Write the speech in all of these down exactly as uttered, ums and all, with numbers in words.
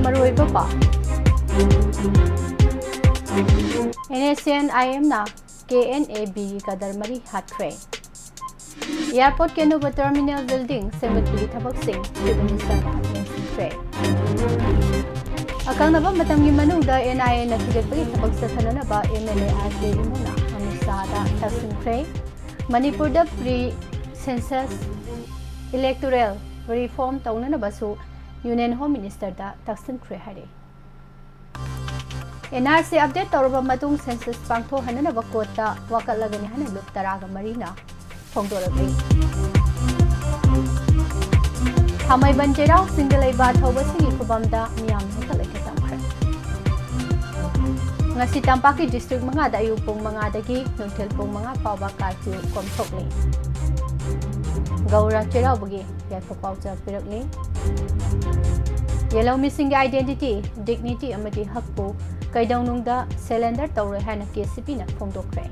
ꯃꯔꯨꯑꯣꯏꯕ ꯄꯥꯎ꯫ NSCN-IM-ꯅ KNA-B ꯒꯤ ꯀꯗꯔ ꯃꯔꯤ ꯍꯥꯠꯈ꯭ꯔꯦ꯫ Airport-ꯀꯤ ꯑꯅꯧꯕ terminal building ꯁꯦꯝꯒꯠꯄꯒꯤ ꯊꯕꯛꯁꯤꯡ Chief Minister-ꯅ ꯌꯦꯡꯁꯤꯟꯈ꯭ꯔꯦ꯫ ꯑꯀꯛꯅꯕ ꯃꯇꯝꯒꯤ ꯃꯅꯨꯡꯗ NIA-ꯅ ꯊꯤꯒꯠꯄꯒꯤ ꯊꯕꯛ ꯆꯠꯊꯅꯅꯕ MLA R K ꯏꯃꯣꯅ ꯑꯃꯤꯠ ꯁꯥꯍꯗ ꯇꯛꯁꯤꯟꯈ꯭ꯔꯦ꯫ ꯃꯅꯤꯄꯨꯔꯗ pre-census electoral reform ꯇꯧꯅꯅꯕꯁꯨ Union Home Minister-ꯗ ꯇꯛꯁꯤꯟꯈ꯭ꯔꯦ ꯍꯥꯏꯔꯤ꯫ NRC update ꯇꯧꯔꯕ ꯃꯇꯨꯡ census ꯄꯥꯡꯊꯣꯛꯍꯟꯅꯅꯕ court-ꯇ ꯋꯥꯀꯠꯂꯒꯅꯤ ꯍꯥꯏꯅ ꯂꯨꯞ ꯇꯔꯥꯒ ꯃꯔꯤꯅ ꯐꯣꯡꯗꯣꯔꯛꯂꯤ꯫ ꯊꯥꯡꯃꯩꯕꯟ ꯆꯩꯔꯥꯎ ꯆꯤꯡꯗ ꯂꯩꯕ ꯊꯧꯕꯁꯤꯡꯒꯤ ꯈꯨꯕꯝꯗ ꯃꯤꯌꯥꯝꯅ ꯍꯦꯛꯇ ꯂꯩꯈꯠ ꯇꯝꯈ꯭ꯔꯦ꯫ ꯉꯁꯤ ꯇꯝꯄꯥꯛꯀꯤ district ꯃꯉꯥꯗ ꯑꯌꯨꯛ ꯄꯨꯡ ꯃꯉꯥꯗꯒꯤ ꯅꯨꯡꯊꯤꯜ ꯄꯨꯡ ꯃꯉꯥ ꯐꯥꯎꯕ curfew ꯀꯣꯝꯊꯣꯛꯂꯤ꯫ ꯒꯧꯔ ꯆꯩꯔꯥꯎꯕꯒꯤ ꯌꯥꯏꯐ ꯄꯥꯎꯖꯦꯜ ꯄꯤꯔꯛꯂꯤ꯫ ꯌꯦꯜꯍꯧꯃꯤꯁꯤꯡꯒꯤ identity, dignity ꯑꯃꯗꯤ ꯍꯛꯄꯨ ꯀꯩꯗꯧꯅꯨꯡꯗ surrender ꯇꯧꯔꯣꯏ ꯍꯥꯏꯅ KCP-ꯅ ꯐꯣꯡꯗꯣꯛꯈ꯭ꯔꯦ꯫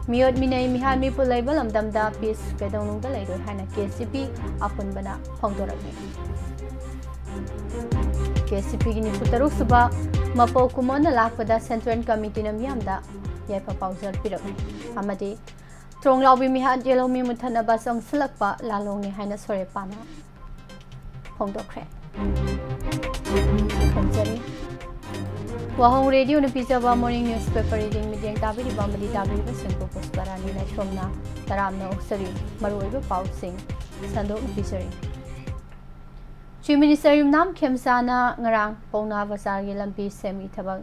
ꯃꯤꯑꯣꯠ ꯃꯤꯅꯩ ꯃꯤꯍꯥꯠ ꯃꯤꯄꯨ ꯂꯩꯕ ꯂꯝꯗꯝꯗ peace ꯀꯩꯗꯧꯅꯨꯡꯗ ꯂꯩꯔꯣꯏ ꯍꯥꯏꯅ KCP ꯑꯄꯨꯟꯕꯅ ꯐꯣꯡꯗꯣꯔꯛꯂꯤ꯫ KCP-ꯒꯤ ꯅꯤꯐꯨ ꯇꯔꯨꯛ ꯁꯨꯕ ꯃꯄꯧ ꯀꯨꯝꯑꯣꯟꯅ ꯂꯥꯛꯄꯗ Central Committee-ꯅ ꯃꯤꯌꯥꯝꯗ ꯌꯥꯏꯐ ꯄꯥꯎꯖꯦꯜ ꯄꯤꯔꯛꯂꯤ ꯑꯃꯗꯤ ꯇ꯭ꯔꯣꯡꯂꯥꯎꯕꯤ ꯃꯤꯍꯥꯠ ꯌꯦꯜꯍꯧꯃꯤ ꯃꯨꯊꯠꯅꯕ ꯆꯪꯁꯤꯜꯂꯛꯄ ꯂꯥꯂꯣꯡꯅꯤ ꯍꯥꯏꯅ ꯁꯣꯔꯦꯄꯥꯅ ꯐꯣꯡꯗꯣꯛꯈ꯭ꯔꯦ꯫ ꯈꯣꯝꯖꯔꯤ꯫ ꯋꯥꯍꯣꯡ Radio-ꯅ ꯄꯤꯖꯕ morning newspaper reading ꯃꯤꯠꯌꯦꯡ ꯇꯥꯕꯤꯔꯤꯕ ꯑꯃꯗꯤ ꯇꯥꯕꯤꯔꯤꯕꯁꯤꯡꯕꯨ ꯄꯨꯁꯄꯔꯥꯅꯤ ꯂꯥꯏꯁ꯭ꯔꯝꯅ ꯇꯔꯥꯝꯅ ꯑꯣꯛꯆꯔꯤ꯫ ꯃꯔꯨꯑꯣꯏꯕ ꯄꯥꯎꯁꯤꯡ ꯁꯟꯗꯣꯛꯅ ꯄꯤꯖꯔꯤ꯫ Chief Minister ꯌꯨꯝꯅꯥꯝ ꯈꯦꯝꯆꯥꯟꯅ ꯉꯔꯥꯡ ꯄꯥꯎꯅꯥ ꯕꯖꯥꯔꯒꯤ ꯂꯝꯕꯤ ꯁꯦꯝꯒꯤ ꯊꯕꯛ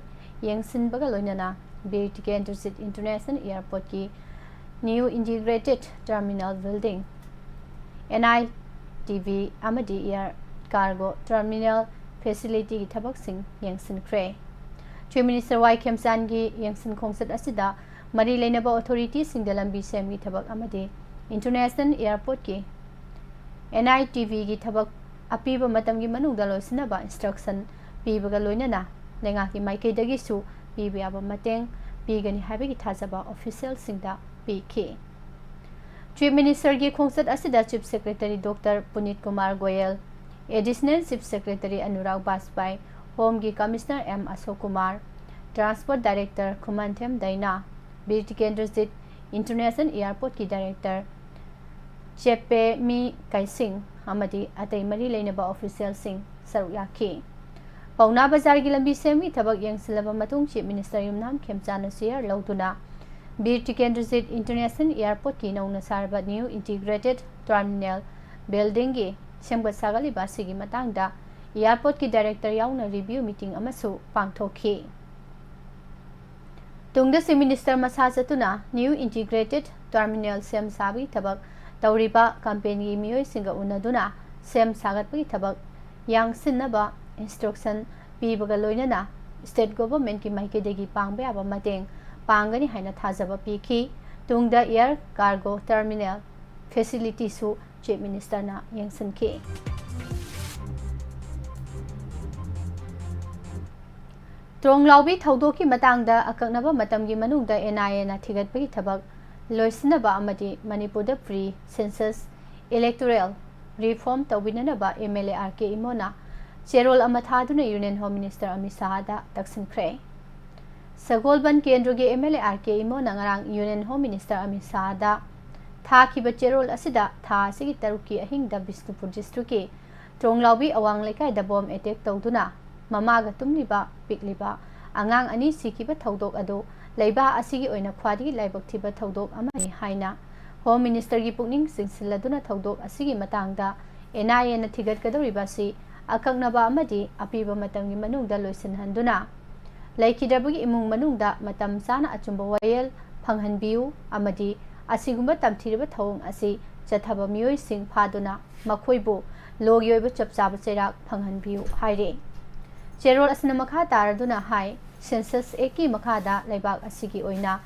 ꯌꯦꯡꯁꯤꯟꯕꯒ ꯂꯣꯏꯅꯅ Bir Tikendrajit International Airport-ꯀꯤ new integrated terminal building, NITV ꯑꯃꯗꯤ air cargo terminal facility-ꯒꯤ ꯊꯕꯛꯁꯤꯡ ꯌꯦꯡꯁꯤꯟꯈ꯭ꯔꯦ꯫ Chief Minister ꯋꯥꯏ ꯈꯦꯝꯆꯥꯟꯒꯤ ꯌꯦꯡꯁꯤꯟ ꯈꯣꯡꯆꯠ ꯑꯁꯤꯗ ꯃꯔꯤ ꯂꯩꯅꯕ authority-ꯁꯤꯡꯗ ꯂꯝꯕꯤ ꯁꯦꯝꯒꯤ ꯊꯕꯛ ꯑꯃꯗꯤ International Airport-ꯀꯤ NITV-ꯒꯤ ꯊꯕꯛ ꯑꯄꯤꯕ ꯃꯇꯝꯒꯤ ꯃꯅꯨꯡꯗ ꯂꯣꯏꯁꯤꯟꯅꯕ instruction ꯄꯤꯕꯒ ꯂꯣꯏꯅꯅ ꯂꯩꯉꯥꯛꯀꯤ ꯃꯥꯏꯀꯩꯗꯒꯤꯁꯨ ꯄꯤꯕ ꯌꯥꯕ ꯃꯇꯦꯡ ꯄꯤꯒꯅꯤ ꯍꯥꯏꯕꯒꯤ ꯊꯥꯖꯕ official-ꯁꯤꯡꯗ ꯄꯤꯈꯤ꯫ Chief Minister-ꯒꯤ ꯈꯣꯡꯆꯠ ꯑꯁꯤꯗ Chief Secretary Doctor ꯄꯨꯅꯤꯠ Kumar Goyal, Additional Chief Secretary Anurag Bajpai, Home ꯒꯤ Commissioner M Ashok Kumar, Transport Director ꯈꯨꯃꯟꯊꯦꯝ ꯗꯩꯅꯥ, ꯕꯤꯔ ꯇꯤꯀꯦꯟꯗ꯭ꯔꯖꯤꯠ International Airport ꯀꯤ Director ꯆꯦꯄꯦꯃꯤ ꯀꯩꯁꯤꯡ ꯑꯃꯗꯤ ꯑꯇꯩ ꯃꯔꯤ ꯂꯩꯅꯕ official ꯁꯤꯡ ꯁꯔꯨꯛ ꯌꯥꯈꯤ꯫ ꯄꯥꯎꯅꯥ ꯕꯖꯥꯔꯒꯤ ꯂꯝꯕꯤ ꯁꯦꯝꯕꯒꯤ ꯊꯕꯛ ꯌꯦꯡꯁꯤꯜꯂꯕ ꯃꯇꯨꯡ Chief Minister ꯌꯨꯝꯅꯥꯝ ꯈꯦꯝꯆꯥꯟꯅ ꯆꯦꯌꯔ ꯂꯧꯗꯨꯅ ꯕꯤꯔ ꯇꯤꯀꯦꯟꯗ꯭ꯔꯖꯤꯠ International Airport ꯀꯤ ꯅꯧꯅ ꯁꯥꯔꯕ New Integrated Terminal Building ꯒꯤ ꯁꯦꯝꯒꯠ ꯁꯥꯒꯠꯂꯤꯕ ꯑꯁꯤꯒꯤ ꯃꯇꯥꯡꯗ airport ꯀꯤ Director ꯌꯥꯎꯅ review meeting ꯑꯃꯁꯨ ꯄꯥꯡꯊꯣꯛꯈꯤ꯫ ꯇꯨꯡꯗ Chief Minister ꯃꯁꯥ ꯆꯠꯇꯨꯅ New Integrated Terminal ꯁꯦꯝ ꯁꯥꯕꯒꯤ ꯊꯕꯛ ꯇꯧꯔꯤꯕ company ꯒꯤ ꯃꯤꯑꯣꯏꯁꯤꯡꯒ ꯎꯅꯗꯨꯅ ꯁꯦꯝ ꯁꯥꯒꯠꯄꯒꯤ ꯊꯕꯛ ꯌꯥꯡꯁꯤꯟꯅꯕ instruction ꯄꯤꯕꯒ ꯂꯣꯏꯅꯅ State Government ꯀꯤ ꯃꯥꯏꯀꯩꯗꯒꯤ ꯄꯥꯡꯕ ꯌꯥꯕ ꯃꯇꯦꯡ ꯄꯥꯡꯒꯅꯤ ꯍꯥꯏꯅ ꯊꯥꯖꯕ ꯄꯤꯈꯤ꯫ ꯇꯨꯡꯗ Air Cargo Terminal facility ꯁꯨ Chief Minister ꯅ ꯌꯦꯡꯁꯤꯟꯈꯤ꯫ ꯇ꯭ꯔꯣꯡꯂꯥꯎꯕꯤ ꯊꯧꯗꯣꯛꯀꯤ ꯃꯇꯥꯡꯗ ꯑꯀꯛꯅꯕ ꯃꯇꯝꯒꯤ ꯃꯅꯨꯡꯗ N I A ꯅ ꯊꯤꯒꯠꯄꯒꯤ ꯊꯕꯛ ꯂꯣꯏꯁꯤꯟꯅꯕ ꯑꯃꯗꯤ ꯃꯅꯤꯄꯨꯔꯗ pre census electoral reform ꯇꯧꯕꯤꯅꯅꯕ M L A R K ꯏꯃꯣꯅ ꯆꯦꯔꯣꯜ ꯑꯃ ꯊꯥꯗꯨꯅ Union Home Minister ꯑꯃꯤꯠ ꯁꯥꯍꯗ ꯇꯛꯁꯤꯟꯈ꯭ꯔꯦ꯫ ꯁꯒꯣꯜꯕꯟ ꯀꯦꯟꯗ꯭ꯔꯒꯤ M L A R K ꯏꯃꯣꯅ ꯉꯔꯥꯡ Union Home Minister ꯑꯃꯤꯠ ꯁꯥꯍꯗ ꯊꯥꯈꯤꯕ ꯆꯦꯔꯣꯜ ꯑꯁꯤꯗ ꯊꯥ ꯑꯁꯤꯒꯤ ꯇꯔꯨꯛꯀꯤ ꯑꯍꯤꯡꯗ ꯕꯤꯁꯅꯨꯄꯨꯔ district ꯀꯤ ꯇ꯭ꯔꯣꯡꯂꯥꯎꯕꯤ ꯑꯋꯥꯡ ꯂꯩꯀꯥꯏꯗ bomb attack ꯇꯧꯗꯨꯅ ꯃꯃꯥꯒ ꯇꯨꯝꯂꯤꯕ ꯄꯤꯛꯂꯤꯕ ꯑꯉꯥꯡ ꯑꯅꯤ ꯁꯤꯈꯤꯕ ꯊꯧꯗꯣꯛ ꯑꯗꯨ ꯂꯩꯕꯥꯛ ꯑꯁꯤꯒꯤ ꯑꯣꯏꯅ ꯈ꯭ꯋꯥꯏꯗꯒꯤ ꯂꯥꯏꯕꯛ ꯊꯤꯕ ꯊꯧꯗꯣꯛ ꯑꯃꯅꯤ ꯍꯥꯏꯅ Home Minister ꯒꯤ ꯄꯨꯛꯅꯤꯡ ꯆꯤꯡꯁꯤꯜꯂꯗꯨꯅ ꯊꯧꯗꯣꯛ ꯑꯁꯤꯒꯤ ꯃꯇꯥꯡꯗ N I A ꯅ ꯊꯤꯒꯠꯀꯗꯧꯔꯤꯕ ꯑꯁꯤ ꯑꯀꯛꯅꯕ ꯑꯃꯗꯤ ꯑꯄꯤꯕ ꯃꯇꯝꯒꯤ ꯃꯅꯨꯡꯗ ꯂꯣꯏꯁꯤꯟꯍꯟꯗꯨꯅ ꯂꯩꯈꯤꯗ꯭ꯔꯕꯒꯤ ꯏꯃꯨꯡ ꯃꯅꯨꯡꯗ ꯃꯇꯝ ꯆꯥꯅ ꯑꯆꯨꯝꯕ ꯋꯥꯌꯦꯜ ꯐꯪꯍꯟꯕꯤꯌꯨ ꯑꯃꯗꯤ ꯑꯁꯤꯒꯨꯝꯕ ꯇꯝꯊꯤꯔꯕ ꯊꯧꯑꯣꯡ ꯑꯁꯤ ꯆꯠꯊꯕ ꯃꯤꯑꯣꯏꯁꯤꯡ ꯐꯥꯗꯨꯅ ꯃꯈꯣꯏꯕꯨ law ꯒꯤ ꯑꯣꯏꯕ ꯆꯞ ꯆꯥꯕ ꯆꯩꯔꯥꯛ ꯐꯪꯍꯟꯕꯤꯌꯨ ꯍꯥꯏꯔꯤ꯫ ꯆꯦꯔꯣꯜ ꯑꯁꯤꯅ ꯃꯈꯥ ꯇꯥꯔꯗꯨꯅ ꯍꯥꯏ, Census Act ꯀꯤ ꯃꯈꯥꯗ ꯂꯩꯕꯥꯛ ꯑꯁꯤꯒꯤ ꯑꯣꯏꯅ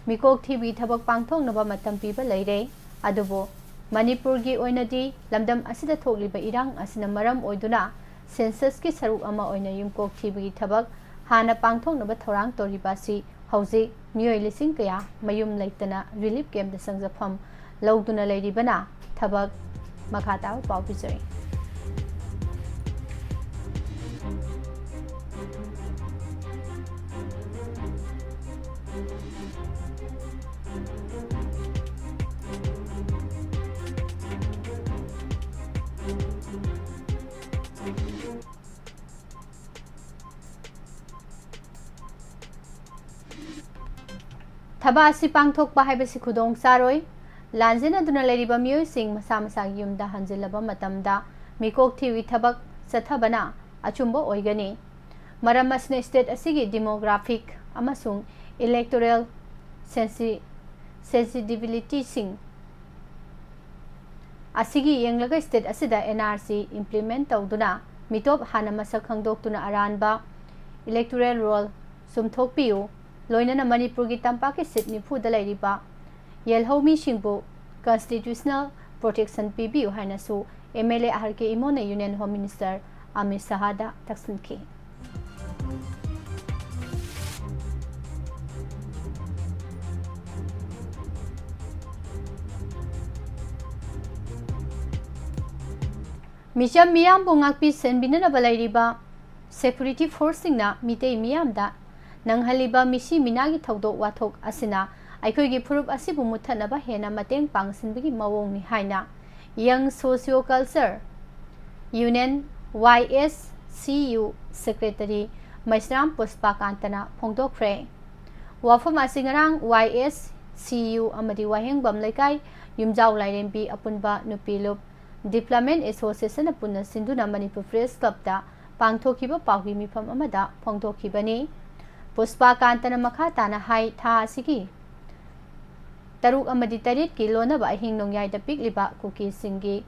ꯃꯤꯀꯣꯛ ꯊꯤꯕꯒꯤ ꯊꯕꯛ ꯄꯥꯡꯊꯣꯛꯅꯕ ꯃꯇꯝ ꯄꯤꯕ ꯂꯩꯔꯦ, ꯑꯗꯨꯕꯨ ꯃꯅꯤꯄꯨꯔꯒꯤ ꯑꯣꯏꯅꯗꯤ ꯂꯝꯗꯝ ꯑꯁꯤꯗ ꯊꯣꯛꯂꯤꯕ ꯏꯔꯥꯡ ꯑꯁꯤꯅ ꯃꯔꯝ ꯑꯣꯏꯗꯨꯅ census ꯀꯤ ꯁꯔꯨꯛ ꯑꯃ ꯑꯣꯏꯅ ꯌꯨꯝꯀꯣꯛ ꯊꯤꯕꯒꯤ ꯊꯕꯛ ꯍꯥꯟꯅ ꯄꯥꯡꯊꯣꯛꯅꯕ ꯊꯧꯔꯥꯡ ꯇꯧꯔꯤꯕ ꯑꯁꯤ ꯍꯧꯖꯤꯛ ꯃꯤꯑꯣꯏ ꯂꯤꯁꯤꯡ ꯀꯌꯥ ꯃꯌꯨꯝ ꯂꯩꯇꯅ relief camp ꯇ ꯆꯪꯖꯐꯝ ꯂꯧꯗꯨꯅ ꯂꯩꯔꯤꯕꯅ ꯊꯕꯛ꯫ ꯃꯈꯥ ꯇꯥꯕ ꯄꯥꯎ ꯄꯤꯖꯔꯤ꯫ ꯁꯚꯥ ꯑꯁꯤ ꯄꯥꯡꯊꯣꯛꯄ ꯍꯥꯏꯕꯁꯤ ꯈꯨꯗꯣꯡ ꯆꯥꯔꯣꯏ꯫ ꯂꯥꯟꯖꯦꯟꯅꯗꯨꯅ ꯂꯩꯔꯤꯕ ꯃꯤꯑꯣꯏꯁꯤꯡ ꯃꯁꯥ ꯃꯁꯥꯒꯤ ꯌꯨꯝꯗ ꯍꯟꯖꯤꯜꯂꯕ ꯃꯇꯝꯗ ꯃꯤꯀꯣꯛ ꯊꯤꯕꯒꯤ ꯊꯕꯛ ꯆꯠꯊꯕꯅ ꯑꯆꯨꯝꯕ ꯑꯣꯏꯒꯅꯤ꯫ ꯃꯔꯝ ꯑꯁꯤꯅ state ꯑꯁꯤꯒꯤ demographic ꯑꯃꯁꯨꯡ electoral sensi-, sensitivity ꯁꯤꯡ ꯑꯁꯤꯒꯤ ꯌꯦꯡꯂꯒ state ꯑꯁꯤꯗ N R C implement ꯇꯧꯗꯨꯅ ꯃꯤꯇꯣꯞ ꯍꯥꯟꯅ ꯃꯁꯛ ꯈꯪꯗꯣꯛꯇꯨꯅ ꯑꯔꯥꯟꯕ electoral roll ꯆꯨꯝꯊꯣꯛꯄꯤꯌꯨ꯫ ꯂꯣꯏꯅꯅ ꯃꯅꯤꯄꯨꯔꯒꯤ ꯇꯝꯄꯥꯛꯀꯤ seat ꯅꯤꯐꯨꯗ ꯂꯩꯔꯤꯕ ꯌꯦꯜꯍꯧꯃꯤꯁꯤꯡꯕꯨ constitutional protection ꯄꯤꯕꯤꯌꯨ ꯍꯥꯏꯅꯁꯨ M L A R K ꯏꯃꯣꯅ Union Home Minister Amit ꯁꯍꯥꯗ ꯇꯛꯁꯤꯟꯈꯤ꯫ ꯃꯤꯆꯝ ꯃꯤꯌꯥꯝꯕꯨ ꯉꯥꯛꯄꯤ ꯁꯦꯟꯕꯤꯅꯅꯕ ꯂꯩꯔꯤꯕ security force ꯁꯤꯡꯅ ꯃꯤꯇꯩ ꯃꯤꯌꯥꯝꯗ ꯅꯪꯍꯜꯂꯤꯕ ꯃꯤꯁꯤ ꯃꯤꯅꯥꯒꯤ ꯊꯧꯗꯣꯛ ꯋꯥꯊꯣꯛ ꯑꯁꯤꯅ ꯑꯩꯈꯣꯏꯒꯤ ꯐꯨꯔꯨꯞ ꯑꯁꯤꯕꯨ ꯃꯨꯠꯊꯠꯅꯕ ꯍꯦꯟꯅ ꯃꯇꯦꯡ ꯄꯥꯡꯁꯤꯟꯕꯒꯤ ꯃꯑꯣꯡꯅꯤ ꯍꯥꯏꯅ Young Socio Culture Union, Y S C U, Secretary ꯃꯩꯁ꯭ꯔꯥꯝ ꯄꯨꯁꯄꯥꯀꯥꯟꯇꯅ ꯐꯣꯡꯗꯣꯛꯈ꯭ꯔꯦ꯫ ꯋꯥꯐꯝ ꯑꯁꯤ ꯉꯔꯥꯡ Y S C U ꯑꯃꯗꯤ ꯋꯥꯍꯦꯡꯕꯝ ꯂꯩꯀꯥꯏ ꯌꯨꯝꯖꯥꯎ ꯂꯥꯏꯔꯦꯝꯕꯤ ꯑꯄꯨꯟꯕ ꯅꯨꯄꯤ ꯂꯨꯞ Development Association ꯅ ꯄꯨꯟꯅ ꯁꯤꯟꯗꯨꯅ ꯃꯅꯤꯄꯨꯔ Press Club ꯇ ꯄꯥꯡꯊꯣꯛꯈꯤꯕ ꯄꯥꯎꯒꯤ ꯃꯤꯐꯝ ꯑꯃꯗ ꯐꯣꯡꯗꯣꯛꯈꯤꯕꯅꯤ꯫ ꯄꯨꯁꯄꯥꯀꯥꯟꯇꯅ ꯃꯈꯥ ꯇꯥꯅ ꯍꯥꯏ, ꯊꯥ ꯑꯁꯤꯒꯤ ꯇꯔꯨꯛ ꯑꯃꯗꯤ ꯇꯔꯦꯠꯀꯤ ꯂꯣꯟꯅꯕ ꯑꯍꯤꯡ ꯅꯣꯡꯌꯥꯏꯗ ꯄꯤꯛꯂꯤꯕ ꯀꯨꯀꯤꯁꯤꯡꯒꯤ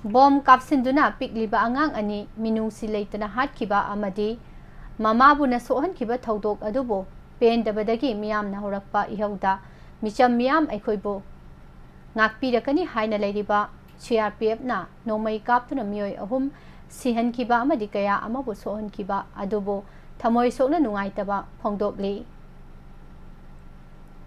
ꯕꯣꯝ ꯀꯥꯞꯁꯤꯟꯗꯨꯅ ꯄꯤꯛꯂꯤꯕ ꯑꯉꯥꯡ ꯑꯅꯤ ꯃꯤꯅꯨꯡꯁꯤ ꯂꯩꯇꯅ ꯍꯥꯠꯈꯤꯕ ꯑꯃꯗꯤ ꯃꯃꯥꯕꯨꯅ ꯁꯣꯛꯍꯟꯈꯤꯕ ꯊꯧꯗꯣꯛ ꯑꯗꯨꯕꯨ ꯄꯦꯟꯗꯕꯗꯒꯤ ꯃꯤꯌꯥꯝꯅ ꯍꯧꯔꯛꯄ ꯏꯍꯧꯗ ꯃꯤꯆꯝ ꯃꯤꯌꯥꯝ ꯑꯩꯈꯣꯏꯕꯨ ꯉꯥꯛꯄꯤꯔꯛꯀꯅꯤ ꯍꯥꯏꯅ ꯂꯩꯔꯤꯕ C R P F ꯅ ꯅꯣꯡꯃꯩ ꯀꯥꯞꯇꯨꯅ ꯃꯤꯑꯣꯏ ꯑꯍꯨꯝ ꯁꯤꯍꯟꯈꯤꯕ ꯑꯃꯗꯤ ꯀꯌꯥ ꯑꯃꯕꯨ ꯁꯣꯛꯍꯟꯈꯤꯕ ꯑꯗꯨꯕꯨ ꯊꯃꯣꯏ ꯁꯣꯛꯅ ꯅꯨꯡꯉꯥꯏꯇꯕ ꯐꯣꯡꯗꯣꯛꯂꯤ꯫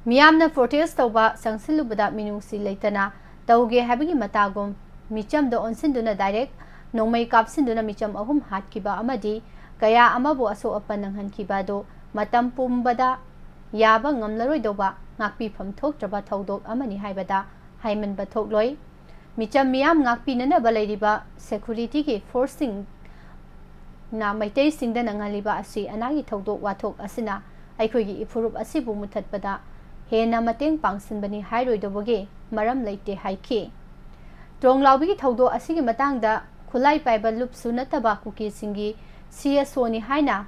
ꯃꯤꯌꯥꯝꯅ protest ꯇꯧꯕ ꯆꯪꯁꯤꯜꯂꯨꯕꯗ ꯃꯤꯅꯨꯡꯁꯤ ꯂꯩꯇꯅ ꯇꯧꯒꯦ ꯍꯥꯏꯕꯒꯤ ꯃꯇꯥꯒꯨꯝ ꯃꯤꯆꯝꯗ ꯑꯣꯟꯁꯤꯟꯗꯨꯅ direct ꯅꯣꯡꯃꯩ ꯀꯥꯞꯁꯤꯟꯗꯨꯅ ꯃꯤꯆꯝ ꯑꯍꯨꯝ ꯍꯥꯠꯈꯤꯕ ꯑꯃꯗꯤ ꯀꯌꯥ ꯑꯃꯕꯨ ꯑꯁꯣꯛ ꯑꯄꯟ ꯅꯪꯍꯟꯈꯤꯕ ꯑꯗꯨ ꯃꯇꯝ ꯄꯨꯝꯕꯗ ꯌꯥꯕ ꯉꯝꯂꯔꯣꯏꯗꯧꯕ ꯉꯥꯛꯄꯤꯐꯝ ꯊꯣꯛꯇ꯭ꯔꯕ ꯊꯧꯗꯣꯛ ꯑꯃꯅꯤ ꯍꯥꯏꯕꯗ ꯍꯥꯏꯃꯟꯕ ꯊꯣꯛꯂꯣꯏ꯫ ꯃꯤꯆꯝ ꯃꯤꯌꯥꯝ ꯉꯥꯛꯄꯤꯅꯅꯕ ꯂꯩꯔꯤꯕ security ꯒꯤ force ꯁꯤꯡ ꯃꯩꯇꯩꯁꯤꯡꯗ ꯅꯪꯍꯜꯂꯤꯕ ꯑꯁꯤ ꯑꯅꯥꯒꯤ ꯊꯧꯗꯣꯛ ꯋꯥꯊꯣꯛ ꯑꯁꯤꯅ ꯑꯩꯈꯣꯏꯒꯤ ꯏꯐꯨꯔꯨꯞ ꯑꯁꯤꯕꯨ ꯃꯨꯊꯠꯄꯗ ꯍꯦꯟꯅ ꯃꯇꯦꯡ ꯄꯥꯡꯁꯤꯟꯕꯅꯤ ꯍꯥꯏꯔꯣꯏꯗꯕꯒꯤ ꯃꯔꯝ ꯂꯩꯇꯦ ꯍꯥꯏꯈꯤ꯫ ꯇ꯭ꯔꯣꯡꯂꯥꯎꯕꯤꯒꯤ ꯊꯧꯗꯣꯛ ꯑꯁꯤꯒꯤ ꯃꯇꯥꯡꯗ ꯈꯨꯠꯂꯥꯏ ꯄꯥꯏꯕ ꯂꯨꯞꯁꯨ ꯅꯠꯇꯕ ꯀꯨꯀꯤꯁꯤꯡꯒꯤ CSOꯅꯤ ꯍꯥꯏꯅ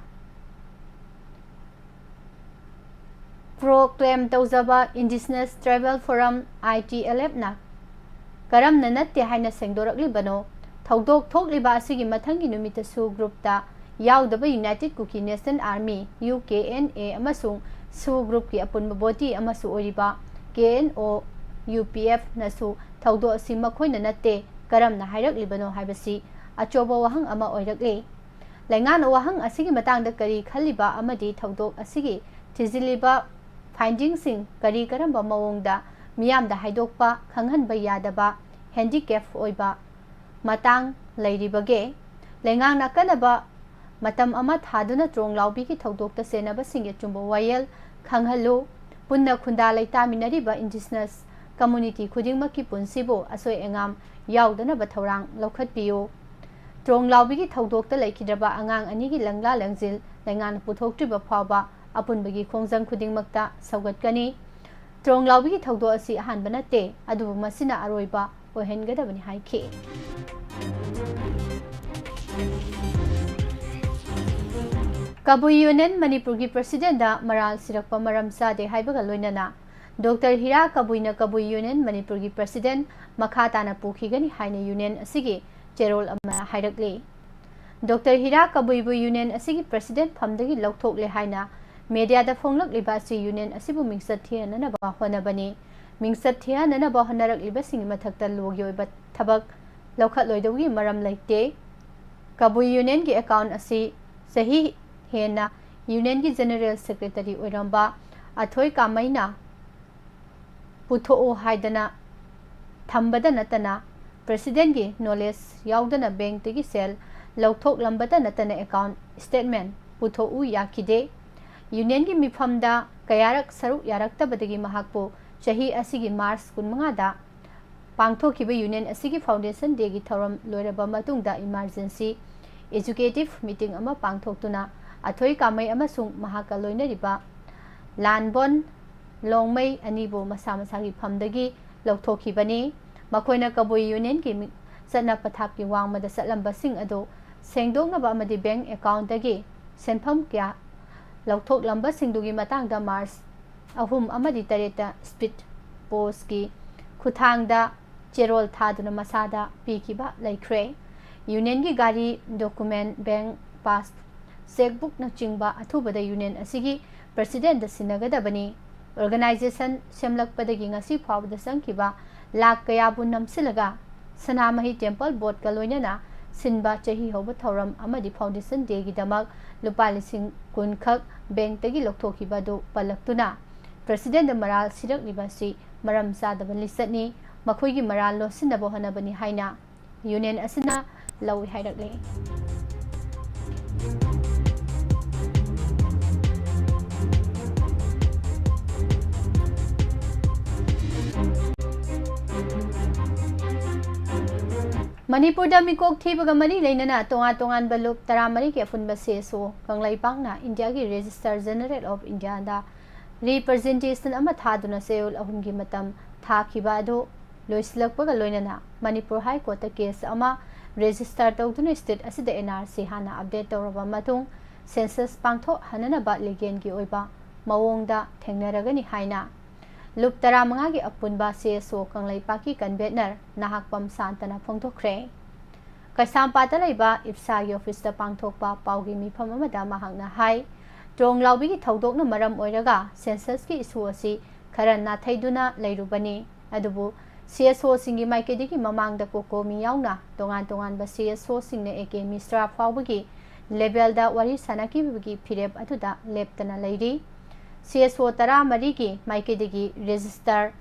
proclaim ꯇꯧꯖꯕ Indigenous Tribal Forum, ITLFꯅ ꯀꯔꯝꯅ ꯅꯠꯇꯦ ꯍꯥꯏꯅ ꯁꯦꯡꯗꯣꯔꯛꯂꯤꯕꯅꯣ? ꯊꯧꯗꯣꯛ ꯊꯣꯛꯂꯤꯕ ꯑꯁꯤꯒꯤ ꯃꯊꯪꯒꯤ ꯅꯨꯃꯤꯠꯇꯁꯨ groupꯇ ꯌꯥꯎꯗꯕ United Kuki National Army, UKNA, ꯑꯃꯁꯨꯡ SoO groupꯀꯤ ꯑꯄꯨꯟꯕ body ꯑꯃꯁꯨ ꯑꯣꯏꯔꯤꯕ KNO UPFꯅꯁꯨ ꯊꯧꯗꯣꯛ ꯑꯁꯤ ꯃꯈꯣꯏꯅ ꯅꯠꯇꯦ, ꯀꯔꯝꯅ ꯍꯥꯏꯔꯛꯂꯤꯕꯅꯣ ꯍꯥꯏꯕꯁꯤ ꯑꯆꯧꯕ ꯋꯥꯍꯪ ꯑꯃ ꯑꯣꯏꯔꯛꯂꯤ꯫ ꯂꯩꯉꯥꯛꯅ ꯋꯥꯍꯪ ꯑꯁꯤꯒꯤ ꯃꯇꯥꯡꯗ ꯀꯔꯤ ꯈꯜꯂꯤꯕ ꯑꯃꯗꯤ ꯊꯧꯗꯣꯛ ꯑꯁꯤꯒꯤ ꯊꯤꯖꯤꯜꯂꯤꯕ findingꯁꯤꯡ ꯀꯔꯤ ꯀꯔꯝꯕ ꯃꯑꯣꯡꯗ ꯃꯤꯌꯥꯝꯗ ꯍꯥꯏꯗꯣꯛꯄ ꯈꯪꯍꯟꯕ ꯌꯥꯗꯕ handicap ꯑꯣꯏꯕ ꯃꯇꯥꯡ ꯂꯩꯔꯤꯕꯒꯦ? ꯂꯩꯉꯥꯛꯅ ꯑꯀꯟꯅꯕ ꯃꯇꯝ ꯑꯃ ꯊꯥꯗꯨꯅ ꯇ꯭ꯔꯣꯡꯂꯥꯎꯕꯤꯒꯤ ꯊꯧꯗꯣꯛꯇ ꯆꯦꯟꯅꯕꯁꯤꯡꯒꯤ ꯑꯆꯨꯝꯕ ꯋꯥꯌꯦꯜ ꯈꯪꯍꯜꯂꯨ꯫ ꯄꯨꯟꯅ ꯈꯨꯟꯗꯥ ꯂꯩꯇꯥꯃꯤꯟꯅꯔꯤꯕ Indigenous community ꯈꯨꯗꯤꯡꯃꯛꯀꯤ ꯄꯨꯟꯁꯤꯕꯨ ꯑꯁꯣꯏ ꯑꯉꯥꯝ ꯌꯥꯎꯗꯅꯕ ꯊꯧꯔꯥꯡ ꯂꯧꯈꯠꯄꯤꯌꯨ꯫ ꯇ꯭ꯔꯣꯡꯂꯥꯎꯕꯤꯒꯤ ꯊꯧꯗꯣꯛꯇ ꯂꯩꯈꯤꯗ꯭ꯔꯕ ꯑꯉꯥꯡ ꯑꯅꯤꯒꯤ ꯂꯪꯂꯥ ꯂꯪꯖꯤꯜ ꯂꯩꯉꯥꯛꯅ ꯄꯨꯊꯣꯛꯇ꯭ꯔꯤꯕ ꯐꯥꯎꯕ ꯑꯄꯨꯟꯕꯒꯤ ꯈꯣꯡꯖꯪ ꯈꯨꯗꯤꯡꯃꯛꯇ ꯁꯧꯒꯠꯀꯅꯤ꯫ ꯇ꯭ꯔꯣꯡꯂꯥꯎꯕꯤꯒꯤ ꯊꯧꯗꯣꯛ ꯑꯁꯤ ꯑꯍꯥꯟꯕ ꯅꯠꯇꯦ, ꯑꯗꯨꯕꯨ ꯃꯁꯤꯅ ꯑꯔꯣꯏꯕ ꯑꯣꯏꯍꯟꯒꯗꯕꯅꯤ ꯍꯥꯏꯈꯤ꯫ ꯀꯕꯨꯏ Union ꯃꯅꯤꯄꯨꯔꯒꯤ presidentꯗ ꯃꯔꯥꯜ ꯁꯤꯔꯛꯄ ꯃꯔꯝ ꯆꯥꯗꯦ ꯍꯥꯏꯕꯒ ꯂꯣꯏꯅꯅ Doctor ꯍꯤꯔꯥ ꯀꯕꯨꯏꯅ ꯀꯕꯨꯏ Union ꯃꯅꯤꯄꯨꯔꯒꯤ president ꯃꯈꯥ ꯇꯥꯅ ꯄꯨꯈꯤꯒꯅꯤ ꯍꯥꯏꯅ union ꯑꯁꯤꯒꯤ ꯆꯦꯔꯣꯜ ꯑꯃꯅ ꯍꯥꯏꯔꯛꯂꯤ꯫ Doctor ꯍꯤꯔꯥ ꯀꯕꯨꯏꯕꯨ union ꯑꯁꯤꯒꯤ president ꯐꯝꯗꯒꯤ ꯂꯧꯊꯣꯛꯂꯦ ꯍꯥꯏꯅ mediaꯗ ꯐꯣꯡꯂꯛꯂꯤꯕ ꯑꯁꯤ union ꯑꯁꯤꯕꯨ ꯃꯤꯡꯆꯠ ꯊꯤꯍꯟꯅꯅꯕ ꯍꯣꯠꯅꯕꯅꯤ꯫ ꯃꯤꯡꯆꯠ ꯊꯤꯍꯟꯅꯅꯕ ꯍꯣꯠꯅꯔꯛꯂꯤꯕꯁꯤꯡꯒꯤ ꯃꯊꯛꯇ ꯂꯣꯒꯤ ꯑꯣꯏꯕ ꯊꯕꯛ ꯂꯧꯈꯠꯂꯣꯏꯗꯕꯒꯤ ꯃꯔꯝ ꯂꯩꯇꯦ꯫ ꯀꯕꯨꯏ Unionꯒꯤ account ꯑꯁꯤ ꯆꯍꯤ ꯍꯦꯟꯅ Unionꯒꯤ General Secretary ꯑꯣꯏꯔꯝꯕ ꯑꯊꯣꯏ ꯀꯥꯃꯩꯅ ꯄꯨꯊꯣꯛꯎ ꯍꯥꯏꯗꯅ ꯊꯝꯕꯗ ꯅꯠꯇꯅ, presidentꯀꯤ knowledge ꯌꯥꯎꯗꯅ bankꯇꯒꯤ ꯁꯦꯜ ꯂꯧꯊꯣꯛꯂꯝꯕꯗ ꯅꯠꯇꯅ account statement ꯄꯨꯊꯣꯛꯎ ꯌꯥꯈꯤꯗꯦ꯫ Unionꯒꯤ ꯃꯤꯐꯝꯗ ꯀꯌꯥꯔꯛ ꯁꯔꯨꯛ ꯌꯥꯔꯛꯇꯕꯗꯒꯤ ꯃꯍꯥꯛꯄꯨ ꯆꯍꯤ ꯑꯁꯤꯒꯤ March ꯀꯨꯟꯃꯉꯥꯗ ꯄꯥꯡꯊꯣꯛꯈꯤꯕ Union ꯑꯁꯤꯒꯤ Foundation Dayꯒꯤ ꯊꯧꯔꯝ ꯂꯣꯏꯔꯕ ꯃꯇꯨꯡꯗ emergency ꯑꯦꯖꯨꯀꯦꯇꯤꯚ ꯃꯤꯇꯤꯡ ꯑꯃ ꯄꯥꯡꯊꯣꯛꯇꯨꯅ ꯑꯊꯣꯏ ꯀꯥꯃꯩ ꯑꯃꯁꯨꯡ ꯃꯍꯥꯛꯀ ꯂꯣꯏꯅꯔꯤꯕ ꯂꯥꯟꯕꯣꯟ ꯂꯣꯡꯃꯩ ꯑꯅꯤꯕꯨ ꯃꯁꯥ ꯃꯁꯥꯒꯤ ꯐꯝꯗꯒꯤ ꯂꯧꯊꯣꯛꯈꯤꯕꯅꯤ꯫ ꯃꯈꯣꯏꯅ ꯀꯕꯨꯏ ꯌꯨꯅꯤꯌꯟꯒꯤ ꯃꯤ-, ꯆꯠꯅ ꯄꯊꯥꯞꯀꯤ ꯋꯥꯡꯃꯗ ꯆꯠꯂꯝꯕꯁꯤꯡ ꯑꯗꯨ ꯁꯦꯡꯗꯣꯛꯅꯕ ꯑꯃꯗꯤ ꯕꯦꯡꯛ ꯑꯦꯀꯥꯎꯟꯠꯇꯒꯤ ꯁꯦꯟꯐꯝ ꯀꯌꯥ ꯂꯧꯊꯣꯛꯂꯝꯕꯁꯤꯡꯗꯨꯒꯤ ꯃꯇꯥꯡꯗ ꯃꯥꯔꯆ ꯑꯍꯨꯝ ꯑꯃꯗꯤ ꯇꯔꯦꯠꯇ ꯁ꯭ꯄꯤꯗ ꯄꯣꯁ꯭ꯠꯀꯤ ꯈꯨꯠꯊꯥꯡꯗ ꯆꯦꯔꯣꯜ ꯊꯥꯗꯨꯅ ꯃꯁꯥꯗ ꯄꯤꯈꯤꯕ ꯂꯩꯈ꯭ꯔꯦ꯫ ꯌꯨꯅꯤꯌꯟꯒꯤ ꯒꯥꯔꯤ ꯗꯣꯀꯨꯃꯦꯟꯠ, ꯕꯦꯡꯛ ꯄꯥꯁ, ꯆꯦꯛꯕꯨꯛꯅꯆꯤꯡꯕ ꯑꯊꯨꯕꯗ ꯌꯨꯅꯤꯌꯟ ꯑꯁꯤꯒꯤ ꯄ꯭ꯔꯁꯤꯗꯦꯟꯠꯇ ꯁꯤꯟꯅꯒꯗꯕꯅꯤ꯫ ꯑꯣꯔꯒꯅꯥꯏꯖꯦꯁꯟ ꯁꯦꯝꯂꯛꯄꯗꯒꯤ ꯉꯁꯤ ꯐꯥꯎꯕꯗ ꯆꯪꯈꯤꯕ ꯂꯥꯈ ꯀꯌꯥꯕꯨ ꯅꯝꯁꯤꯜꯂꯒ ꯁꯅꯥꯃꯍꯤ ꯇꯦꯝꯄꯜ ꯕꯣꯔꯗꯀ ꯂꯣꯏꯅꯅ ꯁꯤꯟꯕ ꯆꯍꯤ ꯍꯧꯕ ꯊꯧꯔꯝ ꯑꯃꯗꯤ ꯐꯥꯎꯟꯗꯦꯁꯟ ꯗꯦꯒꯤꯗꯃꯛ ꯂꯨꯄꯥ ꯂꯤꯁꯤꯡ ꯀꯨꯟ ꯈꯛ ꯕꯦꯡꯛꯇꯒꯤ ꯂꯧꯊꯣꯛꯈꯤꯕ ꯑꯗꯨ ꯄꯜꯂꯛꯇꯨꯅ, ꯄ꯭ꯔꯁꯤꯗꯦꯟꯠꯇ ꯃꯔꯥꯜ ꯁꯤꯔꯛꯂꯤꯕ ꯑꯁꯤ ꯃꯔꯝ ꯆꯥꯗꯕ ꯂꯤꯆꯠꯅꯤ, ꯃꯈꯣꯏꯒꯤ ꯃꯔꯥꯜ ꯂꯣꯠꯁꯤꯟꯅꯕ ꯍꯣꯠꯅꯕꯅꯤ ꯍꯥꯏꯅ ꯌꯨꯅꯤꯌꯟ ꯑꯁꯤꯅ ꯂꯧꯏ ꯍꯥꯏꯔꯛꯂꯤ꯫ ꯃꯅꯤꯄꯨꯔꯗ ꯃꯤꯀꯣꯛ ꯊꯤꯕꯒ ꯃꯔꯤ ꯂꯩꯅꯅ ꯇꯣꯉꯥꯟ ꯇꯣꯉꯥꯟꯕ ꯂꯨꯞ ꯇꯔꯥꯃꯔꯤꯒꯤ ꯑꯄꯨꯟꯕ ꯁꯤ ꯑꯦꯁ ꯑꯣ ꯀꯪꯂꯩꯄꯥꯛꯅ ꯏꯟꯗꯤꯌꯥꯒꯤ ꯔꯦꯖꯤꯁꯇꯔ ꯖꯦꯅꯔꯦꯜ ꯑꯣꯐ ꯏꯟꯗꯤꯌꯥꯗ ꯔꯤꯄ꯭ꯔꯖꯦꯟꯇꯦꯁꯟ ꯑꯃ ꯊꯥꯗꯨꯅ ꯆꯌꯣꯜ ꯑꯍꯨꯝꯒꯤ ꯃꯇꯝ ꯊꯥꯈꯤꯕ ꯑꯗꯨ ꯂꯣꯏꯁꯤꯜꯂꯛꯄꯒ ꯂꯣꯏꯅꯅ ꯃꯅꯤꯄꯨꯔ ꯍꯥꯏ ꯀꯣꯔꯠꯇ ꯀꯦꯁ ꯑꯃ ꯔꯦꯖꯤꯁꯇꯔ ꯇꯧꯗꯨꯅ ꯁ꯭ꯇꯦꯠ ꯑꯁꯤꯗ ꯑꯦꯟ ꯑꯥꯔ ꯁꯤ ꯍꯥꯟꯅ ꯑꯞꯗꯦꯠ ꯇꯧꯔꯕ ꯃꯇꯨꯡ ꯁꯦꯟꯁꯁ ꯄꯥꯡꯊꯣꯛꯍꯟꯅꯅꯕ ꯂꯤꯒꯦꯜꯒꯤ ꯑꯣꯏꯕ ꯃꯑꯣꯡꯗ ꯊꯦꯡꯅꯔꯒꯅꯤ ꯍꯥꯏꯅ ꯂꯨꯞ ꯇꯔꯥꯃꯉꯥꯒꯤ ꯑꯄꯨꯟꯕ ꯁꯤ ꯑꯦꯁ ꯑꯣ ꯀꯪꯂꯩꯄꯥꯛꯀꯤ ꯀꯟꯚꯦꯅꯔ ꯅꯍꯥꯛꯄꯝ ꯁꯥꯟꯇꯅ ꯐꯣꯡꯗꯣꯛꯈ꯭ꯔꯦ꯫ ꯀꯩꯁꯥꯝꯄꯥꯠꯇ ꯂꯩꯕ ꯏꯞꯁꯥꯒꯤ ꯑꯣꯐꯤꯁꯇ ꯄꯥꯡꯊꯣꯛꯄ ꯄꯥꯎꯒꯤ ꯃꯤꯐꯝ ꯑꯃꯗ ꯃꯍꯥꯛꯅ ꯍꯥꯏ, ꯇ꯭ꯔꯣꯡꯂꯥꯎꯕꯤꯒꯤ ꯊꯧꯗꯣꯛꯅ ꯃꯔꯝ ꯑꯣꯏꯔꯒ ꯁꯦꯟꯁꯁꯀꯤ ꯏꯁꯨ ꯑꯁꯤ ꯈꯔ ꯅꯥꯊꯩꯗꯨꯅ ꯂꯩꯔꯨꯕꯅꯤ꯫ ꯑꯗꯨꯕꯨ ꯁꯤ ꯑꯦꯁ ꯑꯣꯁꯤꯡꯒꯤ ꯃꯥꯏꯀꯩꯗꯒꯤ ꯃꯃꯥꯡꯗ ꯀꯣꯀꯣꯃꯤ ꯌꯥꯎꯅ ꯇꯣꯉꯥꯟ ꯇꯣꯉꯥꯟꯕ ꯁꯤ ꯑꯦꯁ ꯑꯣꯁꯤꯡꯅ ꯑꯦ ꯀꯦ ꯃꯤꯁ꯭ꯔꯥ ꯐꯥꯎꯕꯒꯤ ꯂꯦꯚꯦꯜꯗ ꯋꯥꯔꯤ ꯁꯥꯅꯈꯤꯕꯒꯤ ꯐꯤꯔꯦꯞ ꯑꯗꯨꯗ ꯂꯦꯞꯇꯅ ꯂꯩꯔꯤ꯫ ꯁꯤ ꯑꯦꯁ ꯑꯣ ꯇꯔꯥꯃꯔꯤꯒꯤ ꯃꯥꯏꯀꯩꯗꯒꯤ registrar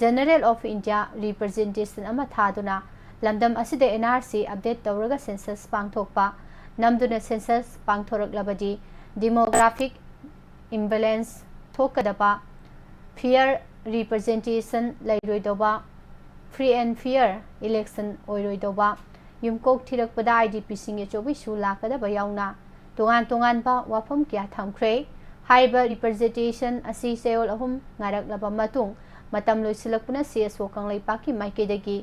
general of India representation ꯑꯃ ꯊꯥꯗꯨꯅ ꯂꯝꯗꯝ ꯑꯁꯤꯗ ꯑꯦꯟ ꯑꯥꯔ ꯁꯤ ꯑꯞꯗꯦꯠ ꯇꯧꯔꯒ ꯁꯦꯟꯁꯁ ꯄꯥꯡꯊꯣꯛꯄ, ꯅꯝꯗꯨꯅ ꯁꯦꯟꯁꯁ ꯄꯥꯡꯊꯣꯔꯛꯂꯕꯗꯤ ꯗꯤꯃꯣꯒ꯭ꯔꯥꯐꯤꯛ ꯏꯝꯕꯦꯂꯦꯟꯁ ꯊꯣꯛꯀꯗꯕ, ꯐꯤꯌꯔ ꯔꯤꯄ꯭ꯔꯖꯦꯟꯇꯦꯁꯟ ꯂꯩꯔꯣꯏꯗꯧꯕ, ꯐ꯭ꯔꯤ ꯑꯦꯟ ꯐꯤꯌꯔ ꯏꯂꯦꯛꯁꯟ ꯑꯣꯏꯔꯣꯏꯗꯧꯕ, ꯌꯨꯝꯀꯣꯛ ꯊꯤꯔꯛꯄꯗ IDPꯁꯤꯡꯒꯤ ꯑꯆꯧꯕ issue ꯂꯥꯛꯀꯗꯕ ꯌꯥꯎꯅ ꯇꯣꯉꯥꯟ ꯇꯣꯉꯥꯟꯕ ꯋꯥꯐꯝ ꯀꯌꯥ ꯊꯝꯈ꯭ꯔꯦ꯫ ꯍꯥꯏꯔꯤꯕ representation ꯑꯁꯤ ꯆꯌꯣꯜ ꯑꯍꯨꯝ ꯉꯥꯏꯔꯛꯂꯕ ꯃꯇꯨꯡ ꯃꯇꯝ ꯂꯣꯏꯁꯤꯜꯂꯛꯄꯅ CSO ꯀꯪꯂꯩꯄꯥꯛꯀꯤ ꯃꯥꯏꯀꯩꯗꯒꯤ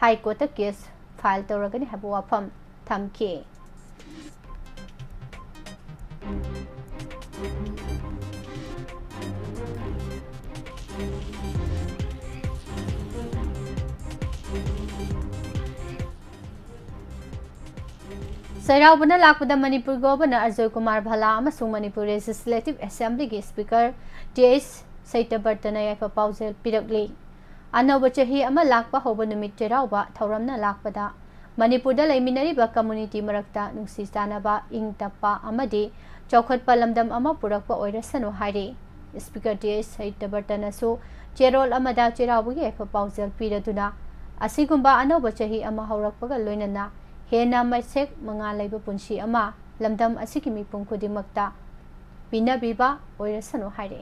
High Courtꯇ case file ꯇꯧꯔꯒꯅꯤ ꯍꯥꯏꯕ ꯋꯥꯐꯝ ꯊꯝꯈꯤ꯫ ꯆꯩꯔꯥꯎꯕꯅ ꯂꯥꯛꯄꯗ ꯃꯅꯤꯄꯨꯔ Governor ꯑꯖꯣꯏ ꯀꯨꯃꯥꯔ ꯚꯜꯂꯥ ꯑꯃꯁꯨꯡ ꯃꯅꯤꯄꯨꯔ Legislative Assemblyꯒꯤ Speaker ꯇꯤ ꯑꯩꯆ ꯁꯇ꯭ꯌꯕ꯭ꯔꯇꯅ ꯌꯥꯏꯐ ꯄꯥꯎꯖꯦꯜ ꯄꯤꯔꯛꯂꯤ꯫ ꯑꯅꯧꯕ ꯆꯍꯤ ꯑꯃ ꯂꯥꯛꯄ ꯍꯧꯕ ꯅꯨꯃꯤꯠ ꯆꯩꯔꯥꯎꯕ ꯊꯧꯔꯝꯅ ꯂꯥꯛꯄꯗ ꯃꯅꯤꯄꯨꯔꯗ ꯂꯩꯃꯤꯟꯅꯔꯤꯕ community ꯃꯔꯛꯇ ꯅꯨꯡꯁꯤ ꯆꯥꯟꯅꯕ, ꯏꯪ ꯇꯞꯄ ꯑꯃꯗꯤ ꯆꯥꯎꯈꯠꯄ ꯂꯝꯗꯝ ꯑꯃ ꯄꯨꯔꯛꯄ ꯑꯣꯏꯔꯁꯅꯨ ꯍꯥꯏꯔꯤ꯫ Speaker ꯇꯤ ꯑꯩꯆ ꯁꯇ꯭ꯌꯕ꯭ꯔꯇꯅꯁꯨ ꯆꯦꯔꯣꯜ ꯑꯃꯗ ꯆꯩꯔꯥꯎꯕꯒꯤ ꯌꯥꯏꯐ ꯄꯥꯎꯖꯦꯜ ꯄꯤꯔꯗꯨꯅ, ꯑꯁꯤꯒꯨꯝꯕ ꯑꯅꯧꯕ ꯆꯍꯤ ꯑꯃ ꯍꯧꯔꯛꯄꯒ ꯂꯣꯏꯅꯅ ꯍꯦꯟꯅ ꯃꯁꯦꯛ ꯃꯉꯥꯜ ꯂꯩꯕ ꯄꯨꯟꯁꯤ ꯑꯃ ꯂꯝꯗꯝ ꯑꯁꯤꯒꯤ ꯃꯤꯄꯨꯝ ꯈꯨꯗꯤꯡꯃꯛꯇ ꯄꯤꯅꯕꯤꯕ ꯑꯣꯏꯔꯁꯅꯨ ꯍꯥꯏꯔꯤ꯫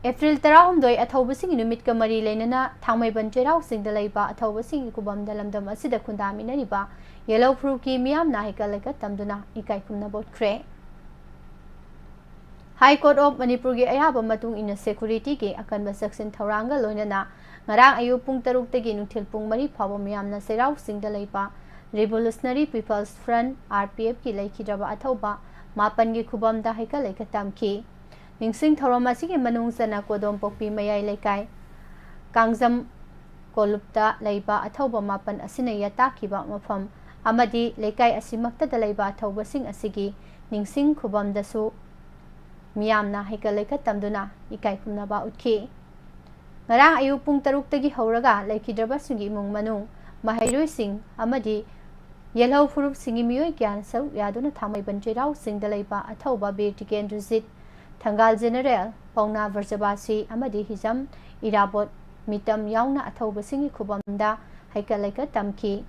ꯑꯦꯄ꯭ꯔꯤꯜ ꯇꯔꯥꯍꯨꯝꯗꯣꯏ, ꯑꯊꯧꯕꯁꯤꯡꯒꯤ ꯅꯨꯃꯤꯠꯀ ꯃꯔꯤ ꯂꯩꯅꯅ ꯊꯥꯡꯃꯩꯕꯟ ꯆꯩꯔꯥꯎ ꯆꯤꯡꯗ ꯂꯩꯕ ꯑꯊꯧꯕꯁꯤꯡꯒꯤ ꯈꯨꯕꯝꯗ ꯂꯝꯗꯝ ꯑꯁꯤꯗ ꯈꯨꯟꯗꯥꯃꯤꯟꯅꯔꯤꯕ ꯌꯦꯜꯍꯧ ꯐꯨꯔꯨꯞꯀꯤ ꯃꯤꯌꯥꯝꯅ ꯍꯩꯀꯠ ꯂꯩꯀꯠ ꯇꯝꯗꯨꯅ ꯏꯀꯥꯏ ꯈꯨꯝꯅꯕ ꯎꯠꯈ꯭ꯔꯦ꯫ High Court of ꯃꯅꯤꯄꯨꯔꯒꯤ ꯑꯌꯥꯕ ꯃꯇꯨꯡ ꯏꯟꯅ securityꯒꯤ ꯑꯀꯟꯕ ꯆꯦꯛꯁꯤꯟ ꯊꯧꯔꯥꯡꯒ ꯂꯣꯏꯅꯅ ꯉꯔꯥꯡ ꯑꯌꯨꯛ ꯄꯨꯡ ꯇꯔꯨꯛꯇꯒꯤ ꯅꯨꯡꯊꯤꯜ ꯄꯨꯡ ꯃꯔꯤ ꯐꯥꯎꯕ ꯃꯤꯌꯥꯝꯅ ꯆꯩꯔꯥꯎ ꯆꯤꯡꯗ ꯂꯩꯕ Revolutionary People's Front, RPFꯀꯤ ꯂꯩꯈꯤꯗ꯭ꯔꯕ ꯑꯊꯧꯕ ꯃꯥꯄꯟꯒꯤ ꯈꯨꯕꯝꯗ ꯍꯩꯀꯠ ꯂꯩꯀꯠ ꯇꯝꯈꯤ꯫ ꯅꯤꯡꯁꯤꯡ ꯊꯧꯔꯝ ꯑꯁꯤꯒꯤ ꯃꯅꯨꯡ ꯆꯟꯅ ꯀꯣꯗꯣꯝꯄꯣꯛꯄꯤ ꯃꯌꯥꯏ ꯂꯩꯀꯥꯏ, ꯀꯥꯡꯖꯝ ꯀꯣꯂꯨꯞꯇ ꯂꯩꯕ ꯑꯊꯧꯕ ꯃꯥꯄꯟ ꯑꯁꯤꯅ ꯌꯥꯇꯥꯛꯈꯤꯕ ꯃꯐꯝ ꯑꯃꯗꯤ ꯂꯩꯀꯥꯏ ꯑꯁꯤꯃꯛꯇꯗ ꯂꯩꯕ ꯑꯊꯧꯕꯁꯤꯡ ꯑꯁꯤꯒꯤ ꯅꯤꯡꯁꯤꯡ ꯈꯨꯕꯝꯗꯁꯨ ꯃꯤꯌꯥꯝꯅ ꯍꯩꯀꯠ ꯂꯩꯀꯠ ꯇꯝꯗꯨꯅ ꯏꯀꯥꯏ ꯈꯨꯝꯅꯕ ꯎꯠꯈꯤ꯫ ꯉꯔꯥꯡ ꯑꯌꯨꯛ ꯄꯨꯡ ꯇꯔꯨꯛꯇꯒꯤ ꯍꯧꯔꯒ ꯂꯩꯈꯤꯗ꯭ꯔꯕꯁꯤꯡꯒꯤ ꯏꯃꯨꯡ ꯃꯅꯨꯡ, ꯃꯍꯩꯔꯣꯏꯁꯤꯡ ꯑꯃꯗꯤ ꯌꯦꯜꯍꯧ ꯐꯨꯔꯨꯞꯁꯤꯡꯒꯤ ꯃꯤꯑꯣꯏ ꯀꯌꯥꯅ ꯁꯔꯨꯛ ꯌꯥꯗꯨꯅ ꯊꯥꯡꯃꯩꯕꯟ ꯆꯩꯔꯥꯎ ꯆꯤꯡꯗ ꯂꯩꯕ ꯑꯊꯧꯕ ꯕꯤꯔ ꯇꯤꯀꯦꯟꯗ꯭ꯔꯖꯤꯠ, ꯊꯪꯒꯥꯜ ꯖꯦꯅꯔꯦꯜ, ꯄꯥꯎꯅꯥ ꯕ꯭ꯔꯖꯕꯥꯁꯤ ꯑꯃꯗꯤ ꯍꯤꯖꯝ ꯏꯔꯥꯕꯣꯠ ꯃꯤꯇꯝ ꯌꯥꯎꯅ ꯑꯊꯧꯕꯁꯤꯡꯒꯤ ꯈꯨꯕꯝꯗ ꯍꯩꯀꯠ ꯂꯩꯀꯠ ꯇꯝꯈꯤ꯫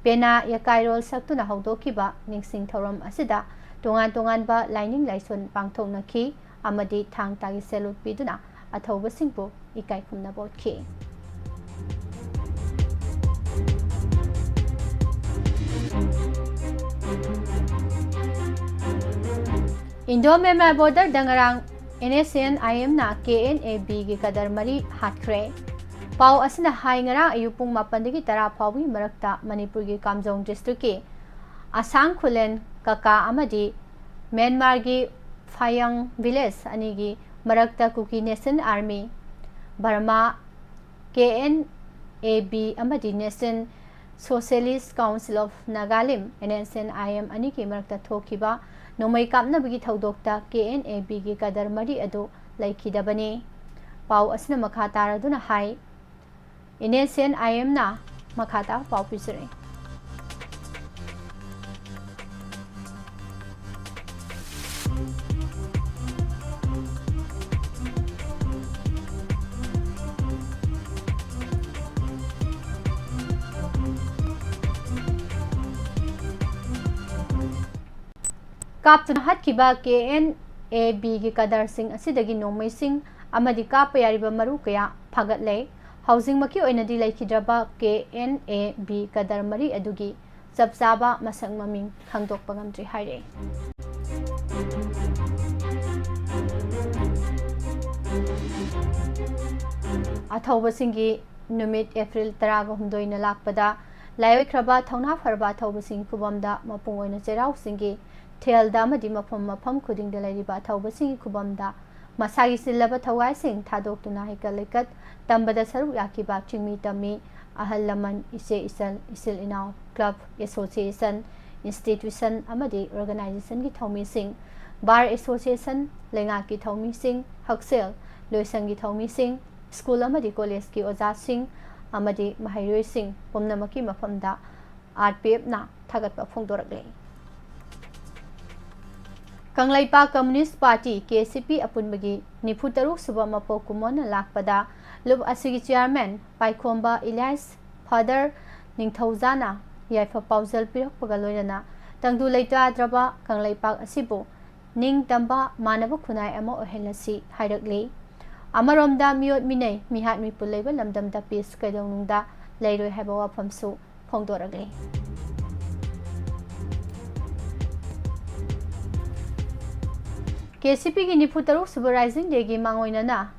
ꯄꯦꯅꯥ ꯌꯥꯀꯥꯏꯔꯣꯜ ꯁꯛꯇꯨꯅ ꯍꯧꯗꯣꯛꯈꯤꯕ ꯅꯤꯡꯁꯤꯡ ꯊꯧꯔꯝ ꯑꯁꯤꯗ ꯇꯣꯉꯥꯟ ꯇꯣꯉꯥꯟꯕ ꯂꯥꯏꯅꯤꯡ ꯂꯥꯏꯁꯣꯟ ꯄꯥꯡꯊꯣꯛꯅꯈꯤ ꯑꯃꯗꯤ ꯊꯥꯡ ꯇꯥꯒꯤ salute ꯄꯤꯗꯨꯅ ꯑꯊꯧꯕꯁꯤꯡꯕꯨ ꯏꯀꯥꯏ ꯈꯨꯝꯅꯕ ꯎꯠꯈꯤ꯫ Indo Myanmar border ꯗ ꯉꯔꯥꯡ N S C N I M ꯅ K N A B ꯒꯤ ꯀꯗꯔ ꯃꯔꯤ ꯍꯥꯠꯈ꯭ꯔꯦ꯫ ꯄꯥꯎ ꯑꯁꯤꯅ ꯍꯥꯏ, ꯉꯔꯥꯡ ꯑꯌꯨꯛ ꯄꯨꯡ ꯃꯥꯄꯟꯗꯒꯤ ꯇꯔꯥ ꯐꯥꯎꯕꯒꯤ ꯃꯔꯛꯇ ꯃꯅꯤꯄꯨꯔꯒꯤ ꯀꯥꯝꯖꯣꯡ district ꯀꯤ ꯑꯁꯥꯡ ꯈꯨꯂꯦꯟ ꯀꯀꯥ ꯑꯃꯗꯤ ꯃ꯭ꯌꯥꯟꯃꯥꯔꯒꯤ ꯐꯥꯌꯪ village ꯑꯅꯤꯒꯤ ꯃꯔꯛꯇ Kuki National Army, Burma, K N A B ꯑꯃꯗꯤ National Socialist Council of Nagalim, N S C N I M ꯑꯅꯤꯒꯤ ꯃꯔꯛꯇ ꯊꯣꯛꯈꯤꯕ ꯅꯣꯡꯃꯩ ꯀꯥꯞꯅꯕꯒꯤ ꯊꯧꯗꯣꯛꯇ K N A B ꯒꯤ ꯀꯗꯔ ꯃꯔꯤ ꯑꯗꯨ ꯂꯩꯈꯤꯗꯕꯅꯤ꯫ ꯄꯥꯎ ꯑꯁꯤꯅ ꯃꯈꯥ ꯇꯥꯔꯗꯨꯅ ꯍꯥꯏ, N S C N I M ꯅ ꯃꯈꯥ ꯇꯥꯕ ꯄꯥꯎ ꯄꯤꯖꯔꯤ꯫ ꯀꯥꯞꯇꯨꯅ ꯍꯥꯠꯈꯤꯕ K N A B ꯒꯤ ꯀꯗꯔꯁꯤꯡ ꯑꯁꯤꯗꯒꯤ ꯅꯣꯡꯃꯩꯁꯤꯡ ꯑꯃꯗꯤ ꯀꯥꯞꯄ ꯌꯥꯔꯤꯕ ꯃꯔꯨ ꯀꯌꯥ ꯐꯥꯒꯠꯂꯦ꯫ ꯍꯧꯖꯤꯛꯃꯛꯀꯤ ꯑꯣꯏꯅꯗꯤ ꯂꯩꯈꯤꯗ꯭ꯔꯕ K N A B ꯀꯗꯔ ꯃꯔꯤ ꯑꯗꯨꯒꯤ ꯆꯞ ꯆꯥꯕ ꯃꯁꯛ ꯃꯃꯤꯡ ꯈꯪꯗꯣꯛꯄ ꯉꯝꯗ꯭ꯔꯤ ꯍꯥꯏꯔꯛꯏ꯫ ꯑꯊꯧꯕꯁꯤꯡꯒꯤ ꯅꯨꯃꯤꯠ April ꯇꯔꯥꯒ ꯍꯨꯝꯗꯣꯏꯅ ꯂꯥꯛꯄꯗ ꯂꯥꯏꯑꯣꯏꯈ꯭ꯔꯕ ꯊꯧꯅꯥ ꯐꯔꯕ ꯑꯊꯧꯕꯁꯤꯡꯒꯤ ꯈꯨꯕꯝꯗ ꯃꯄꯨꯡ ꯑꯣꯏꯅ ꯆꯩꯔꯥꯎꯁꯤꯡꯒꯤ ꯊꯦꯜꯗ ꯑꯃꯗꯤ ꯃꯐꯝ ꯃꯐꯝ ꯈꯨꯗꯤꯡꯗ ꯂꯩꯔꯤꯕ ꯑꯊꯧꯕꯁꯤꯡꯒꯤ ꯈꯨꯕꯝꯗ ꯃꯁꯥꯒꯤ ꯆꯤꯜꯂꯕ ꯊꯧꯒꯥꯏꯁꯤꯡ ꯊꯥꯗꯣꯛꯇꯨꯅ ꯍꯩꯀꯠ ꯂꯩꯀꯠ ꯇꯝꯕꯗ ꯁꯔꯨꯛ ꯌꯥꯈꯤꯕ ꯆꯤꯡꯃꯤ ꯇꯝꯃꯤ, ꯑꯍꯜ ꯂꯃꯟ, ꯏꯆꯦ ꯏꯆꯜ, ꯏꯆꯤꯜ ꯏꯅꯥꯎ, club, association, institution ꯑꯃꯗꯤ organization ꯒꯤ ꯊꯧꯃꯤꯁꯤꯡ, bar association, ꯂꯩꯉꯥꯛꯀꯤ ꯊꯧꯃꯤꯁꯤꯡ, ꯍꯛꯁꯦꯜ, ꯂꯣꯏꯁꯪꯒꯤ ꯊꯧꯃꯤꯁꯤꯡ, school ꯑꯃꯗꯤ college ꯀꯤ ꯑꯣꯖꯥꯁꯤꯡ ꯑꯃꯗꯤ ꯃꯍꯩꯔꯣꯏꯁꯤꯡ ꯄꯨꯝꯅꯃꯛꯀꯤ ꯃꯐꯝꯗ R P F ꯅ ꯊꯥꯒꯠꯄ ꯐꯣꯡꯗꯣꯔꯛꯂꯤ꯫ Kangleipak Communist Party, K C P, ꯑꯄꯨꯟꯕꯒꯤ ꯅꯤꯐꯨ ꯇꯔꯨꯛ ꯁꯨꯕ ꯃꯄꯣꯛ ꯀꯨꯝꯑꯣꯟꯅ ꯂꯥꯛꯄꯗ ꯂꯨꯞ ꯑꯁꯤꯒꯤ chairman ꯄꯥꯏꯈꯣꯝꯕ ꯏꯂꯤꯌꯥꯁ Father ꯅꯤꯡꯊꯧꯖꯥꯅ ꯌꯥꯏꯐ ꯄꯥꯎꯖꯦꯜ ꯄꯤꯔꯛꯄꯒ ꯂꯣꯏꯅꯅ ꯇꯪꯗꯨ ꯂꯩꯇꯥꯗ꯭ꯔꯕ ꯀꯪꯂꯩꯄꯥꯛ ꯑꯁꯤꯕꯨ ꯅꯤꯡꯇꯝꯕ ꯃꯥꯟꯅꯕ ꯈꯨꯟꯅꯥꯏ ꯑꯃ ꯑꯣꯏꯍꯜꯂꯁꯤ ꯍꯥꯏꯔꯛꯂꯤ꯫ ꯑꯃꯔꯣꯝꯗ ꯃꯤꯑꯣꯠ ꯃꯤꯅꯩ, ꯃꯤꯍꯥꯠ ꯃꯤꯄꯨꯟ ꯂꯩꯕ ꯂꯝꯗꯝꯗ peace ꯀꯩꯗꯧꯅꯨꯡꯗ ꯂꯩꯔꯣꯏ ꯍꯥꯏꯕ ꯋꯥꯐꯝꯁꯨ ꯐꯣꯡꯗꯣꯔꯛꯂꯤ꯫ ꯀꯦ ꯁꯤ ꯄꯤꯒꯤ ꯅꯤꯐꯨ ꯇꯔꯨꯛ ꯁꯨꯕ Rising Dayꯒꯤ ꯃꯥꯡꯑꯣꯏꯅꯅ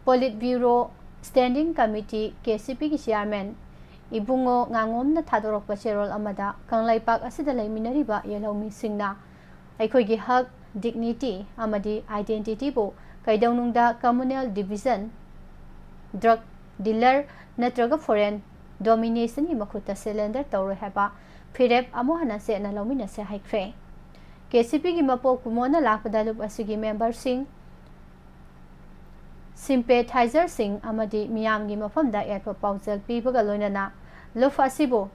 Politburo Standing Committee, K C ꯄꯤꯒꯤ Chairman ꯏꯕꯨꯡꯉꯣ ꯉꯥꯉꯣꯝꯅ ꯊꯥꯗꯣꯔꯛꯄ ꯆꯦꯔꯣꯜ ꯑꯃꯗ ꯀꯪꯂꯩꯄꯥꯛ ꯑꯁꯤꯗ ꯂꯩꯃꯤꯟꯅꯔꯤꯕ ꯌꯦꯜꯍꯧꯃꯤꯁꯤꯡꯅ ꯑꯩꯈꯣꯏꯒꯤ ꯍꯛ, dignity ꯑꯃꯗꯤ identityꯕꯨ ꯀꯩꯗꯧꯅꯨꯡꯗ communal division, drug dealer ꯅꯠꯇ꯭ꯔꯒ foreign dominationꯒꯤ ꯃꯈꯨꯠꯇ surrender ꯇꯧꯔꯣꯏ ꯍꯥꯏꯕ ꯐꯤꯔꯦꯞ ꯑꯃꯨꯛ ꯍꯟꯅ ꯆꯦꯠꯅ ꯂꯧꯃꯤꯟꯅꯁꯦ ꯍꯥꯏꯈ꯭ꯔꯦ꯫ ꯀꯦ ꯁꯤ ꯄꯤꯒꯤ ꯃꯄꯣꯛ ꯀꯨꯃꯣꯟꯅ ꯂꯥꯛꯄꯗ ꯂꯨꯞ ꯑꯁꯤꯒꯤ memberꯁꯤꯡ, sympathizerꯁꯤꯡ ꯑꯃꯗꯤ ꯃꯤꯌꯥꯝꯒꯤ ꯃꯐꯝꯗ ꯌꯥꯏꯐ ꯄꯥꯎꯖꯦꯜ ꯄꯤꯕꯒ ꯂꯣꯏꯅꯅ ꯂꯨꯞ ꯑꯁꯤꯕꯨ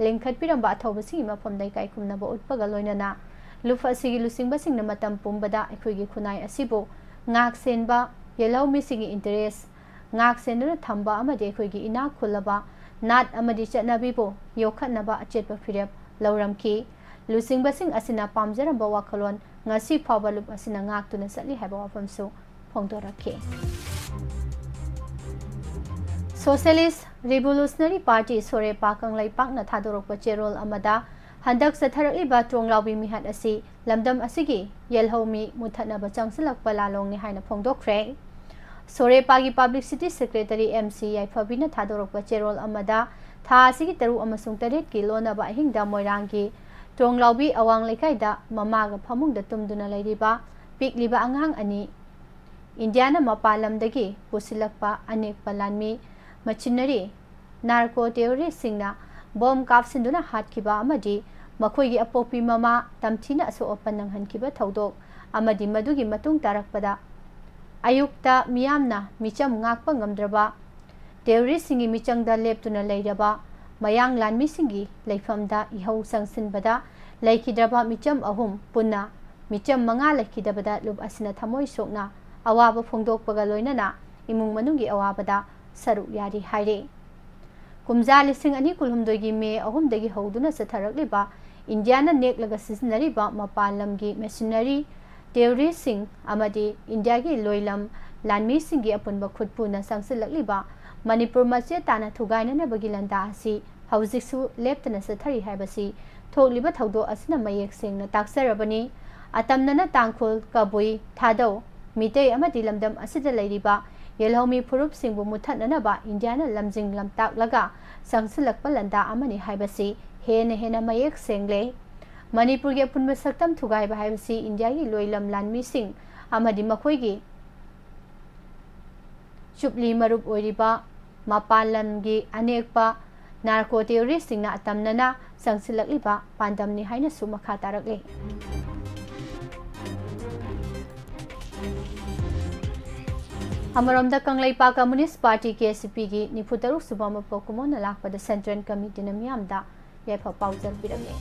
ꯂꯤꯡꯈꯠꯄꯤꯔꯝꯕ ꯑꯊꯧꯕꯁꯤꯡꯒꯤ ꯃꯐꯝꯗ ꯏꯀꯥꯏ ꯈꯨꯝꯅꯕ ꯎꯠꯄꯒ ꯂꯣꯏꯅꯅ ꯂꯨꯞ ꯑꯁꯤꯒꯤ ꯂꯨꯆꯤꯡꯕꯁꯤꯡꯅ ꯃꯇꯝ ꯄꯨꯝꯕꯗ ꯑꯩꯈꯣꯏꯒꯤ ꯈꯨꯟꯅꯥꯏ ꯑꯁꯤꯕꯨ ꯉꯥꯛ ꯁꯦꯟꯕ, ꯌꯦꯜꯍꯧꯃꯤꯁꯤꯡꯒꯤ interest ꯉꯥꯛ ꯁꯦꯟꯗꯨꯅ ꯊꯝꯕ ꯑꯃꯗꯤ ꯑꯩꯈꯣꯏꯒꯤ ꯏꯅꯥꯛ ꯈꯨꯜꯂꯕ ꯅꯥꯠ ꯑꯃꯗꯤ ꯆꯠꯅꯕꯤꯕꯨ ꯌꯣꯛꯈꯠꯅꯕ ꯑꯆꯦꯠꯄ ꯐꯤꯔꯦꯞ ꯂꯧꯔꯝꯈꯤ꯫ ꯂꯨꯆꯤꯡꯕꯁꯤꯡ ꯑꯁꯤꯅ ꯄꯥꯝꯖꯔꯝꯕ ꯋꯥꯈꯜꯂꯣꯟ ꯉꯁꯤ ꯐꯥꯎꯕ ꯂꯨꯞ ꯑꯁꯤꯅ ꯉꯥꯛꯇꯨꯅ ꯆꯠꯂꯤ ꯍꯥꯏꯕ ꯋꯥꯐꯝꯁꯨ ꯐꯣꯡꯗꯣꯔꯛꯈꯤ꯫ Socialist Revolutionary Party, ꯁꯣꯔꯦꯄꯥ ꯀꯪꯂꯩꯄꯥꯛꯅ ꯊꯥꯗꯣꯔꯛꯄ ꯆꯦꯔꯣꯜ ꯑꯃꯗ ꯍꯟꯗꯛ ꯆꯠꯊꯔꯛꯂꯤꯕ ꯇ꯭ꯔꯣꯡꯂꯥꯎꯕꯤ ꯃꯤꯍꯥꯠ ꯑꯁꯤ ꯂꯝꯗꯝ ꯑꯁꯤꯒꯤ ꯌꯦꯜꯍꯧꯃꯤ ꯃꯨꯊꯠꯅꯕ ꯆꯪꯁꯤꯜꯂꯛꯄ ꯂꯥꯂꯣꯡꯅꯤ ꯍꯥꯏꯅ ꯐꯣꯡꯗꯣꯛꯈ꯭ꯔꯦ꯫ ꯁꯣꯔꯦꯄꯥꯒꯤ Publicity Secretary ꯑꯦꯝ ꯁꯤ ꯌꯥꯏꯐꯕꯤꯅ ꯊꯥꯗꯣꯔꯛꯄ ꯆꯦꯔꯣꯜ ꯑꯃꯗ ꯊꯥ ꯑꯁꯤꯒꯤ ꯇꯔꯨꯛ ꯑꯃꯁꯨꯡ ꯇꯔꯦꯠꯀꯤ ꯂꯣꯟꯅꯕ ꯑꯍꯤꯡꯗ ꯃꯣꯏꯔꯥꯡꯒꯤ ꯇ꯭ꯔꯣꯡꯂꯥꯎꯕꯤ ꯑꯋꯥꯡ ꯂꯩꯀꯥꯏꯗ ꯃꯃꯥꯒ ꯐꯃꯨꯡꯗ ꯇꯨꯝꯗꯨꯅ ꯂꯩꯔꯤꯕ ꯄꯤꯛꯂꯤꯕ ꯑꯉꯥꯡ ꯑꯅꯤ ꯏꯟꯗꯤꯌꯥꯅ ꯃꯄꯥꯟ ꯂꯝꯗꯒꯤ ꯄꯨꯁꯤꯜꯂꯛꯄ ꯑꯅꯦꯛꯄ ꯂꯥꯟꯃꯤ, machinery, narco terroristꯁꯤꯡꯅ ꯕꯣꯝ ꯀꯥꯞꯁꯤꯟꯗꯨꯅ ꯍꯥꯠꯈꯤꯕ ꯑꯃꯗꯤ ꯃꯈꯣꯏꯒꯤ ꯑꯄꯣꯛꯄꯤ ꯃꯃꯥ ꯇꯝꯊꯤꯅ ꯑꯁꯣꯛ ꯑꯄꯟ ꯅꯪꯍꯟꯈꯤꯕ ꯊꯧꯗꯣꯛ ꯑꯃꯗꯤ ꯃꯗꯨꯒꯤ ꯃꯇꯨꯡ ꯇꯥꯔꯛꯄꯗ ꯑꯌꯨꯛꯇ ꯃꯤꯌꯥꯝꯅ ꯃꯤꯆꯝ ꯉꯥꯛꯄ ꯉꯝꯗ꯭ꯔꯕ terroristꯁꯤꯡꯒꯤ ꯃꯤꯆꯪꯗ ꯂꯦꯞꯇꯨꯅ ꯂꯩꯔꯕ ꯃꯌꯥꯡ ꯂꯥꯟꯃꯤꯁꯤꯡꯒꯤ ꯂꯩꯐꯝꯗ ꯏꯍꯧ ꯆꯪꯁꯤꯟꯕꯗ ꯂꯩꯈꯤꯗ꯭ꯔꯕ ꯃꯤꯆꯝ ꯑꯍꯨꯝ, ꯄꯨꯟꯅ ꯃꯤꯆꯝ ꯃꯉꯥ ꯂꯩꯈꯤꯗꯕꯗ ꯂꯨꯞ ꯑꯁꯤꯅ ꯊꯃꯣꯏ ꯁꯣꯛꯅ ꯑꯋꯥꯕ ꯐꯣꯡꯗꯣꯛꯄꯒ ꯂꯣꯏꯅꯅ ꯏꯃꯨꯡ ꯃꯅꯨꯡꯒꯤ ꯑꯋꯥꯕꯗ ꯁꯔꯨꯛ ꯌꯥꯔꯤ ꯍꯥꯏꯔꯤ꯫ ꯀꯨꯝꯖꯥ ꯂꯤꯁꯤꯡ ꯑꯅꯤ ꯀꯨꯟꯍꯨꯝꯗꯣꯏꯒꯤ ꯃꯦ ꯑꯍꯨꯝꯗꯒꯤ ꯍꯧꯗꯨꯅ ꯆꯠꯊꯔꯛꯂꯤꯕ ꯏꯟꯗꯤꯌꯥꯅ ꯅꯦꯛꯂꯒ ꯁꯤꯖꯤꯟꯅꯔꯤꯕ ꯃꯄꯥꯟ ꯂꯝꯒꯤ machinery, terroristꯁꯤꯡ ꯑꯃꯗꯤ ꯏꯟꯗꯤꯌꯥꯒꯤ ꯂꯣꯏꯂꯝ ꯂꯥꯟꯃꯤꯁꯤꯡꯒꯤ ꯑꯄꯨꯟꯕ ꯈꯨꯠꯄꯨꯅ ꯆꯪꯁꯤꯜꯂꯛꯂꯤꯕ ꯃꯅꯤꯄꯨꯔ ꯃꯆꯦꯠ ꯇꯥꯅ ꯊꯨꯒꯥꯏꯅꯅꯕꯒꯤ ꯂꯥꯟꯗꯥ ꯑꯁꯤ ꯍꯧꯖꯤꯛꯁꯨ ꯂꯦꯞꯇꯅ ꯆꯠꯊꯔꯤ ꯍꯥꯏꯕꯁꯤ ꯊꯣꯛꯂꯤꯕ ꯊꯧꯗꯣꯛ ꯑꯁꯤꯅ ꯃꯌꯦꯛ ꯁꯦꯡꯅ ꯇꯥꯛꯆꯔꯕꯅꯤ꯫ ꯑꯇꯝꯅꯅ ꯇꯥꯡꯈꯨꯜ, ꯀꯕꯨꯏ, ꯊꯥꯗꯧ, ꯃꯤꯇꯩ ꯑꯃꯗꯤ ꯂꯝꯗꯝ ꯑꯁꯤꯗ ꯂꯩꯔꯤꯕ ꯌꯦꯜꯍꯧꯃꯤ ꯐꯨꯔꯨꯞꯁꯤꯡꯕꯨ ꯃꯨꯠꯊꯠꯅꯅꯕ ꯏꯟꯗꯤꯌꯥꯅ ꯂꯝꯖꯤꯡ ꯂꯝꯇꯥꯛꯂꯒ ꯆꯪꯁꯤꯜꯂꯛꯄ ꯂꯥꯟꯗꯥ ꯑꯃꯅꯤ ꯍꯥꯏꯕꯁꯤ ꯍꯦꯟꯅ ꯍꯦꯟꯅ ꯃꯌꯦꯛ ꯁꯦꯡꯂꯦ꯫ ꯃꯅꯤꯄꯨꯔꯒꯤ ꯑꯄꯨꯟꯕ ꯁꯛꯇꯝ ꯊꯨꯒꯥꯏꯕ ꯍꯥꯏꯕꯁꯤ ꯏꯟꯗꯤꯌꯥꯒꯤ ꯂꯣꯏꯂꯝ ꯂꯥꯟꯃꯤꯁꯤꯡ ꯑꯃꯗꯤ ꯃꯈꯣꯏꯒꯤ ꯆꯨꯞꯂꯤ ꯃꯔꯨꯞ ꯑꯣꯏꯔꯤꯕ ꯃꯄꯥꯟ ꯂꯝꯒꯤ ꯑꯅꯦꯛꯄ ꯅꯥꯔꯀꯣ ꯇꯦꯔꯣꯔꯤꯁꯁꯤꯡꯅ ꯑꯇꯝꯅꯅ ꯆꯪꯁꯤꯜꯂꯛꯂꯤꯕ ꯄꯥꯟꯗꯝꯅꯤ ꯍꯥꯏꯅꯁꯨ ꯃꯈꯥ ꯇꯥꯔꯛꯂꯤ꯫ ꯑꯃꯔꯣꯝꯗ Kangleipak communist party, K C ꯄꯤꯒꯤ ꯅꯤꯐꯨ ꯇꯔꯨꯛ ꯁꯨꯕ ꯃꯄꯣꯛ ꯀꯨꯝꯑꯣꯟꯅ ꯂꯥꯛꯄꯗ ꯁꯦꯟꯇ꯭ꯔꯦꯜ ꯀꯃꯤꯇꯤꯅ ꯃꯤꯌꯥꯝꯗ ꯌꯥꯏꯐ ꯄꯥꯎꯖꯦꯜ ꯄꯤꯔꯝꯃꯤ꯫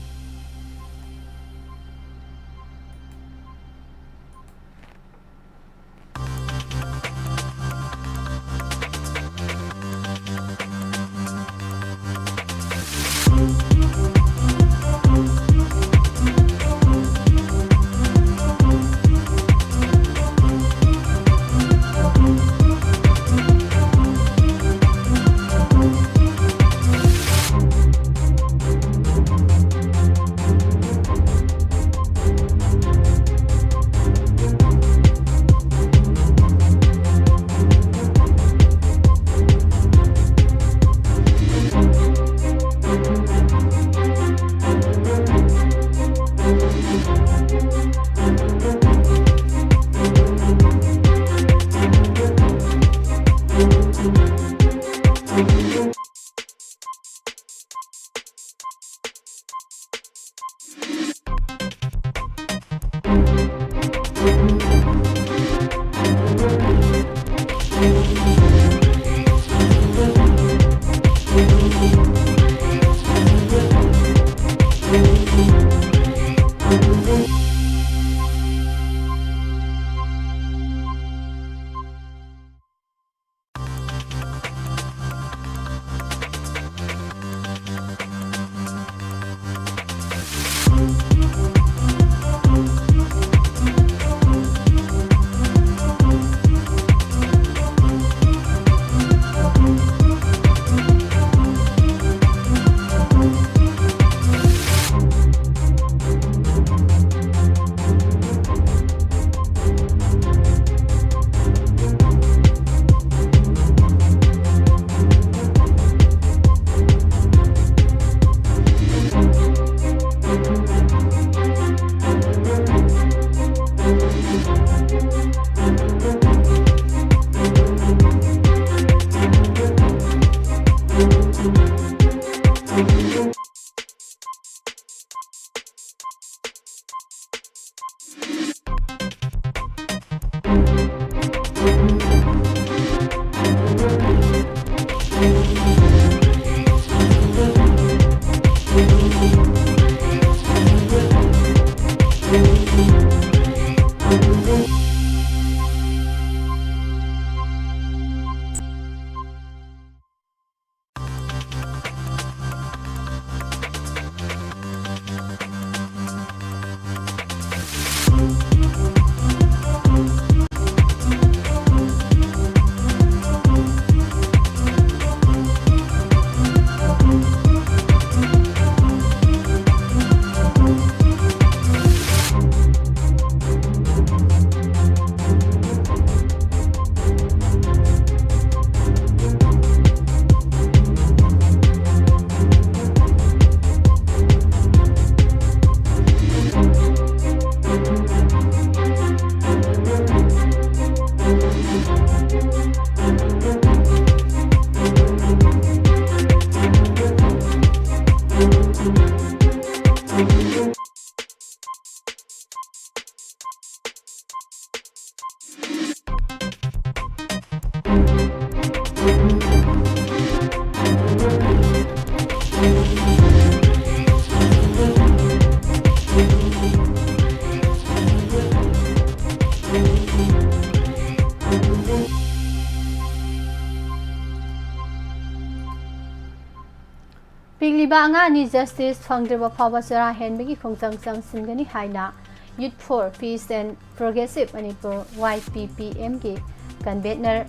ꯄꯤꯛꯂꯤꯕ ꯑꯉꯥꯡ ꯑꯅꯤ ꯖꯁꯇꯤꯁ ꯐꯪꯗ꯭ꯔꯤꯕ ꯐꯥꯎꯕ ꯆꯔꯥ ꯍꯦꯟꯕꯒꯤ ꯈꯣꯡꯖꯪ ꯆꯪꯁꯤꯟꯒꯅꯤ ꯍꯥꯏꯅ Youth for Peace and Progressive Manipur, Y P P M, ꯒꯤ ꯀꯟꯚꯦꯅꯔ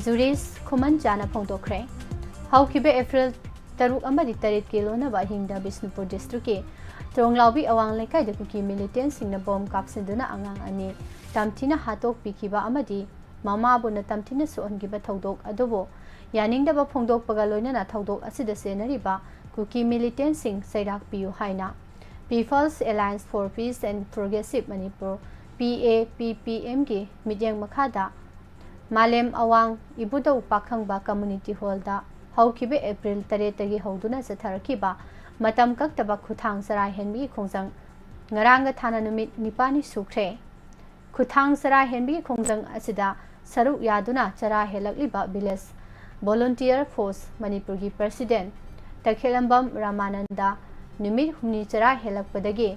ꯖꯨꯔꯤꯁ ꯈꯨꯃꯟꯆꯥꯅ ꯐꯣꯡꯗꯣꯛꯈ꯭ꯔꯦ꯫ ꯍꯧꯈꯤꯕ ꯑꯦꯄ꯭ꯔꯤꯜ ꯇꯔꯨꯛ ꯑꯃꯗꯤ ꯇꯔꯦꯠꯀꯤ ꯂꯣꯟꯅꯕ ꯑꯍꯤꯡꯗ ꯕꯤꯁꯅꯨꯄꯨꯔ ꯗꯤꯁꯇ꯭ꯔꯤꯛꯀꯤ ꯇ꯭ꯔꯣꯡꯂꯥꯎꯕꯤ ꯑꯋꯥꯡ ꯂꯩꯀꯥꯏꯗ ꯀꯨꯀꯤ ꯃꯤꯂꯤꯇꯦꯟꯁꯤꯡꯅ ꯕꯣꯝ ꯀꯥꯞꯁꯤꯟꯗꯨꯅ ꯑꯉꯥꯡ ꯑꯅꯤ ꯇꯝꯊꯤꯅ ꯍꯥꯠꯇꯣꯛꯄꯤꯈꯤꯕ ꯑꯃꯗꯤ ꯃꯃꯥꯕꯨꯅ ꯇꯝꯊꯤꯅ ꯁꯣꯛꯍꯟꯈꯤꯕ ꯊꯧꯗꯣꯛ ꯑꯗꯨꯕꯨ ꯌꯥꯅꯤꯡꯗꯕ ꯐꯣꯡꯗꯣꯛꯄꯒ ꯂꯣꯏꯅꯅ ꯊꯧꯗꯣꯛ ꯑꯁꯤꯗ ꯆꯦꯟꯅꯔꯤꯕ ꯀꯨꯀꯤ ꯃꯤꯂꯤꯇꯦꯟꯁꯤꯡ ꯆꯩꯔꯥꯛ ꯄꯤꯌꯨ ꯍꯥꯏꯅ People's Alliance for Peace and Progressive Manipur, P A P P M, ꯒꯤ ꯃꯤꯠꯌꯦꯡ ꯃꯈꯥꯗ ꯃꯥꯂꯦꯝ ꯑꯋꯥꯡ ꯏꯕꯨꯙꯧ ꯄꯥꯈꯪꯕ ꯀꯝꯃ꯭ꯌꯨꯅꯤꯇꯤ ꯍꯣꯜꯗ ꯍꯧꯈꯤꯕ ꯑꯦꯄ꯭ꯔꯤꯜ ꯇꯔꯦꯠꯇꯒꯤ ꯍꯧꯗꯨꯅ ꯆꯠꯊꯔꯛꯈꯤꯕ ꯃꯇꯝ ꯀꯛꯇꯕ ꯈꯨꯊꯥꯡ ꯆꯔꯥ ꯍꯦꯟꯕꯒꯤ ꯈꯣꯡꯖꯪ ꯉꯔꯥꯡꯒ ꯊꯥꯅ ꯅꯨꯃꯤꯠ ꯅꯤꯄꯥꯜꯅꯤ ꯁꯨꯈ꯭ꯔꯦ꯫ ꯈꯨꯊꯥꯡ ꯆꯔꯥ ꯍꯦꯟꯕꯒꯤ ꯈꯣꯡꯖꯪ ꯑꯁꯤꯗ ꯁꯔꯨꯛ ꯌꯥꯗꯨꯅ ꯆꯔꯥ ꯍꯦꯜꯂꯛꯂꯤꯕ ꯚꯤꯂꯦꯖ ꯚꯣꯂꯨꯟꯇꯤꯌꯔ ꯐꯣꯔꯁ ꯃꯅꯤꯄꯨꯔꯒꯤ ꯄ꯭ꯔꯁꯤꯗꯦꯟ ꯇꯈꯦꯂꯝꯕꯝ ꯔꯥꯃꯥꯅꯟꯗ ꯅꯨꯃꯤꯠ ꯍꯨꯝꯅꯤ ꯆꯔꯥ ꯍꯦꯜꯂꯛꯄꯗꯒꯤ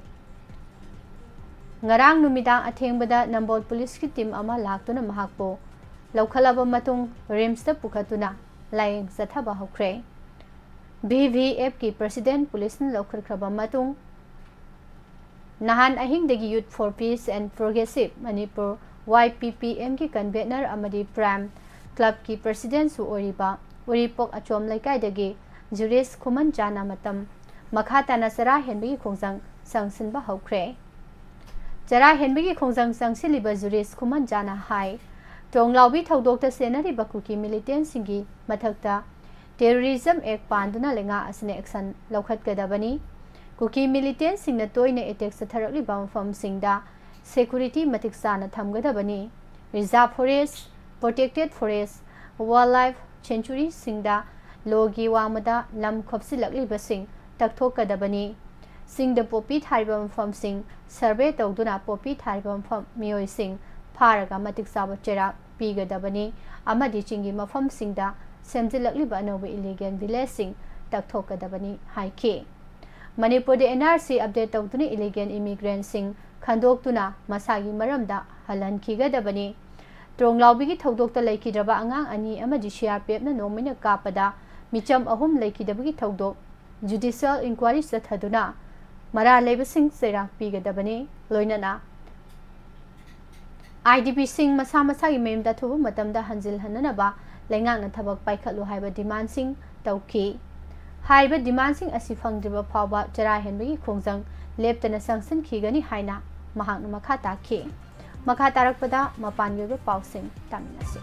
ꯉꯔꯥꯡ ꯅꯨꯃꯤꯗꯥꯡ ꯑꯊꯦꯡꯕꯗ ꯅꯝꯕꯣꯜ ꯄꯨꯂꯤꯁꯀꯤ ꯇꯤꯝ ꯑꯃ ꯂꯥꯛꯇꯨꯅ ꯃꯍꯥꯛꯄꯨ ꯂꯧꯈꯠꯂꯕ ꯃꯇꯨꯡ ꯔꯤꯝꯁꯇ ꯄꯨꯈꯠꯇꯨꯅ ꯂꯥꯌꯦꯡ ꯆꯠꯊꯕ ꯍꯧꯈ꯭ꯔꯦ꯫ ꯚꯤ ꯚꯤ ꯑꯦꯐꯀꯤ ꯄ꯭ꯔꯁꯤꯗꯦꯟ ꯄꯨꯂꯤꯁꯅ ꯂꯧꯈꯠꯈ꯭ꯔꯕ ꯃꯇꯨꯡ ꯅꯍꯥꯟ ꯑꯍꯤꯡꯗꯒꯤ Youth for Peace and Progressive Manipur, Y P P M, ꯒꯤ ꯀꯟꯚꯦꯅꯔ ꯑꯃꯗꯤ ꯄ꯭ꯔꯥꯏꯝ ꯀ꯭ꯂꯕꯀꯤ ꯄ꯭ꯔꯁꯤꯗꯦꯟꯁꯨ ꯑꯣꯏꯔꯤꯕ ꯎꯔꯤꯄꯣꯛ ꯑꯆꯣꯝ ꯂꯩꯀꯥꯏꯗꯒꯤ ꯖꯨꯔꯤꯁ ꯈꯨꯃꯟꯆꯥꯅ ꯃꯇꯝ ꯃꯈꯥ ꯇꯥꯅ ꯆꯔꯥ ꯍꯦꯟꯕꯒꯤ ꯈꯣꯡꯖꯪ ꯆꯪꯁꯤꯟꯕ ꯍꯧꯈ꯭ꯔꯦ꯫ ꯆꯔꯥ ꯍꯦꯟꯕꯒꯤ ꯈꯣꯡꯖꯪ ꯆꯪꯁꯤꯜꯂꯤꯕ ꯖꯨꯔꯤꯁ ꯈꯨꯃꯟꯆꯥꯅ ꯍꯥꯏ, ꯇ꯭ꯔꯣꯡꯂꯥꯎꯕꯤ ꯊꯧꯗꯣꯛꯇ ꯆꯦꯟꯅꯔꯤꯕ ꯀꯨꯀꯤ ꯃꯤꯂꯤꯇꯦꯟꯁꯤꯡꯒꯤ ꯃꯊꯛꯇ ꯇꯦꯔꯣꯔꯤꯖꯝ ꯑꯦꯛ ꯄꯥꯟꯗꯨꯅ ꯂꯩꯉꯥꯛ ꯑꯁꯤꯅ ꯑꯦꯛꯁꯟ ꯂꯧꯈꯠꯀꯗꯕꯅꯤ꯫ ꯀꯨꯀꯤ ꯃꯤꯂꯤꯇꯦꯟꯁꯤꯡꯅ ꯇꯣꯏꯅ ꯑꯦꯇꯦꯛ ꯆꯠꯊꯔꯛꯂꯤꯕ ꯃꯐꯝꯁꯤꯡꯗ ꯁꯦꯀꯨꯔꯤꯇꯤ ꯃꯇꯤꯛ ꯆꯥꯅ ꯊꯝꯒꯗꯕꯅꯤ꯫ Reserve forest, protected forest, wildlife ꯁꯦꯟꯆꯨꯔꯤꯁꯤꯡꯗ ꯂꯣꯒꯤ ꯋꯥꯡꯃꯗ ꯂꯝ ꯈꯣꯞꯆꯤꯜꯂꯛꯂꯤꯕꯁꯤꯡ ꯇꯛꯊꯣꯛꯀꯗꯕꯅꯤ꯫ ꯆꯤꯡꯗ ꯄꯣꯄꯤ ꯊꯥꯔꯤꯕ ꯃꯐꯝꯁꯤꯡ ꯁꯔꯚꯦ ꯇꯧꯗꯨꯅ ꯄꯣꯄꯤ ꯊꯥꯔꯤꯕ ꯃꯐꯝ ꯃꯤꯑꯣꯏꯁꯤꯡ ꯐꯥꯔꯒ ꯃꯇꯤꯛ ꯆꯥꯕ ꯆꯩꯔꯥꯛ ꯄꯤꯒꯗꯕꯅꯤ ꯑꯃꯗꯤ ꯆꯤꯡꯒꯤ ꯃꯐꯝꯁꯤꯡꯗ ꯁꯦꯝꯖꯤꯜꯂꯛꯂꯤꯕ ꯑꯅꯧꯕ ꯏꯂꯤꯒꯦꯜ ꯚꯤꯂꯦꯖꯁꯤꯡ ꯇꯛꯊꯣꯛꯀꯗꯕꯅꯤ ꯍꯥꯏꯈꯤ꯫ ꯃꯅꯤꯄꯨꯔꯗ ꯑꯦꯟ ꯑꯥꯔ ꯁꯤ ꯑꯞꯗꯦꯠ ꯇꯧꯗꯨꯅ ꯏꯂꯤꯒꯦꯜ ꯏꯃꯤꯒ꯭ꯔꯦꯟꯁꯤꯡ ꯈꯟꯗꯣꯛꯇꯨꯅ ꯃꯁꯥꯒꯤ ꯃꯔꯝꯗ ꯍꯜꯍꯟꯈꯤꯒꯗꯕꯅꯤ꯫ ꯇ꯭ꯔꯣꯡꯂꯥꯎꯕꯤꯒꯤ ꯊꯧꯗꯣꯛꯇ ꯂꯩꯈꯤꯗ꯭ꯔꯕ ꯑꯉꯥꯡ ꯑꯅꯤ ꯑꯃꯗꯤ ꯁꯤ ꯑꯥꯔ ꯄꯤ ꯑꯦꯐꯅ ꯅꯣꯡꯃꯩꯅ ꯀꯥꯞꯄꯗ ꯃꯤꯆꯝ ꯑꯍꯨꯝ ꯂꯩꯈꯤꯗꯕꯒꯤ ꯊꯧꯗꯣꯛ ꯖꯨꯗꯤꯁꯤꯌꯦꯜ ꯏꯟꯀ꯭ꯋꯥꯏꯔꯤ ꯆꯠꯊꯗꯨꯅ ꯃꯔꯥꯜ ꯂꯩꯕꯁꯤꯡ ꯆꯩꯔꯥꯛ ꯄꯤꯒꯗꯕꯅꯤ꯫ ꯂꯣꯏꯅꯅ ꯑꯥꯏ ꯗꯤ ꯄꯤꯁꯤꯡ ꯃꯁꯥ ꯃꯁꯥꯒꯤ ꯃꯌꯨꯝꯗ ꯑꯊꯨꯕ ꯃꯇꯝꯗ ꯍꯟꯖꯤꯜꯍꯟꯅꯅꯕ ꯂꯩꯉꯥꯛꯅ ꯊꯕꯛ ꯄꯥꯏꯈꯠꯂꯨ ꯍꯥꯏꯕ ꯗꯤꯃꯥꯟꯁꯤꯡ ꯇꯧꯈꯤ꯫ ꯍꯥꯏꯔꯤꯕ ꯗꯤꯃꯥꯟꯁꯤꯡ ꯑꯁꯤ ꯐꯪꯗ꯭ꯔꯤꯕ ꯐꯥꯎꯕ ꯆꯔꯥ ꯍꯦꯟꯕꯒꯤ ꯈꯣꯡꯖꯪ ꯂꯦꯞꯇꯅ ꯆꯪꯁꯤꯟꯈꯤꯒꯅꯤ ꯍꯥꯏꯅ ꯃꯍꯥꯛꯅ ꯃꯈꯥ ꯇꯥꯈꯤ꯫ ꯃꯈꯥ ꯇꯥꯔꯛꯄꯗ ꯃꯄꯥꯟꯒꯤ ꯑꯣꯏꯕ ꯄꯥꯎꯁꯤꯡ ꯇꯥꯃꯤꯟꯅꯁꯤ꯫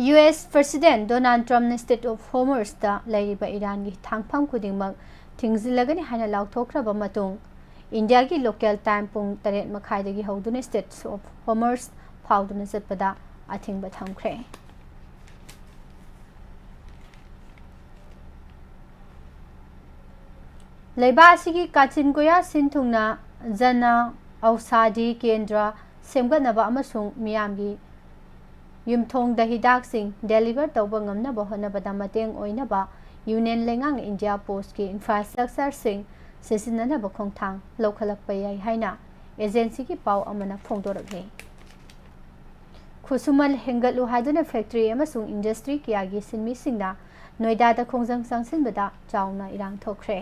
ꯌꯨ ꯑꯦꯁ President Donald Trumpꯅ Strait of Hormuzꯇ ꯂꯩꯔꯤꯕ ꯏꯔꯥꯟꯒꯤ ꯊꯥꯡꯐꯝ ꯈꯨꯗꯤꯡꯃꯛ ꯊꯤꯡꯖꯤꯜꯂꯒꯅꯤ ꯍꯥꯏꯅ ꯂꯥꯎꯊꯣꯛꯈ꯭ꯔꯕ ꯃꯇꯨꯡ, ꯏꯟꯗꯤꯌꯥꯒꯤ local time ꯄꯨꯡ ꯇꯔꯦꯠ ꯃꯈꯥꯏꯗꯒꯤ ꯍꯧꯗꯨꯅ Strait of Hormuz ꯐꯥꯎꯗꯨꯅ ꯆꯠꯄꯗ ꯑꯊꯤꯡꯕ ꯊꯝꯈ꯭ꯔꯦ꯫ ꯂꯩꯕꯥꯛ ꯑꯁꯤꯒꯤ ꯀꯥꯆꯤꯟ ꯀꯣꯌꯥ ꯁꯤꯟ ꯊꯨꯡꯅ ꯖꯅ ꯑꯧꯁꯥꯙꯤ ꯀꯦꯟꯗ꯭ꯔ ꯁꯦꯝꯒꯠꯅꯕ ꯑꯃꯁꯨꯡ ꯃꯤꯌꯥꯝꯒꯤ ꯌꯨꯝꯊꯣꯡꯗ ꯍꯤꯗꯥꯛꯁꯤꯡ deliver ꯇꯧꯕ ꯉꯝꯅꯕ ꯍꯣꯠꯅꯕꯗ ꯃꯇꯦꯡ ꯑꯣꯏꯅꯕ Union ꯂꯩꯉꯥꯛꯅ India Postꯀꯤ infrastructureꯁꯤꯡ ꯁꯤꯖꯤꯟꯅꯅꯕ ꯈꯣꯡꯊꯥꯡ ꯂꯧꯈꯠꯂꯛꯄ ꯌꯥꯏ ꯍꯥꯏꯅ agencyꯒꯤ ꯄꯥꯎ ꯑꯃꯅ ꯐꯣꯡꯗꯣꯔꯛꯂꯤ꯫ ꯈꯨꯠꯁꯨꯃꯟ ꯍꯦꯟꯒꯠꯂꯨ ꯍꯥꯏꯗꯨꯅ factory ꯑꯃꯁꯨꯡ industry ꯀꯌꯥꯒꯤ ꯁꯤꯟꯃꯤꯁꯤꯡꯅ ꯅꯣꯏꯗꯥꯗ ꯈꯣꯡꯖꯪ ꯆꯪꯁꯤꯟꯕꯗ ꯆꯥꯎꯅ ꯏꯔꯥꯡ ꯊꯣꯛꯈ꯭ꯔꯦ꯫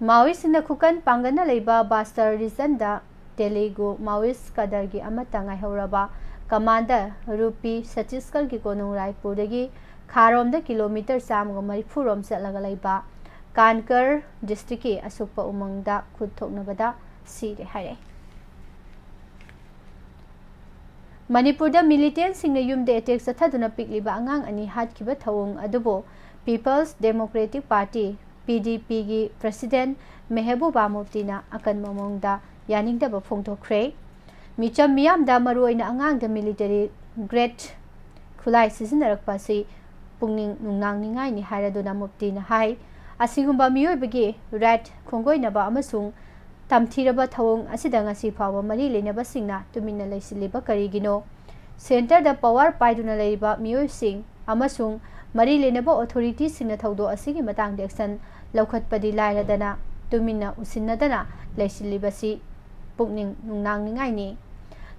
ꯃꯥꯑꯣꯏꯁꯤꯡꯅ ꯈꯨꯀꯟ ꯄꯥꯡꯒꯟꯅ ꯂꯩꯕ ꯕꯁꯇꯔ regionꯗ Telugu Maoist cadreꯒꯤ ꯑꯃꯠꯇ ꯉꯥꯏꯍꯧꯔꯕ commander ꯔꯨꯄꯤ ꯁꯠꯇꯤꯁꯒꯔꯒꯤ ꯀꯣꯅꯨꯡ ꯔꯥꯏꯄꯨꯔꯗꯒꯤ ꯈꯥꯔꯣꯝꯗ kilometre ꯆꯥꯝꯃꯒ ꯃꯔꯤꯐꯨ ꯔꯣꯝ ꯆꯠꯂꯒ ꯂꯩꯕ ꯀꯥꯟꯀꯔ districtꯀꯤ ꯑꯁꯨꯛꯄ ꯎꯃꯪꯗ ꯈꯨꯠ ꯊꯣꯛꯅꯕꯗ ꯁꯤꯔꯦ ꯍꯥꯏꯔꯦ꯫ ꯃꯅꯤꯄꯨꯔꯗ militantꯁꯤꯡꯅ ꯌꯨꯝꯗ attack ꯆꯠꯊꯗꯨꯅ ꯄꯤꯛꯂꯤꯕ ꯑꯉꯥꯡ ꯑꯅꯤ ꯍꯥꯠꯈꯤꯕ ꯊꯧꯑꯣꯡ ꯑꯗꯨꯕꯨ People's Democratic Party, PDPꯒꯤ President ꯃꯦꯍꯕꯨꯕꯥ ꯃꯨꯐꯇꯤꯅ ꯑꯀꯟꯕ ꯃꯑꯣꯡꯗ ꯌꯥꯅꯤꯡꯗꯕ ꯐꯣꯡꯗꯣꯛꯈ꯭ꯔꯦ꯫ ꯃꯤꯆꯝ ꯃꯤꯌꯥꯝꯗ, ꯃꯔꯨꯑꯣꯏꯅ ꯑꯉꯥꯡꯗ military grade ꯈꯨꯠꯂꯥꯏ ꯁꯤꯖꯤꯟꯅꯔꯛꯄ ꯑꯁꯤ ꯄꯨꯛꯅꯤꯡ ꯅꯨꯡꯅꯥꯡꯅꯤꯡꯉꯥꯏꯅꯤ ꯍꯥꯏꯔꯗꯨꯅ ꯃꯨꯞꯇꯤꯅ ꯍꯥꯏ꯫ ꯑꯁꯤꯒꯨꯝꯕ ꯃꯤꯑꯣꯏꯕꯒꯤ ꯔꯥꯏꯠ ꯈꯣꯡꯒꯣꯏꯅꯕ ꯑꯃꯁꯨꯡ ꯇꯝꯊꯤꯔꯕ ꯊꯧꯑꯣꯡ ꯑꯁꯤꯗ ꯉꯁꯤ ꯐꯥꯎꯕ ꯃꯔꯤ ꯂꯩꯅꯕꯁꯤꯡꯅ ꯇꯨꯃꯤꯟꯅ ꯂꯩꯁꯤꯜꯂꯤꯕ ꯀꯔꯤꯒꯤꯅꯣ? ꯁꯦꯟꯇꯔꯗ ꯄꯋꯥꯔ ꯄꯥꯏꯗꯨꯅ ꯂꯩꯔꯤꯕ ꯃꯤꯑꯣꯏꯁꯤꯡ ꯑꯃꯁꯨꯡ ꯃꯔꯤ ꯂꯩꯅꯕ ꯑꯣꯊꯣꯔꯤꯇꯤꯁꯤꯡꯅ ꯊꯧꯗꯣꯛ ꯑꯁꯤꯒꯤ ꯃꯇꯥꯡꯗ ꯑꯦꯛꯁꯟ ꯂꯧꯈꯠꯄꯗꯤ ꯂꯥꯏꯔꯗꯅ ꯇꯨꯃꯤꯟꯅ ꯎꯁꯤꯟꯅꯗꯅ ꯂꯩꯁꯤꯜꯂꯤꯕꯁꯤ ꯄꯨꯛꯅꯤꯡ ꯅꯨꯡꯅꯥꯡꯅꯤꯡꯉꯥꯏꯅꯤ꯫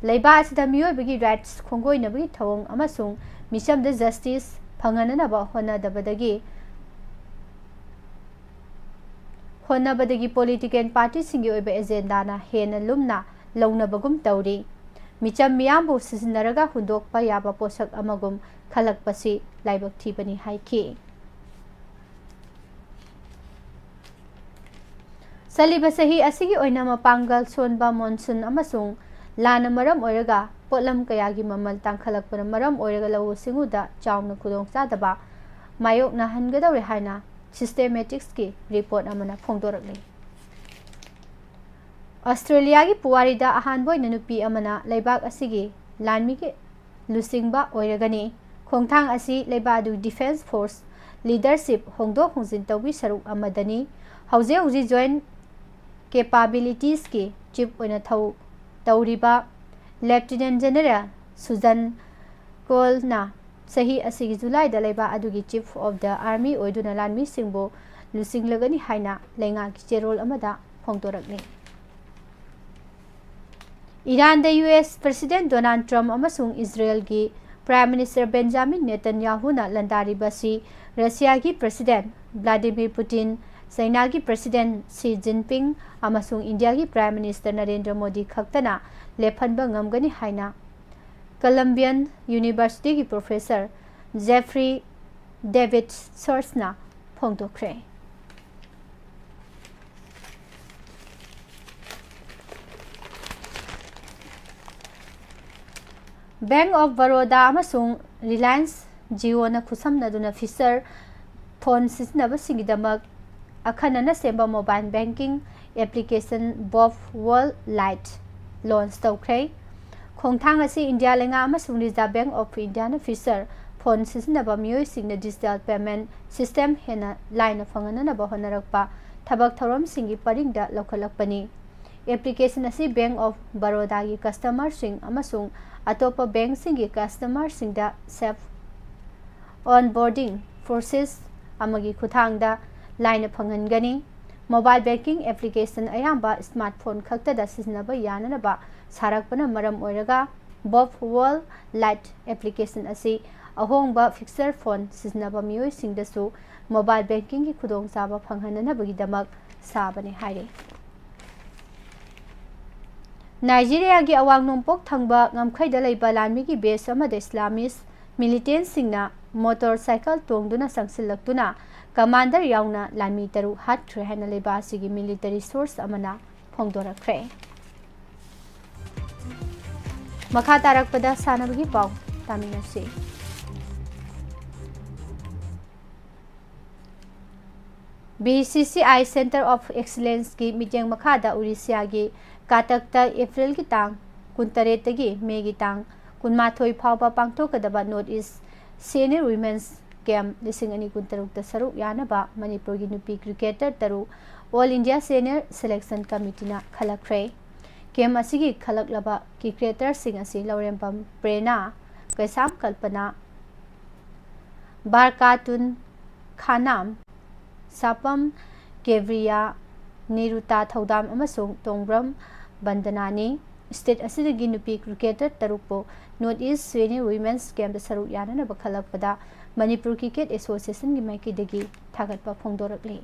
ꯂꯩꯕꯥꯛ ꯑꯁꯤꯗ ꯃꯤꯑꯣꯏꯕꯒꯤ ꯔꯥꯏꯠꯁ ꯈꯣꯡꯒꯣꯏꯅꯕꯒꯤ ꯊꯧꯑꯣꯡ ꯑꯃꯁꯨꯡ ꯃꯤꯆꯝꯗ ꯖꯁꯇꯤꯁ ꯐꯪꯍꯟꯅꯅꯕ ꯍꯣꯠꯅꯗꯕꯗꯒꯤ ꯍꯣꯠꯅꯕꯗꯒꯤ ꯄꯣꯂꯤꯇꯤꯀꯦꯜ ꯄꯥꯔꯇꯤꯁꯤꯡꯒꯤ ꯑꯣꯏꯕ ꯑꯦꯖꯦꯟꯗꯥꯅ ꯍꯦꯟꯅ ꯂꯨꯝꯅ ꯂꯧꯅꯕꯒꯨꯝ ꯇꯧꯔꯤ꯫ ꯃꯤꯆꯝ ꯃꯤꯌꯥꯝꯕꯨ ꯁꯤꯖꯤꯟꯅꯔꯒ ꯍꯨꯟꯗꯣꯛꯄ ꯌꯥꯕ ꯄꯣꯠꯁꯛ ꯑꯃꯒꯨꯝ ꯈꯜꯂꯛꯄꯁꯤ ꯂꯥꯏꯕꯛ ꯊꯤꯕꯅꯤ ꯍꯥꯏꯈꯤ꯫ ꯆꯠꯂꯤꯕ ꯆꯍꯤ ꯑꯁꯤꯒꯤ ꯑꯣꯏꯅ ꯃꯄꯥꯡꯒꯜ ꯁꯣꯟꯕ ꯃꯣꯟꯁꯨꯟ ꯑꯃꯁꯨꯡ ꯂꯥꯟꯅ ꯃꯔꯝ ꯑꯣꯏꯔꯒ ꯄꯣꯠꯂꯝ ꯀꯌꯥꯒꯤ ꯃꯃꯜ ꯇꯥꯡꯈꯠꯂꯛꯄꯅ ꯃꯔꯝ ꯑꯣꯏꯔꯒ ꯂꯧꯎ ꯁꯤꯡꯎꯗ ꯆꯥꯎꯅ ꯈꯨꯗꯣꯡꯆꯥꯗꯕ ꯃꯥꯌꯣꯛꯅꯍꯟꯒꯗꯧꯔꯦ ꯍꯥꯏꯅ ꯁꯤꯁꯇꯦꯃꯦꯇꯤꯛꯁꯀꯤ ꯔꯤꯄꯣꯔꯠ ꯑꯃꯅ ꯐꯣꯡꯗꯣꯔꯛꯂꯤ꯫ ꯑꯁꯇ꯭ꯔꯦꯂꯤꯌꯥꯒꯤ ꯄꯨꯋꯥꯔꯤꯗ ꯑꯍꯥꯟꯕ ꯑꯣꯏꯅ ꯅꯨꯄꯤ ꯑꯃꯅ ꯂꯩꯕꯥꯛ ꯑꯁꯤꯒꯤ ꯂꯥꯟꯃꯤꯒꯤ ꯂꯨꯆꯤꯡꯕ ꯑꯣꯏꯔꯒꯅꯤ꯫ ꯈꯣꯡꯊꯥꯡ ꯑꯁꯤ ꯂꯩꯕꯥꯛ ꯑꯗꯨꯒꯤ ꯗꯤꯐꯦꯟꯁ ꯐꯣꯔꯁ ꯂꯤꯗꯔꯁꯤꯞ ꯍꯣꯡꯗꯣꯛ ꯍꯣꯡꯖꯤꯟ ꯇꯧꯕꯒꯤ ꯁꯔꯨꯛ ꯑꯃꯗꯅꯤ꯫ ꯍꯧꯖꯤꯛ ꯍꯧꯖꯤꯛ ꯖꯣꯏꯟ ꯀꯦꯄꯥꯕꯤꯂꯤꯇꯤꯁꯀꯤ ꯆꯤꯐ ꯑꯣꯏꯅ ꯊꯧ ꯇꯧꯔꯤꯕ ꯂꯦꯐꯇꯤꯅꯦꯟ ꯖꯦꯅꯔꯦꯜ ꯁꯨꯖꯟ ꯀꯣꯜꯅ ꯆꯍꯤ ꯑꯁꯤꯒꯤ ꯖꯨꯂꯥꯏꯗ ꯂꯩꯕꯥꯛ ꯑꯗꯨꯒꯤ ꯆꯤꯐ ꯑꯣꯐ ꯗ ꯑꯥꯔꯃꯤ ꯑꯣꯏꯗꯨꯅ ꯂꯥꯟꯃꯤꯁꯤꯡꯕꯨ ꯂꯨꯆꯤꯡꯂꯒꯅꯤ ꯍꯥꯏꯅ ꯂꯩꯉꯥꯛꯀꯤ ꯆꯦꯔꯣꯜ ꯑꯃꯗ ꯐꯣꯡꯗꯣꯔꯛꯂꯤ꯫ ꯏꯔꯥꯟꯗ ꯌꯨ ꯑꯦꯁ ꯄ꯭ꯔꯁꯤꯗꯦꯟ ꯗꯣꯅꯥꯜꯗ ꯇ꯭ꯔꯝꯞ ꯑꯃꯁꯨꯡ ꯏꯖꯔꯦꯜꯒꯤ prime minister Benjamin ꯅꯦꯇꯟꯌꯥꯍꯨꯅ ꯂꯥꯟꯗꯥꯔꯤꯕꯁꯤ ꯔꯁꯤꯌꯥꯒꯤ president ꯚ꯭ꯂꯥꯗꯤꯃꯤꯔ ꯄꯨꯇꯤꯟ, ꯆꯩꯅꯥꯒꯤ president ꯁꯤ ꯖꯤꯟꯄꯤꯡ ꯑꯃꯁꯨꯡ ꯏꯟꯗꯤꯌꯥꯒꯤ ꯄ꯭ꯔꯥꯏꯝ ꯃꯤꯅꯤꯁꯇꯔ ꯅꯔꯦꯟꯗ꯭ꯔ ꯃꯣꯗꯤ ꯈꯛꯇꯅ ꯂꯦꯞꯍꯟꯕ ꯉꯝꯒꯅꯤ ꯍꯥꯏꯅ ꯀꯂꯝꯕꯤꯌꯟ ꯌꯨꯅꯤꯚꯔꯁꯤꯇꯤꯒꯤ ꯄ꯭ꯔꯣꯐꯦꯁꯔ ꯖꯦꯐ꯭ꯔꯤ ꯗꯦꯕꯤꯠ ꯁꯔꯁꯅ ꯐꯣꯡꯗꯣꯛꯈ꯭ꯔꯦ꯫ ꯕꯦꯡꯛ ꯑꯣꯐ ꯕꯔꯣꯗꯥ ꯑꯃꯁꯨꯡ ꯔꯤꯂꯥꯌꯟꯁ ꯖꯤꯑꯣꯅ ꯈꯨꯠꯁꯝꯅꯗꯨꯅ ꯐꯤꯆꯔ ꯐꯣꯟ ꯁꯤꯖꯤꯟꯅꯕꯁꯤꯡꯒꯤꯗꯃꯛ ꯑꯈꯟꯅꯅ ꯁꯦꯝꯕ mobile banking application BoB world lite launch ꯇꯧꯈ꯭ꯔꯦ꯫ ꯈꯣꯡꯊꯥꯡ ꯑꯁꯤ ꯏꯟꯗꯤꯌꯥ ꯂꯩꯉꯥꯛ ꯑꯃꯁꯨꯡ ꯔꯤꯖꯥꯔꯚ ꯕꯦꯡꯛ ꯑꯣꯐ ꯏꯟꯗꯤꯌꯥꯅ ꯐꯤꯆꯔ ꯐꯣꯟ ꯁꯤꯖꯤꯟꯅꯕ ꯃꯤꯑꯣꯏꯁꯤꯡꯅ digital payment system ꯍꯦꯟꯅ ꯂꯥꯏꯅ ꯐꯪꯍꯟꯅꯅꯕ ꯍꯣꯠꯅꯔꯛꯄ ꯊꯕꯛ ꯊꯧꯔꯝꯁꯤꯡꯒꯤ ꯄꯔꯤꯡꯗ ꯂꯧꯈꯠꯂꯛꯄꯅꯤ꯫ Application ꯑꯁꯤ Bank of Barodaꯒꯤ customerꯁꯤꯡ ꯑꯃꯁꯨꯡ ꯑꯇꯣꯞꯄ bankꯁꯤꯡꯒꯤ customerꯁꯤꯡꯗ self onboarding process ꯑꯃꯒꯤ ꯈꯨꯠꯊꯥꯡꯗ ꯂꯥꯏꯅ ꯐꯪꯍꯟꯒꯅꯤ꯫ Mobile banking application ꯑꯌꯥꯝꯕ smartphone ꯈꯛꯇꯗ ꯁꯤꯖꯤꯟꯅꯕ ꯌꯥꯅꯅꯕ ꯁꯥꯔꯛꯄꯅ ꯃꯔꯝ ꯑꯣꯏꯔꯒ, Bob World Lite application ꯑꯁꯤ ꯑꯍꯣꯡꯕ feature ꯐꯣꯟ ꯁꯤꯖꯤꯟꯅꯕ ꯃꯤꯑꯣꯏꯁꯤꯡꯗꯁꯨ mobile bankingꯒꯤ ꯈꯨꯗꯣꯡꯆꯥꯕ ꯐꯪꯍꯟꯅꯅꯕꯒꯤꯗꯃꯛ ꯁꯥꯕꯅꯤ ꯍꯥꯏꯔꯤ꯫ ꯅꯥꯏꯖꯤꯔꯤꯌꯥꯒꯤ ꯑꯋꯥꯡ ꯅꯣꯡꯄꯣꯛ ꯊꯪꯕ ꯉꯝꯈꯩꯗ ꯂꯩꯕ ꯂꯥꯟꯃꯤꯒꯤ base ꯑꯃꯗ Islamist militantꯁꯤꯡꯅ motorcycle ꯇꯣꯡꯗꯨꯅ ꯆꯪꯁꯤꯜꯂꯛꯇꯨꯅ commander ꯌꯥꯎꯅ ꯂꯥꯟꯃꯤ ꯇꯔꯨꯛ ꯍꯥꯠꯈ꯭ꯔꯦ ꯍꯥꯏꯅ ꯂꯩꯕꯥꯛ ꯑꯁꯤꯒꯤ military source ꯑꯃꯅ ꯐꯣꯡꯗꯣꯔꯛꯈ꯭ꯔꯦ꯫ ꯃꯈꯥ ꯇꯥꯔꯛꯄꯗ ꯁꯥꯟꯅꯕꯒꯤ ꯄꯥꯎ ꯇꯥꯃꯤꯟꯅꯁꯤ꯫ B C C I Centre of Excellenceꯀꯤ ꯃꯤꯠꯌꯦꯡ ꯃꯈꯥꯗ ꯎꯔꯤꯁꯤꯌꯥꯒꯤ ꯀꯥꯇꯛꯇ Aprilꯒꯤ ꯇꯥꯡ ꯀꯨꯟꯇꯔꯦꯠꯇꯒꯤ Mayꯒꯤ ꯇꯥꯡ ꯀꯨꯟꯃꯥꯊꯣꯏ ꯐꯥꯎꯕ ꯄꯥꯡꯊꯣꯛꯀꯗꯕ North East Senior Women's Game ꯂꯤꯁꯤꯡ ꯑꯅꯤ ꯀꯨꯟꯇꯔꯨꯛꯇ ꯁꯔꯨꯛ ꯌꯥꯅꯕ ꯃꯅꯤꯄꯨꯔꯒꯤ ꯅꯨꯄꯤ cricketer ꯇꯔꯨꯛ All India Senior Selection Committeeꯅ ꯈꯜꯂꯛꯈ꯭ꯔꯦ꯫ Game ꯑꯁꯤꯒꯤ ꯈꯜꯂꯛꯂꯕ cricketerꯁꯤꯡ ꯑꯁꯤ ꯂꯧꯔꯦꯝꯕꯝ ꯄ꯭ꯔꯦꯔꯅꯥ, ꯀꯩꯁꯥꯝ ꯀꯜꯄꯅꯥ, ꯕꯥꯔꯀꯥꯇꯨꯟ ꯈꯥꯅꯥꯝ, ꯁꯥꯄꯝ ꯀꯦꯕ꯭ꯔꯤꯌꯥ, ꯅꯤꯔꯨꯇꯥ ꯊꯧꯗꯥꯝ ꯑꯃꯁꯨꯡ ꯇꯣꯡꯕ꯭ꯔꯝ ꯕꯟꯗꯅꯥꯅꯤ꯫ State ꯑꯁꯤꯗꯒꯤ ꯅꯨꯄꯤ cricketer ꯇꯔꯨꯛꯄꯨ North East Senior Women's Gameꯗ ꯁꯔꯨꯛ ꯌꯥꯅꯅꯕ ꯈꯜꯂꯛꯄꯗ ꯃꯅꯤꯄꯨꯔ Cricket Associationꯒꯤ ꯃꯥꯏꯀꯩꯗꯒꯤ ꯊꯥꯒꯠꯄ ꯐꯣꯡꯗꯣꯔꯛꯂꯤ꯫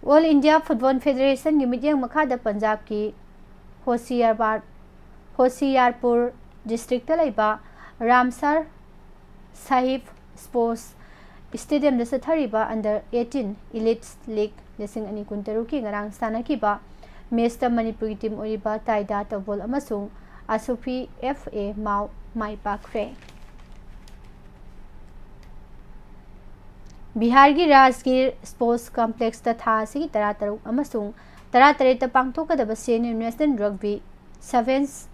All India Football Federationꯒꯤ ꯃꯤꯠꯌꯦꯡ ꯃꯈꯥꯗ ꯄꯟꯖꯥꯕꯀꯤ ꯍꯣꯁꯤꯌꯥꯔꯕꯥꯗ, ꯍꯣꯁꯤꯌꯥꯔꯄꯨꯔ districtꯇ ꯂꯩꯕ ꯔꯥꯝꯁꯥꯔ ꯁꯥꯍꯤꯕ Sports Stadiumꯗ ꯆꯠꯊꯔꯤꯕ Under eighteen Elite League ꯂꯤꯁꯤꯡ ꯑꯅꯤ ꯀꯨꯟꯇꯔꯨꯛꯀꯤ ꯉꯔꯥꯡ ꯁꯥꯟꯅꯈꯤꯕ matchꯇ ꯃꯅꯤꯄꯨꯔꯒꯤ team ꯑꯣꯏꯔꯤꯕ ꯇꯥꯏꯗꯥ ꯇꯧꯕꯣꯜ ꯑꯃꯁꯨꯡ ꯑꯁꯨꯐꯤ F A ꯃꯥꯎ ꯃꯥꯏ ꯄꯥꯛꯈ꯭ꯔꯦ꯫ ꯕꯤꯍꯥꯔꯒꯤ ꯔꯥꯖꯒꯤꯔ Sports Complexꯇ ꯊꯥ ꯑꯁꯤꯒꯤ ꯇꯔꯥꯇꯔꯨꯛ ꯑꯃꯁꯨꯡ ꯇꯔꯥꯇꯔꯦꯠꯇ ꯄꯥꯡꯊꯣꯛꯀꯗꯕ Senior National Rugby Sevens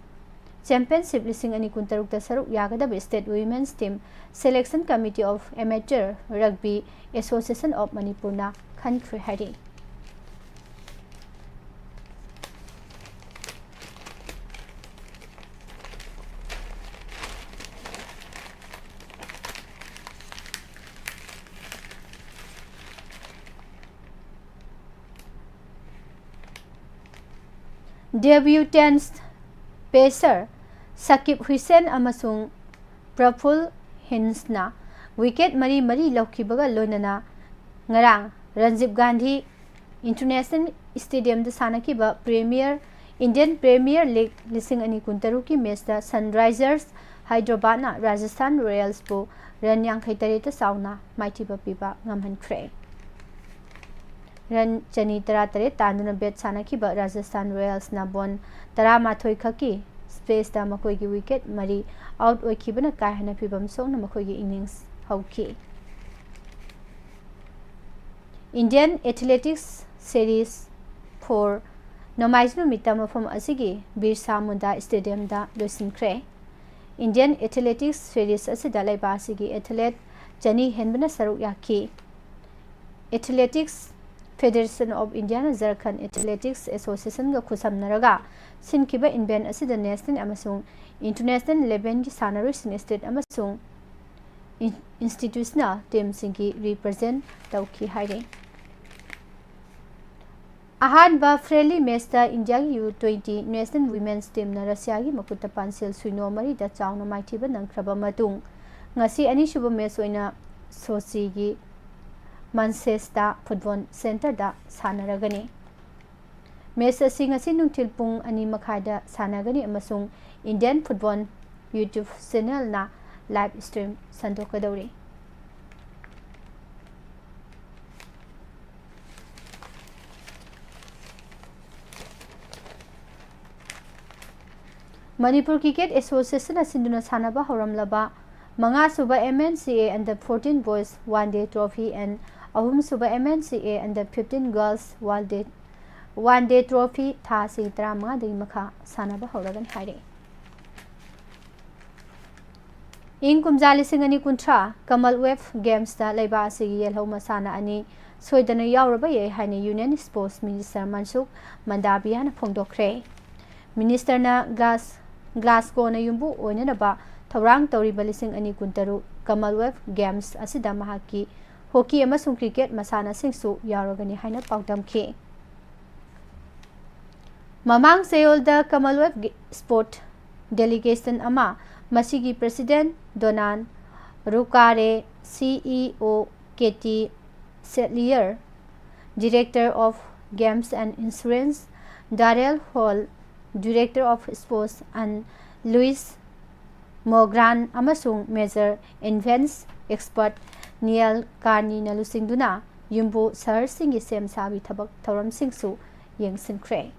Championship ꯂꯤꯁꯤꯡ ꯑꯅꯤ ꯀꯨꯟꯇꯔꯨꯛꯇ ꯁꯔꯨꯛ ꯌꯥꯒꯗꯕ State Women's Team Selection Committee of Amateur Rugby Association of Manipurꯅ ꯈꯟꯈ꯭ꯔꯦ ꯍꯥꯏꯔꯤ꯫ Debutants pacer ꯁꯀꯤꯕ ꯍꯨꯏꯁꯦꯟ ꯑꯃꯁꯨꯡ ꯄ꯭ꯔꯐꯨꯜ ꯍꯤꯟꯁꯅ wicket ꯃꯔꯤ ꯃꯔꯤ ꯂꯧꯈꯤꯕꯒ ꯂꯣꯏꯅꯅ ꯉꯔꯥꯡ ꯔꯥꯖꯤꯕ ꯒꯥꯟꯙꯤ International Stadiumꯗ ꯁꯥꯟꯅꯈꯤꯕ Premier, Indian Premier League ꯂꯤꯁꯤꯡ ꯑꯅꯤ ꯀꯨꯟꯇꯔꯨꯛꯀꯤ matchꯇ Sunrisers Hyderabadꯅ Rajasthan Royalsꯄꯨ run ꯌꯥꯡꯈꯩ ꯇꯔꯦꯠꯇ ꯆꯥꯎꯅ ꯃꯥꯏꯊꯤꯕ ꯄꯤꯕ ꯉꯝꯍꯟꯈ꯭ꯔꯦ꯫ Run ꯆꯅꯤ ꯇꯔꯥꯇꯔꯦꯠ ꯇꯥꯟꯗꯨꯅ bat ꯁꯥꯟꯅꯈꯤꯕ Rajasthan Royalsꯅ ball ꯇꯔꯥꯃꯥꯊꯣꯏ ꯈꯛꯀꯤ spaceꯇ ꯃꯈꯣꯏꯒꯤ wicket ꯃꯔꯤ out ꯑꯣꯏꯈꯤꯕꯅ ꯀꯥ ꯍꯦꯟꯅ ꯐꯤꯚꯝ ꯁꯣꯛꯅ ꯃꯈꯣꯏꯒꯤ innings ꯍꯧꯈꯤ꯫ Indian Athletics Series four ꯅꯣꯡꯃꯥꯏꯖꯤꯡ ꯅꯨꯃꯤꯠꯇ ꯃꯐꯝ ꯑꯁꯤꯒꯤ ꯕꯤꯔꯁꯥ ꯃꯨꯟꯗꯥ Stadiumꯗ ꯂꯣꯏꯁꯤꯟꯈ꯭ꯔꯦ꯫ Indian Athletics Series ꯑꯁꯤꯗ ꯂꯩꯕꯥꯛ ꯑꯁꯤꯒꯤ athlete ꯆꯅꯤ ꯍꯦꯟꯕꯅ ꯁꯔꯨꯛ ꯌꯥꯈꯤ꯫ Athletics Federation of Indiaꯅ Jharkhand Athletics Associationꯒ ꯈꯨꯠꯁꯝꯅꯔꯒ ꯁꯤꯟꯈꯤꯕ event ꯑꯁꯤꯗ national ꯑꯃꯁꯨꯡ international levelꯒꯤ ꯁꯥꯟꯅꯔꯣꯏꯁꯤꯡ state ꯑꯃꯁꯨꯡ in-, institutional teamꯁꯤꯡꯒꯤ represent ꯇꯧꯈꯤ ꯍꯥꯏꯔꯤ꯫ ꯑꯍꯥꯟꯕ friendly matchꯇ ꯏꯟꯗꯤꯌꯥꯒꯤ U twenty national women's teamꯅ ꯔꯁꯤꯌꯥꯒꯤ ꯃꯈꯨꯠꯇ ꯄꯥꯟꯁꯤꯜ ꯁꯤꯅꯣ ꯃꯔꯤꯗ ꯆꯥꯎꯅ ꯃꯥꯏꯊꯤꯕ ꯅꯪꯈ꯭ꯔꯕ ꯃꯇꯨꯡ, ꯉꯁꯤ ꯑꯅꯤꯁꯨꯕ match ꯑꯣꯏꯅ ꯁꯣꯆꯤꯒꯤ ꯃꯟꯁꯦꯁꯇ football centreꯗ ꯁꯥꯟꯅꯔꯒꯅꯤ꯫ Match ꯑꯁꯤ ꯉꯁꯤ ꯅꯨꯡꯊꯤꯜ ꯄꯨꯡ ꯑꯅꯤ ꯃꯈꯥꯏꯗ ꯁꯥꯟꯅꯒꯅꯤ ꯑꯃꯁꯨꯡ Indian Football YouTube channelꯅ live stream ꯁꯟꯗꯣꯛꯀꯗꯧꯔꯤ꯫ Manipur Cricket Associationꯅ ꯁꯤꯟꯗꯨꯅ ꯁꯥꯟꯅꯕ ꯍꯧꯔꯝꯂꯕ ꯃꯉꯥꯁꯨꯕ M N C A Under fourteen Boys One Day Trophy and ꯑꯍꯨꯝꯁꯨꯕ M N C A Under fifteen Girls One Day, One Day Trophy ꯊꯥꯁꯤ ꯇꯔꯥꯃꯉꯥꯗꯒꯤ ꯃꯈꯥ ꯁꯥꯟꯅꯕ ꯍꯧꯔꯒꯅꯤ ꯍꯥꯏꯔꯛꯏ꯫ ꯏꯪ ꯀꯨꯝꯖꯥ ꯂꯤꯁꯤꯡ ꯑꯅꯤ ꯀꯨꯟꯊ꯭ꯔꯥ Commonwealth Gamesꯇ ꯂꯩꯕꯥꯛ ꯑꯁꯤꯒꯤ ꯌꯦꯜꯍꯧ ꯃꯁꯥꯟꯅ ꯑꯅꯤ ꯁꯣꯏꯗꯅ ꯌꯥꯎꯔꯕ ꯌꯥꯏ ꯍꯥꯏꯅ Union Sports Minister ꯃꯟꯁꯨꯈ ꯃꯟꯗꯥꯕꯤꯌꯥꯅ ꯐꯣꯡꯗꯣꯛꯈ꯭ꯔꯦ꯫ Ministerꯅ ꯒ꯭ꯂꯥꯁ-, ꯒ꯭ꯂꯥꯁꯒꯣꯅ ꯌꯨꯝꯕꯨ ꯑꯣꯏꯅꯅꯕ ꯊꯧꯔꯥꯡ ꯇꯧꯔꯤꯕ ꯂꯤꯁꯤꯡ ꯑꯅꯤ ꯀꯨꯟꯇꯔꯨꯛ Commonwealth Games ꯑꯁꯤꯗ ꯃꯍꯥꯛꯀꯤ hockey ꯑꯃꯁꯨꯡ cricket ꯃꯁꯥꯟꯅꯁꯤꯡꯁꯨ ꯌꯥꯎꯔꯒꯅꯤ ꯍꯥꯏꯅ ꯄꯥꯎꯗꯝꯈꯤ꯫ ꯃꯃꯥꯡ ꯆꯌꯣꯜꯗ Commonwealth Sport Delegation ꯑꯃ ꯃꯁꯤꯒꯤ President Donald Rukare, CEO Katie Setlier, Director of Games and Insurance Daryl Hall, Director of Sports and Louis Mogran ꯑꯃꯁꯨꯡ Major Events Expert Neil Carneyꯅ ꯂꯨꯆꯤꯡꯗꯨꯅ ꯌꯨꯝꯕꯨ ꯁꯍꯔꯁꯤꯡꯒꯤ ꯁꯦꯝ ꯁꯥꯕꯒꯤ ꯊꯕꯛ ꯊꯧꯔꯝꯁꯤꯡꯁꯨ ꯌꯦꯡꯁꯤꯟꯈ꯭ꯔꯦ꯫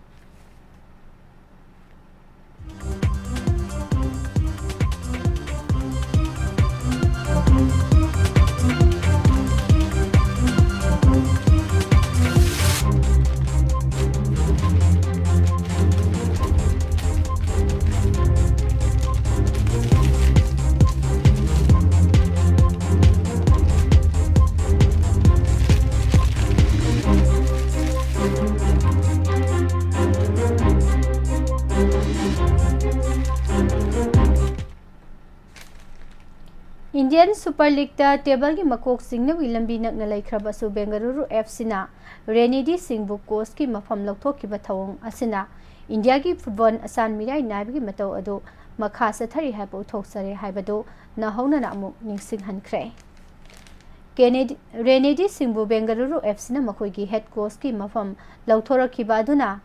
Indian Super Leagueꯇ tableꯒꯤ ꯃꯀꯣꯛ ꯆꯤꯡꯅꯕꯒꯤ ꯂꯝꯕꯤ ꯅꯛꯅ ꯂꯩꯈ꯭ꯔꯕꯁꯨ Bengaluru FCꯅ Rene Deeꯁꯤꯡꯕꯨ coachꯀꯤ ꯃꯐꯝ ꯂꯧꯊꯣꯛꯈꯤꯕ ꯊꯧꯑꯣꯡ ꯑꯁꯤꯅ Indiaꯒꯤ football ꯑꯁꯥꯟ ꯃꯤꯔꯥꯏ ꯅꯥꯏꯕꯒꯤ ꯃꯇꯧ ꯑꯗꯨ ꯃꯈꯥ ꯆꯠꯊꯔꯤ ꯍꯥꯏꯕ ꯎꯠꯊꯣꯛꯆꯔꯦ ꯍꯥꯏꯕꯗꯨ ꯅꯧꯍꯧꯅꯅ ꯑꯃꯨꯛ ꯅꯤꯡꯁꯤꯡꯍꯟꯈ꯭ꯔꯦ꯫ Kennedy, Rene Deeꯁꯤꯡꯕꯨ Bengaluru FCꯅ ꯃꯈꯣꯏꯒꯤ head coachꯀꯤ ꯃꯐꯝ ꯂꯧꯊꯣꯔꯛꯈꯤꯕ ꯑꯗꯨꯅ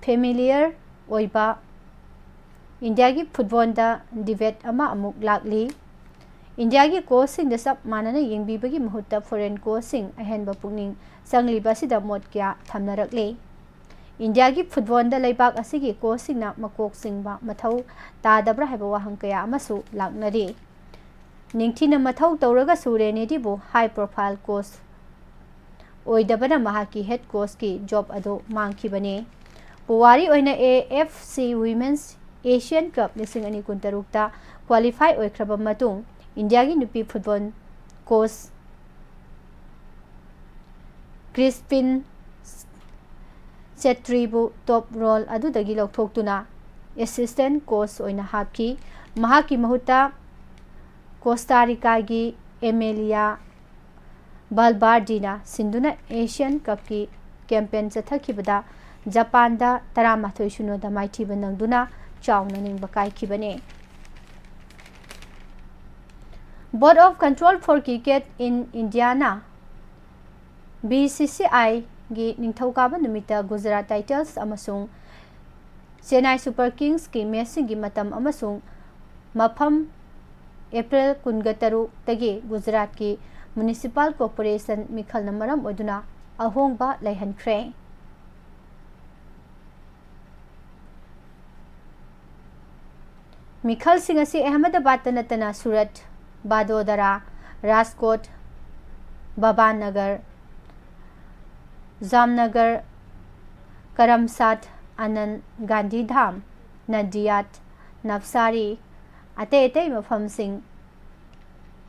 familiar ꯑꯣꯏꯕ Indiaꯒꯤ footballꯗ debate ꯑꯃ ꯑꯃꯨꯛ ꯂꯥꯛꯂꯤ꯫ Indiaꯒꯤ coachꯁꯤꯡꯗ ꯆꯞ ꯃꯥꯟꯅꯅ ꯌꯦꯡꯕꯤꯕꯒꯤ ꯃꯍꯨꯠꯇ foreign coachꯁꯤꯡ ꯑꯍꯦꯟꯕ ꯄꯨꯛꯅꯤꯡ ꯆꯪꯂꯤꯕ ꯑꯁꯤꯗ ꯃꯣꯠ ꯀꯌꯥ ꯊꯝꯅꯔꯛꯂꯤ꯫ Indiaꯒꯤ footballꯗ ꯂꯩꯕꯥꯛ ꯑꯁꯤꯒꯤ coachꯁꯤꯡꯅ ꯃꯀꯣꯛ ꯆꯤꯡꯕ ꯃꯊꯧ ꯇꯥꯗꯕ꯭ꯔꯥ ꯍꯥꯏꯕ ꯋꯥꯍꯪ ꯀꯌꯥ ꯑꯃꯁꯨ ꯂꯥꯛꯅꯔꯤ꯫ ꯅꯤꯡꯊꯤꯅ ꯃꯊꯧ ꯇꯧꯔꯒꯁꯨ Rene Deeꯕꯨ high profile coach ꯑꯣꯏꯗꯕꯅ ꯃꯍꯥꯛꯀꯤ head coachꯀꯤ job ꯑꯗꯨ ꯃꯥꯡꯈꯤꯕꯅꯤ꯫ ꯄꯨꯋꯥꯔꯤ ꯑꯣꯏꯅ AFC Women's ꯑꯦꯁꯤꯌꯥꯟ ꯀꯞ ꯂꯤꯁꯤꯡ ꯑꯅꯤ ꯀꯨꯟꯇꯔꯨꯛꯇ ꯀ꯭ꯋꯥꯂꯤꯐꯥꯏ ꯑꯣꯏꯈ꯭ꯔꯕ ꯃꯇꯨꯡ, ꯏꯟꯗꯤꯌꯥꯒꯤ ꯅꯨꯄꯤ ꯐꯨꯠꯕꯣꯜ ꯀꯣꯆ ꯀ꯭ꯔꯤꯁꯄꯤꯟ ꯆꯦꯇ꯭ꯔꯤꯕꯨ ꯇꯣꯞ ꯔꯣꯜ ꯑꯗꯨꯗꯒꯤ ꯂꯧꯊꯣꯛꯇꯨꯅ ꯑꯦꯁꯤꯁꯇꯦꯟ ꯀꯣꯆ ꯑꯣꯏꯅ ꯍꯥꯞꯈꯤ꯫ ꯃꯍꯥꯛꯀꯤ ꯃꯍꯨꯠꯇ ꯀꯣꯁꯇꯥ ꯔꯤꯀꯥꯒꯤ ꯑꯦꯃꯦꯂꯤꯌꯥ ꯕꯥꯜꯕꯥꯔꯗꯤꯅ ꯁꯤꯟꯗꯨꯅ ꯑꯦꯁꯤꯌꯥꯟ ꯀꯞꯀꯤ ꯀꯦꯝꯄꯦꯟ ꯆꯠꯊꯈꯤꯕꯗ ꯖꯄꯥꯟꯗ ꯇꯔꯥꯃꯥꯊꯣꯏ ꯁꯤꯅꯣꯗ ꯃꯥꯏꯊꯤꯕ ꯅꯪꯗꯨꯅ ꯆꯥꯎꯅ ꯅꯤꯡꯕ ꯀꯥꯏꯈꯤꯕꯅꯤ꯫ Board of Control for Cricket in Indiaꯅ, B C C Iꯒꯤ ꯅꯤꯡꯊꯧꯀꯥꯕ ꯅꯨꯃꯤꯠꯇ ꯒꯨꯖꯔꯥꯠ ꯇꯥꯏꯇꯟꯁ ꯑꯃꯁꯨꯡ ꯆꯦꯟꯅꯥꯏ ꯁꯨꯄꯔ ꯀꯤꯡꯁꯀꯤ ꯃꯦꯆꯁꯤꯡꯒꯤ ꯃꯇꯝ ꯑꯃꯁꯨꯡ ꯃꯐꯝ ꯑꯦꯄ꯭ꯔꯤꯜ ꯀꯨꯟꯒ ꯇꯔꯨꯛꯇꯒꯤ ꯒꯨꯖꯔꯥꯠꯀꯤ ꯃ꯭ꯌꯨꯅꯤꯁꯤꯄꯥꯜ ꯀꯣꯔꯄꯣꯔꯦꯁꯟ ꯃꯤꯈꯜꯅ ꯃꯔꯝ ꯑꯣꯏꯗꯨꯅ ꯑꯍꯣꯡꯕ ꯂꯩꯍꯟꯈ꯭ꯔꯦ꯫ ꯃꯤꯈꯜꯁꯤꯡ ꯑꯁꯤ ꯑꯍꯃꯗꯕꯥꯗꯇ ꯅꯠꯇꯅ ꯁꯨꯔꯠ, ꯕꯥꯗꯣꯗꯔꯥ, ꯔꯥꯖꯀꯣꯠ, ꯕꯕꯥꯅꯒꯔ, ꯖꯥꯝꯅꯒꯔ, ꯀꯔꯝꯁꯥꯠ, ꯑꯅꯟ, ꯒꯥꯟꯙꯤꯙꯥꯝ, ꯅꯗꯤꯌꯥꯠ, ꯅꯞꯁꯥꯔꯤ, ꯑꯇꯩ ꯑꯇꯩ ꯃꯐꯝꯁꯤꯡ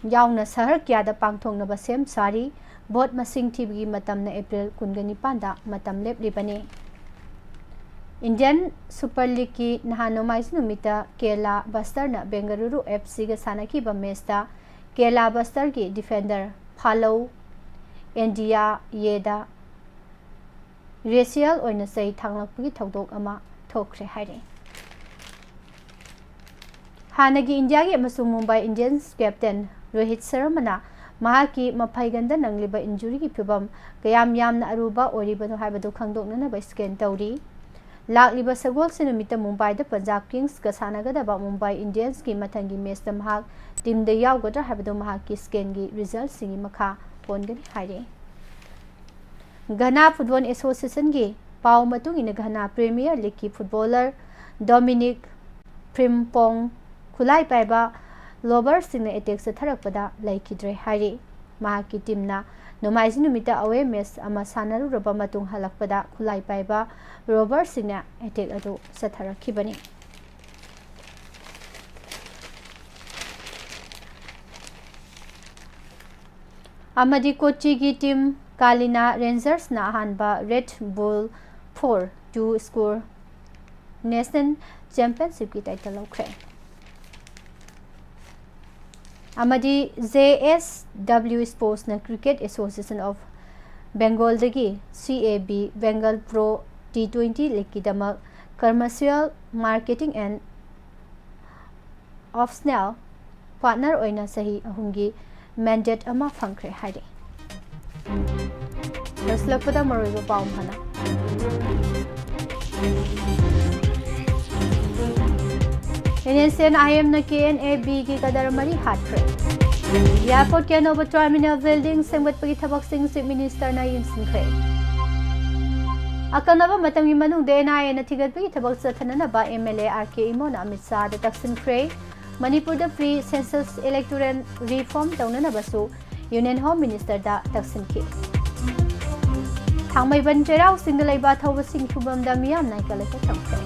ꯌꯥꯎꯅ ꯁꯍꯔ ꯀꯌꯥꯗ ꯄꯥꯡꯊꯣꯛꯅꯕ ꯁꯦꯝ ꯁꯥꯔꯤ꯫ ꯚꯣꯠ ꯃꯁꯤꯡ ꯊꯤꯕꯒꯤ ꯃꯇꯝꯅ ꯑꯦꯄ꯭ꯔꯤꯜ ꯀꯨꯟꯒ ꯅꯤꯄꯥꯟꯗ ꯃꯇꯝ ꯂꯦꯞꯂꯤꯕꯅꯤ꯫ ꯏꯟꯗꯤꯌꯟ ꯁꯨꯄꯔ ꯂꯤꯒꯀꯤ ꯅꯍꯥꯟ ꯅꯣꯡꯃꯥꯏꯖꯤꯡ ꯅꯨꯃꯤꯠꯇ ꯀꯦꯔꯂꯥ ꯕꯁꯇꯔꯅ ꯕꯦꯡꯒꯂꯨꯔꯨ F Cꯒ ꯁꯥꯟꯅꯈꯤꯕ ꯃꯦꯆꯇ ꯀꯦꯔꯂꯥ ꯕꯁꯇꯔꯒꯤ ꯗꯤꯐꯦꯟꯗꯔ ꯐꯥꯂꯧ ꯑꯦꯟꯗꯤꯌꯥ ꯌꯦꯗ ꯔꯦꯁꯤꯌꯦꯜ ꯑꯣꯏꯅ ꯆꯩ ꯊꯥꯡꯂꯛꯄꯒꯤ ꯊꯧꯗꯣꯛ ꯑꯃ ꯊꯣꯛꯈ꯭ꯔꯦ ꯍꯥꯏꯔꯤ꯫ ꯍꯥꯟꯅꯒꯤ ꯏꯟꯗꯤꯌꯥꯒꯤ ꯑꯃꯁꯨꯡ ꯃꯨꯝꯕꯥꯏ ꯏꯟꯗꯤꯌꯟꯁ ꯀꯦꯞꯇꯦꯟ ꯔꯣꯍꯤꯠ ꯁꯔꯃꯅ ꯃꯍꯥꯛꯀꯤ ꯃꯐꯩꯒꯟꯗ ꯅꯪꯂꯤꯕ ꯏꯟꯖꯨꯔꯤꯒꯤ ꯐꯤꯕꯝ ꯀꯌꯥꯝ ꯌꯥꯝꯅ ꯑꯔꯨꯕ ꯑꯣꯏꯔꯤꯕꯅꯣ ꯍꯥꯏꯕꯗꯨ ꯈꯪꯗꯣꯛꯅꯅꯕ ꯁ꯭ꯀꯦꯟ ꯇꯧꯔꯤ꯫ ꯂꯥꯛꯂꯤꯕ ꯁꯒꯣꯜꯁꯦꯟ ꯅꯨꯃꯤꯠꯇ ꯃꯨꯝꯕꯥꯏꯗ ꯄꯟꯖꯥꯕ ꯀꯤꯡꯁꯀ ꯁꯥꯟꯅꯒꯗꯕ ꯃꯨꯝꯕꯥꯏ ꯏꯟꯗꯤꯌꯟꯁꯀꯤ ꯃꯊꯪꯒꯤ ꯃꯦꯆꯇ ꯃꯍꯥꯛ ꯇꯤꯝꯗ ꯌꯥꯎꯒꯗ꯭ꯔꯥ ꯍꯥꯏꯕꯗꯨ ꯃꯍꯥꯛꯀꯤ ꯁ꯭ꯀꯦꯟꯒꯤ ꯔꯤꯖꯜꯠꯁꯤꯡꯒꯤ ꯃꯈꯥ ꯄꯣꯟꯒꯅꯤ ꯍꯥꯏꯔꯤ꯫ ꯘꯅꯥ ꯐꯨꯠꯕꯣꯜ ꯑꯦꯁꯣꯁꯤꯌꯦꯁꯟꯒꯤ ꯄꯥꯎ ꯃꯇꯨꯡ ꯏꯟꯅ, ꯘꯅꯥ ꯄ꯭ꯔꯤꯃꯤꯌꯔ ꯂꯤꯒꯀꯤ ꯐꯨꯠꯕꯣꯂꯔ ꯗꯣꯃꯤꯅꯤꯛ ꯐ꯭ꯔꯤꯝꯄꯣꯡ ꯈꯨꯠꯂꯥꯏ ꯄꯥꯏꯕ ꯔꯣꯕꯔꯁꯤꯡꯅ ꯑꯦꯇꯦꯛ ꯆꯠꯊꯔꯛꯄꯗ ꯂꯩꯈꯤꯗ꯭ꯔꯦ ꯍꯥꯏꯔꯤ꯫ ꯃꯍꯥꯛꯀꯤ ꯇꯤꯝꯅ ꯅꯣꯡꯃꯥꯏꯖꯤꯡ ꯅꯨꯃꯤꯠꯇ ꯑꯋꯦ ꯃꯦꯆ ꯑꯃ ꯁꯥꯟꯅꯔꯨꯔꯕ ꯃꯇꯨꯡ ꯍꯜꯂꯛꯄꯗ ꯈꯨꯠꯂꯥꯏ ꯄꯥꯏꯕ ꯔꯣꯕꯔꯁꯤꯡꯅ ꯑꯦꯇꯦꯛ ꯑꯗꯨ ꯆꯠꯊꯔꯛꯈꯤꯕꯅꯤ꯫ ꯑꯃꯗꯤ ꯀꯣꯆꯤꯒꯤ team ꯀꯥꯂꯤꯅꯥ ꯔꯦꯟꯖꯔꯁꯅ ꯑꯍꯥꯟꯕ Red Bull four two score national championshipꯀꯤ title ꯂꯧꯈ꯭ꯔꯦ꯫ ꯑꯃꯗꯤ J S W Sportsꯅ Cricket Association of Bengalꯗꯒꯤ C A B Bengal Pro T twenty Leagueꯀꯤꯗꯃꯛ commercial marketing and optional partner ꯑꯣꯏꯅ ꯆꯍꯤ ꯑꯍꯨꯝꯒꯤ mandate ꯑꯃ ꯐꯪꯈ꯭ꯔꯦ ꯍꯥꯏꯔꯤ꯫ ꯂꯣꯏꯁꯤꯜꯂꯛꯄꯗ ꯃꯔꯨꯑꯣꯏꯕ ꯄꯥꯎ ꯍꯥꯟꯅ꯫ NSCN IMꯅ KNABꯒꯤ cadre ꯃꯔꯤ ꯍꯥꯠꯈ꯭ꯔꯦ꯫ Airportꯀꯤ ꯑꯅꯧꯕ terminal building ꯁꯦꯝꯒꯠꯄꯒꯤ ꯊꯕꯛꯁꯤꯡ Chief Ministerꯅ ꯌꯦꯡꯁꯤꯟꯈ꯭ꯔꯦ꯫ ꯑꯀꯛꯅꯕ ꯃꯇꯝꯒꯤ ꯃꯅꯨꯡꯗ NIAꯅ ꯊꯤꯒꯠꯄꯒꯤ ꯊꯕꯛ ꯆꯠꯊꯅꯅꯕ MLA R K ꯏꯃꯣꯅ ꯑꯃꯤꯠ ꯁꯥꯍꯗ ꯇꯛꯁꯤꯟꯈ꯭ꯔꯦ꯫ ꯃꯅꯤꯄꯨꯔꯗ pre census electoral reform ꯇꯧꯅꯅꯕꯁꯨ Union Home Ministerꯗ ꯇꯛꯁꯤꯟꯈꯤ꯫ ꯊꯥꯡꯃꯩꯕꯟ ꯆꯩꯔꯥꯎ ꯆꯤꯡꯗ ꯂꯩꯕ ꯑꯊꯧꯕꯁꯤꯡꯒꯤ ꯈꯨꯕꯝꯗ ꯃꯤꯌꯥꯝꯅ ꯏꯀꯥꯏ ꯂꯩꯈꯣꯝ ꯊꯝꯈ꯭ꯔꯦ꯫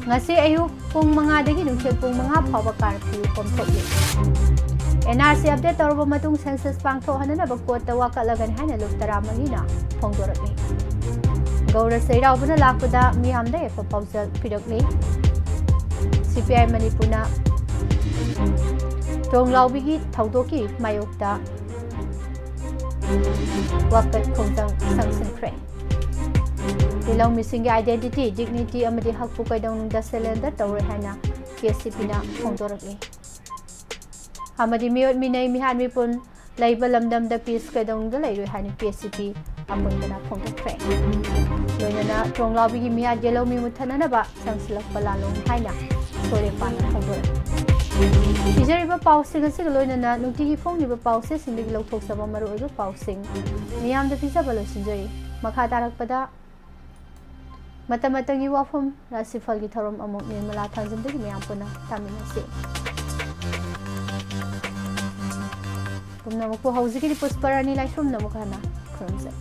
ꯉꯁꯤ ꯑꯌꯨꯛ ꯄꯨꯡ ꯃꯉꯥꯗꯒꯤ ꯅꯨꯡꯊꯤꯜ ꯄꯨꯡ ꯃꯉꯥ ꯐꯥꯎꯕ curfew ꯀꯣꯝꯊꯣꯛꯂꯤ꯫ NRC update ꯇꯧꯔꯕ ꯃꯇꯨꯡ census ꯄꯥꯡꯊꯣꯛꯍꯟꯅꯅꯕ courtꯇ ꯋꯥꯀꯠꯂꯒꯅꯤ ꯍꯥꯏꯅ ꯂꯨꯞ ꯇꯔꯥꯃꯔꯤꯅ ꯐꯣꯡꯗꯣꯔꯛꯂꯤ꯫ ꯒꯧꯔ ꯆꯩꯔꯥꯎꯕꯅ ꯂꯥꯛꯄꯗ ꯃꯤꯌꯥꯝꯗ ꯌꯥꯏꯐ ꯄꯥꯎꯖꯦꯜ ꯄꯤꯔꯛꯂꯤ꯫ CPI ꯃꯅꯤꯄꯨꯔꯅ ꯇ꯭ꯔꯣꯡꯂꯥꯎꯕꯤꯒꯤ ꯊꯧꯗꯣꯛꯀꯤ ꯃꯥꯌꯣꯛꯇ ꯋꯥꯀꯠ ꯈꯣꯡꯖꯪ ꯆꯪꯁꯤꯟꯈ꯭ꯔꯦ꯫ ꯂꯧꯃꯤꯁꯤꯡꯒꯤ identity, dignity ꯑꯃꯗꯤ ꯍꯛꯄꯨ ꯀꯩꯗꯧꯅꯨꯡꯗ surrender ꯇꯧꯔꯣꯏ ꯍꯥꯏꯅ KCPꯅ ꯐꯣꯡꯗꯣꯔꯛꯂꯤ꯫ ꯑꯃꯗꯤ ꯃꯤꯑꯣꯠ ꯃꯤꯅꯩ, ꯃꯤꯍꯥꯠ ꯃꯤꯄꯨꯟ ꯂꯩꯕ ꯂꯝꯗꯝꯗ peace ꯀꯩꯗꯧꯅꯨꯡꯗ ꯂꯩꯔꯣꯏ ꯍꯥꯏꯅ KCP ꯑꯄꯨꯟꯕꯅ ꯐꯣꯡꯗꯣꯛꯈ꯭ꯔꯦ꯫ ꯂꯣꯏꯅꯅ ꯇ꯭ꯔꯣꯡꯂꯥꯎꯕꯤꯒꯤ ꯃꯤꯍꯥꯠ ꯌꯦꯜꯍꯧꯃꯤ ꯃꯨꯠꯊꯠꯅꯅꯕ ꯆꯪꯁꯤꯜꯂꯛꯄ ꯂꯥꯟꯂꯣꯡꯅꯤ ꯍꯥꯏꯅ ꯁꯣꯔꯦꯄꯥꯅ ꯐꯣꯡꯗꯣꯔꯛꯏ꯫ ꯄꯤꯖꯔꯤꯕ ꯄꯥꯎꯁꯤꯡ ꯑꯁꯤꯒ ꯂꯣꯏꯅꯅ ꯅꯨꯡꯇꯤꯒꯤ ꯐꯣꯡꯂꯤꯕ ꯄꯥꯎꯆꯦꯁꯤꯡꯗꯒꯤ ꯂꯧꯊꯣꯛꯆꯕ ꯃꯔꯨꯑꯣꯏꯕ ꯄꯥꯎꯁꯤꯡ ꯃꯤꯌꯥꯝꯗ ꯄꯤꯖꯕ ꯂꯣꯏꯁꯤꯟꯖꯔꯤ꯫ ꯃꯈꯥ ꯇꯥꯔꯛꯄꯗ ꯃꯇꯝ ꯃꯇꯝꯒꯤ ꯋꯥꯐꯝ ꯔꯥꯁꯤꯐꯜꯒꯤ ꯊꯧꯔꯝ ꯑꯃꯨꯛ ꯅꯤꯔꯃꯂꯥ ꯊꯥꯡꯖꯝꯗꯒꯤ ꯃꯌꯥꯝ ꯄꯨꯟꯅ ꯇꯥꯃꯤꯟꯅꯁꯤ꯫ ꯄꯨꯝꯅꯃꯛꯄꯨ ꯍꯧꯖꯤꯛꯀꯤꯗꯤ ꯄꯨꯁꯄꯔꯥꯅꯤ ꯂꯥꯏꯁ꯭ꯔꯝꯅ ꯑꯃꯨꯛ ꯍꯟꯅ ꯈꯨꯔꯨꯝꯖꯩ꯫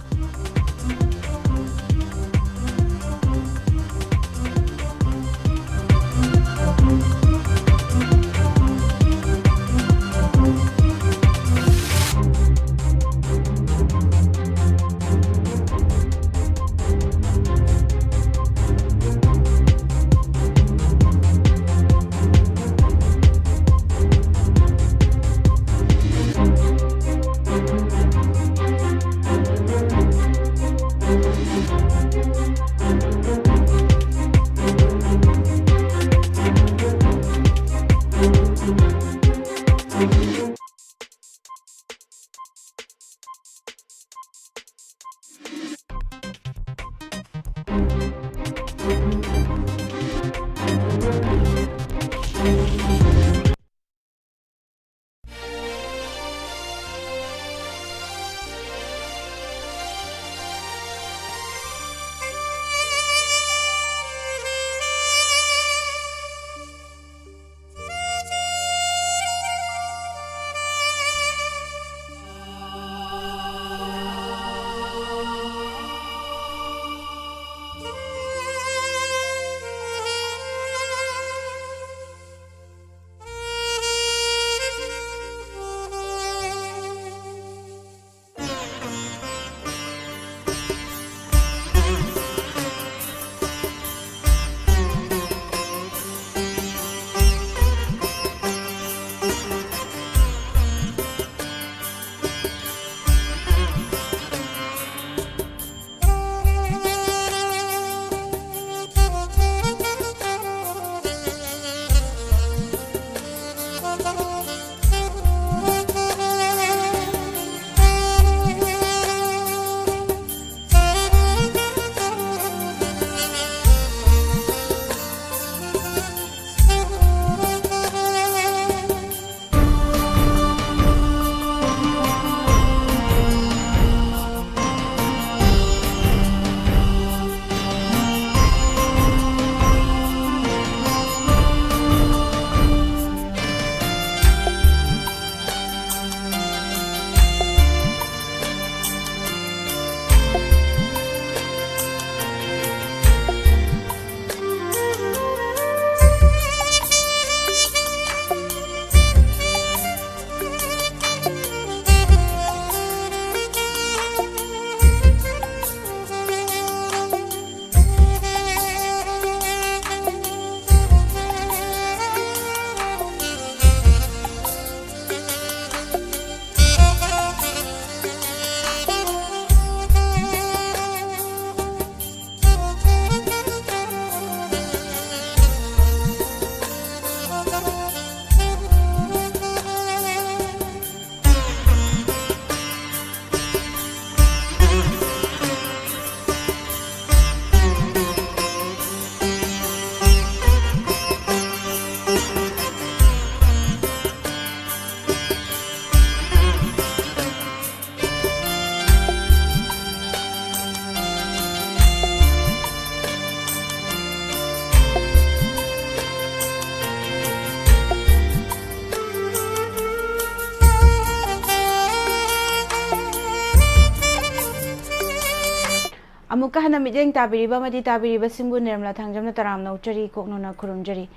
ꯀꯍꯟꯅ ꯃꯤꯠꯌꯦꯡ ꯇꯥꯕꯤꯔꯤꯕ ꯑꯃꯗꯤ ꯇꯥꯕꯤꯔꯤꯕꯁꯤꯡꯕꯨ ꯅꯤꯔꯃꯂꯥ ꯊꯥꯡꯖꯝꯅ ꯇꯔꯥꯝꯅ ꯑꯣꯛꯆꯔꯤ, ꯀꯣꯛꯅꯨꯅ ꯈꯨꯔꯨꯝꯖꯔꯤ꯫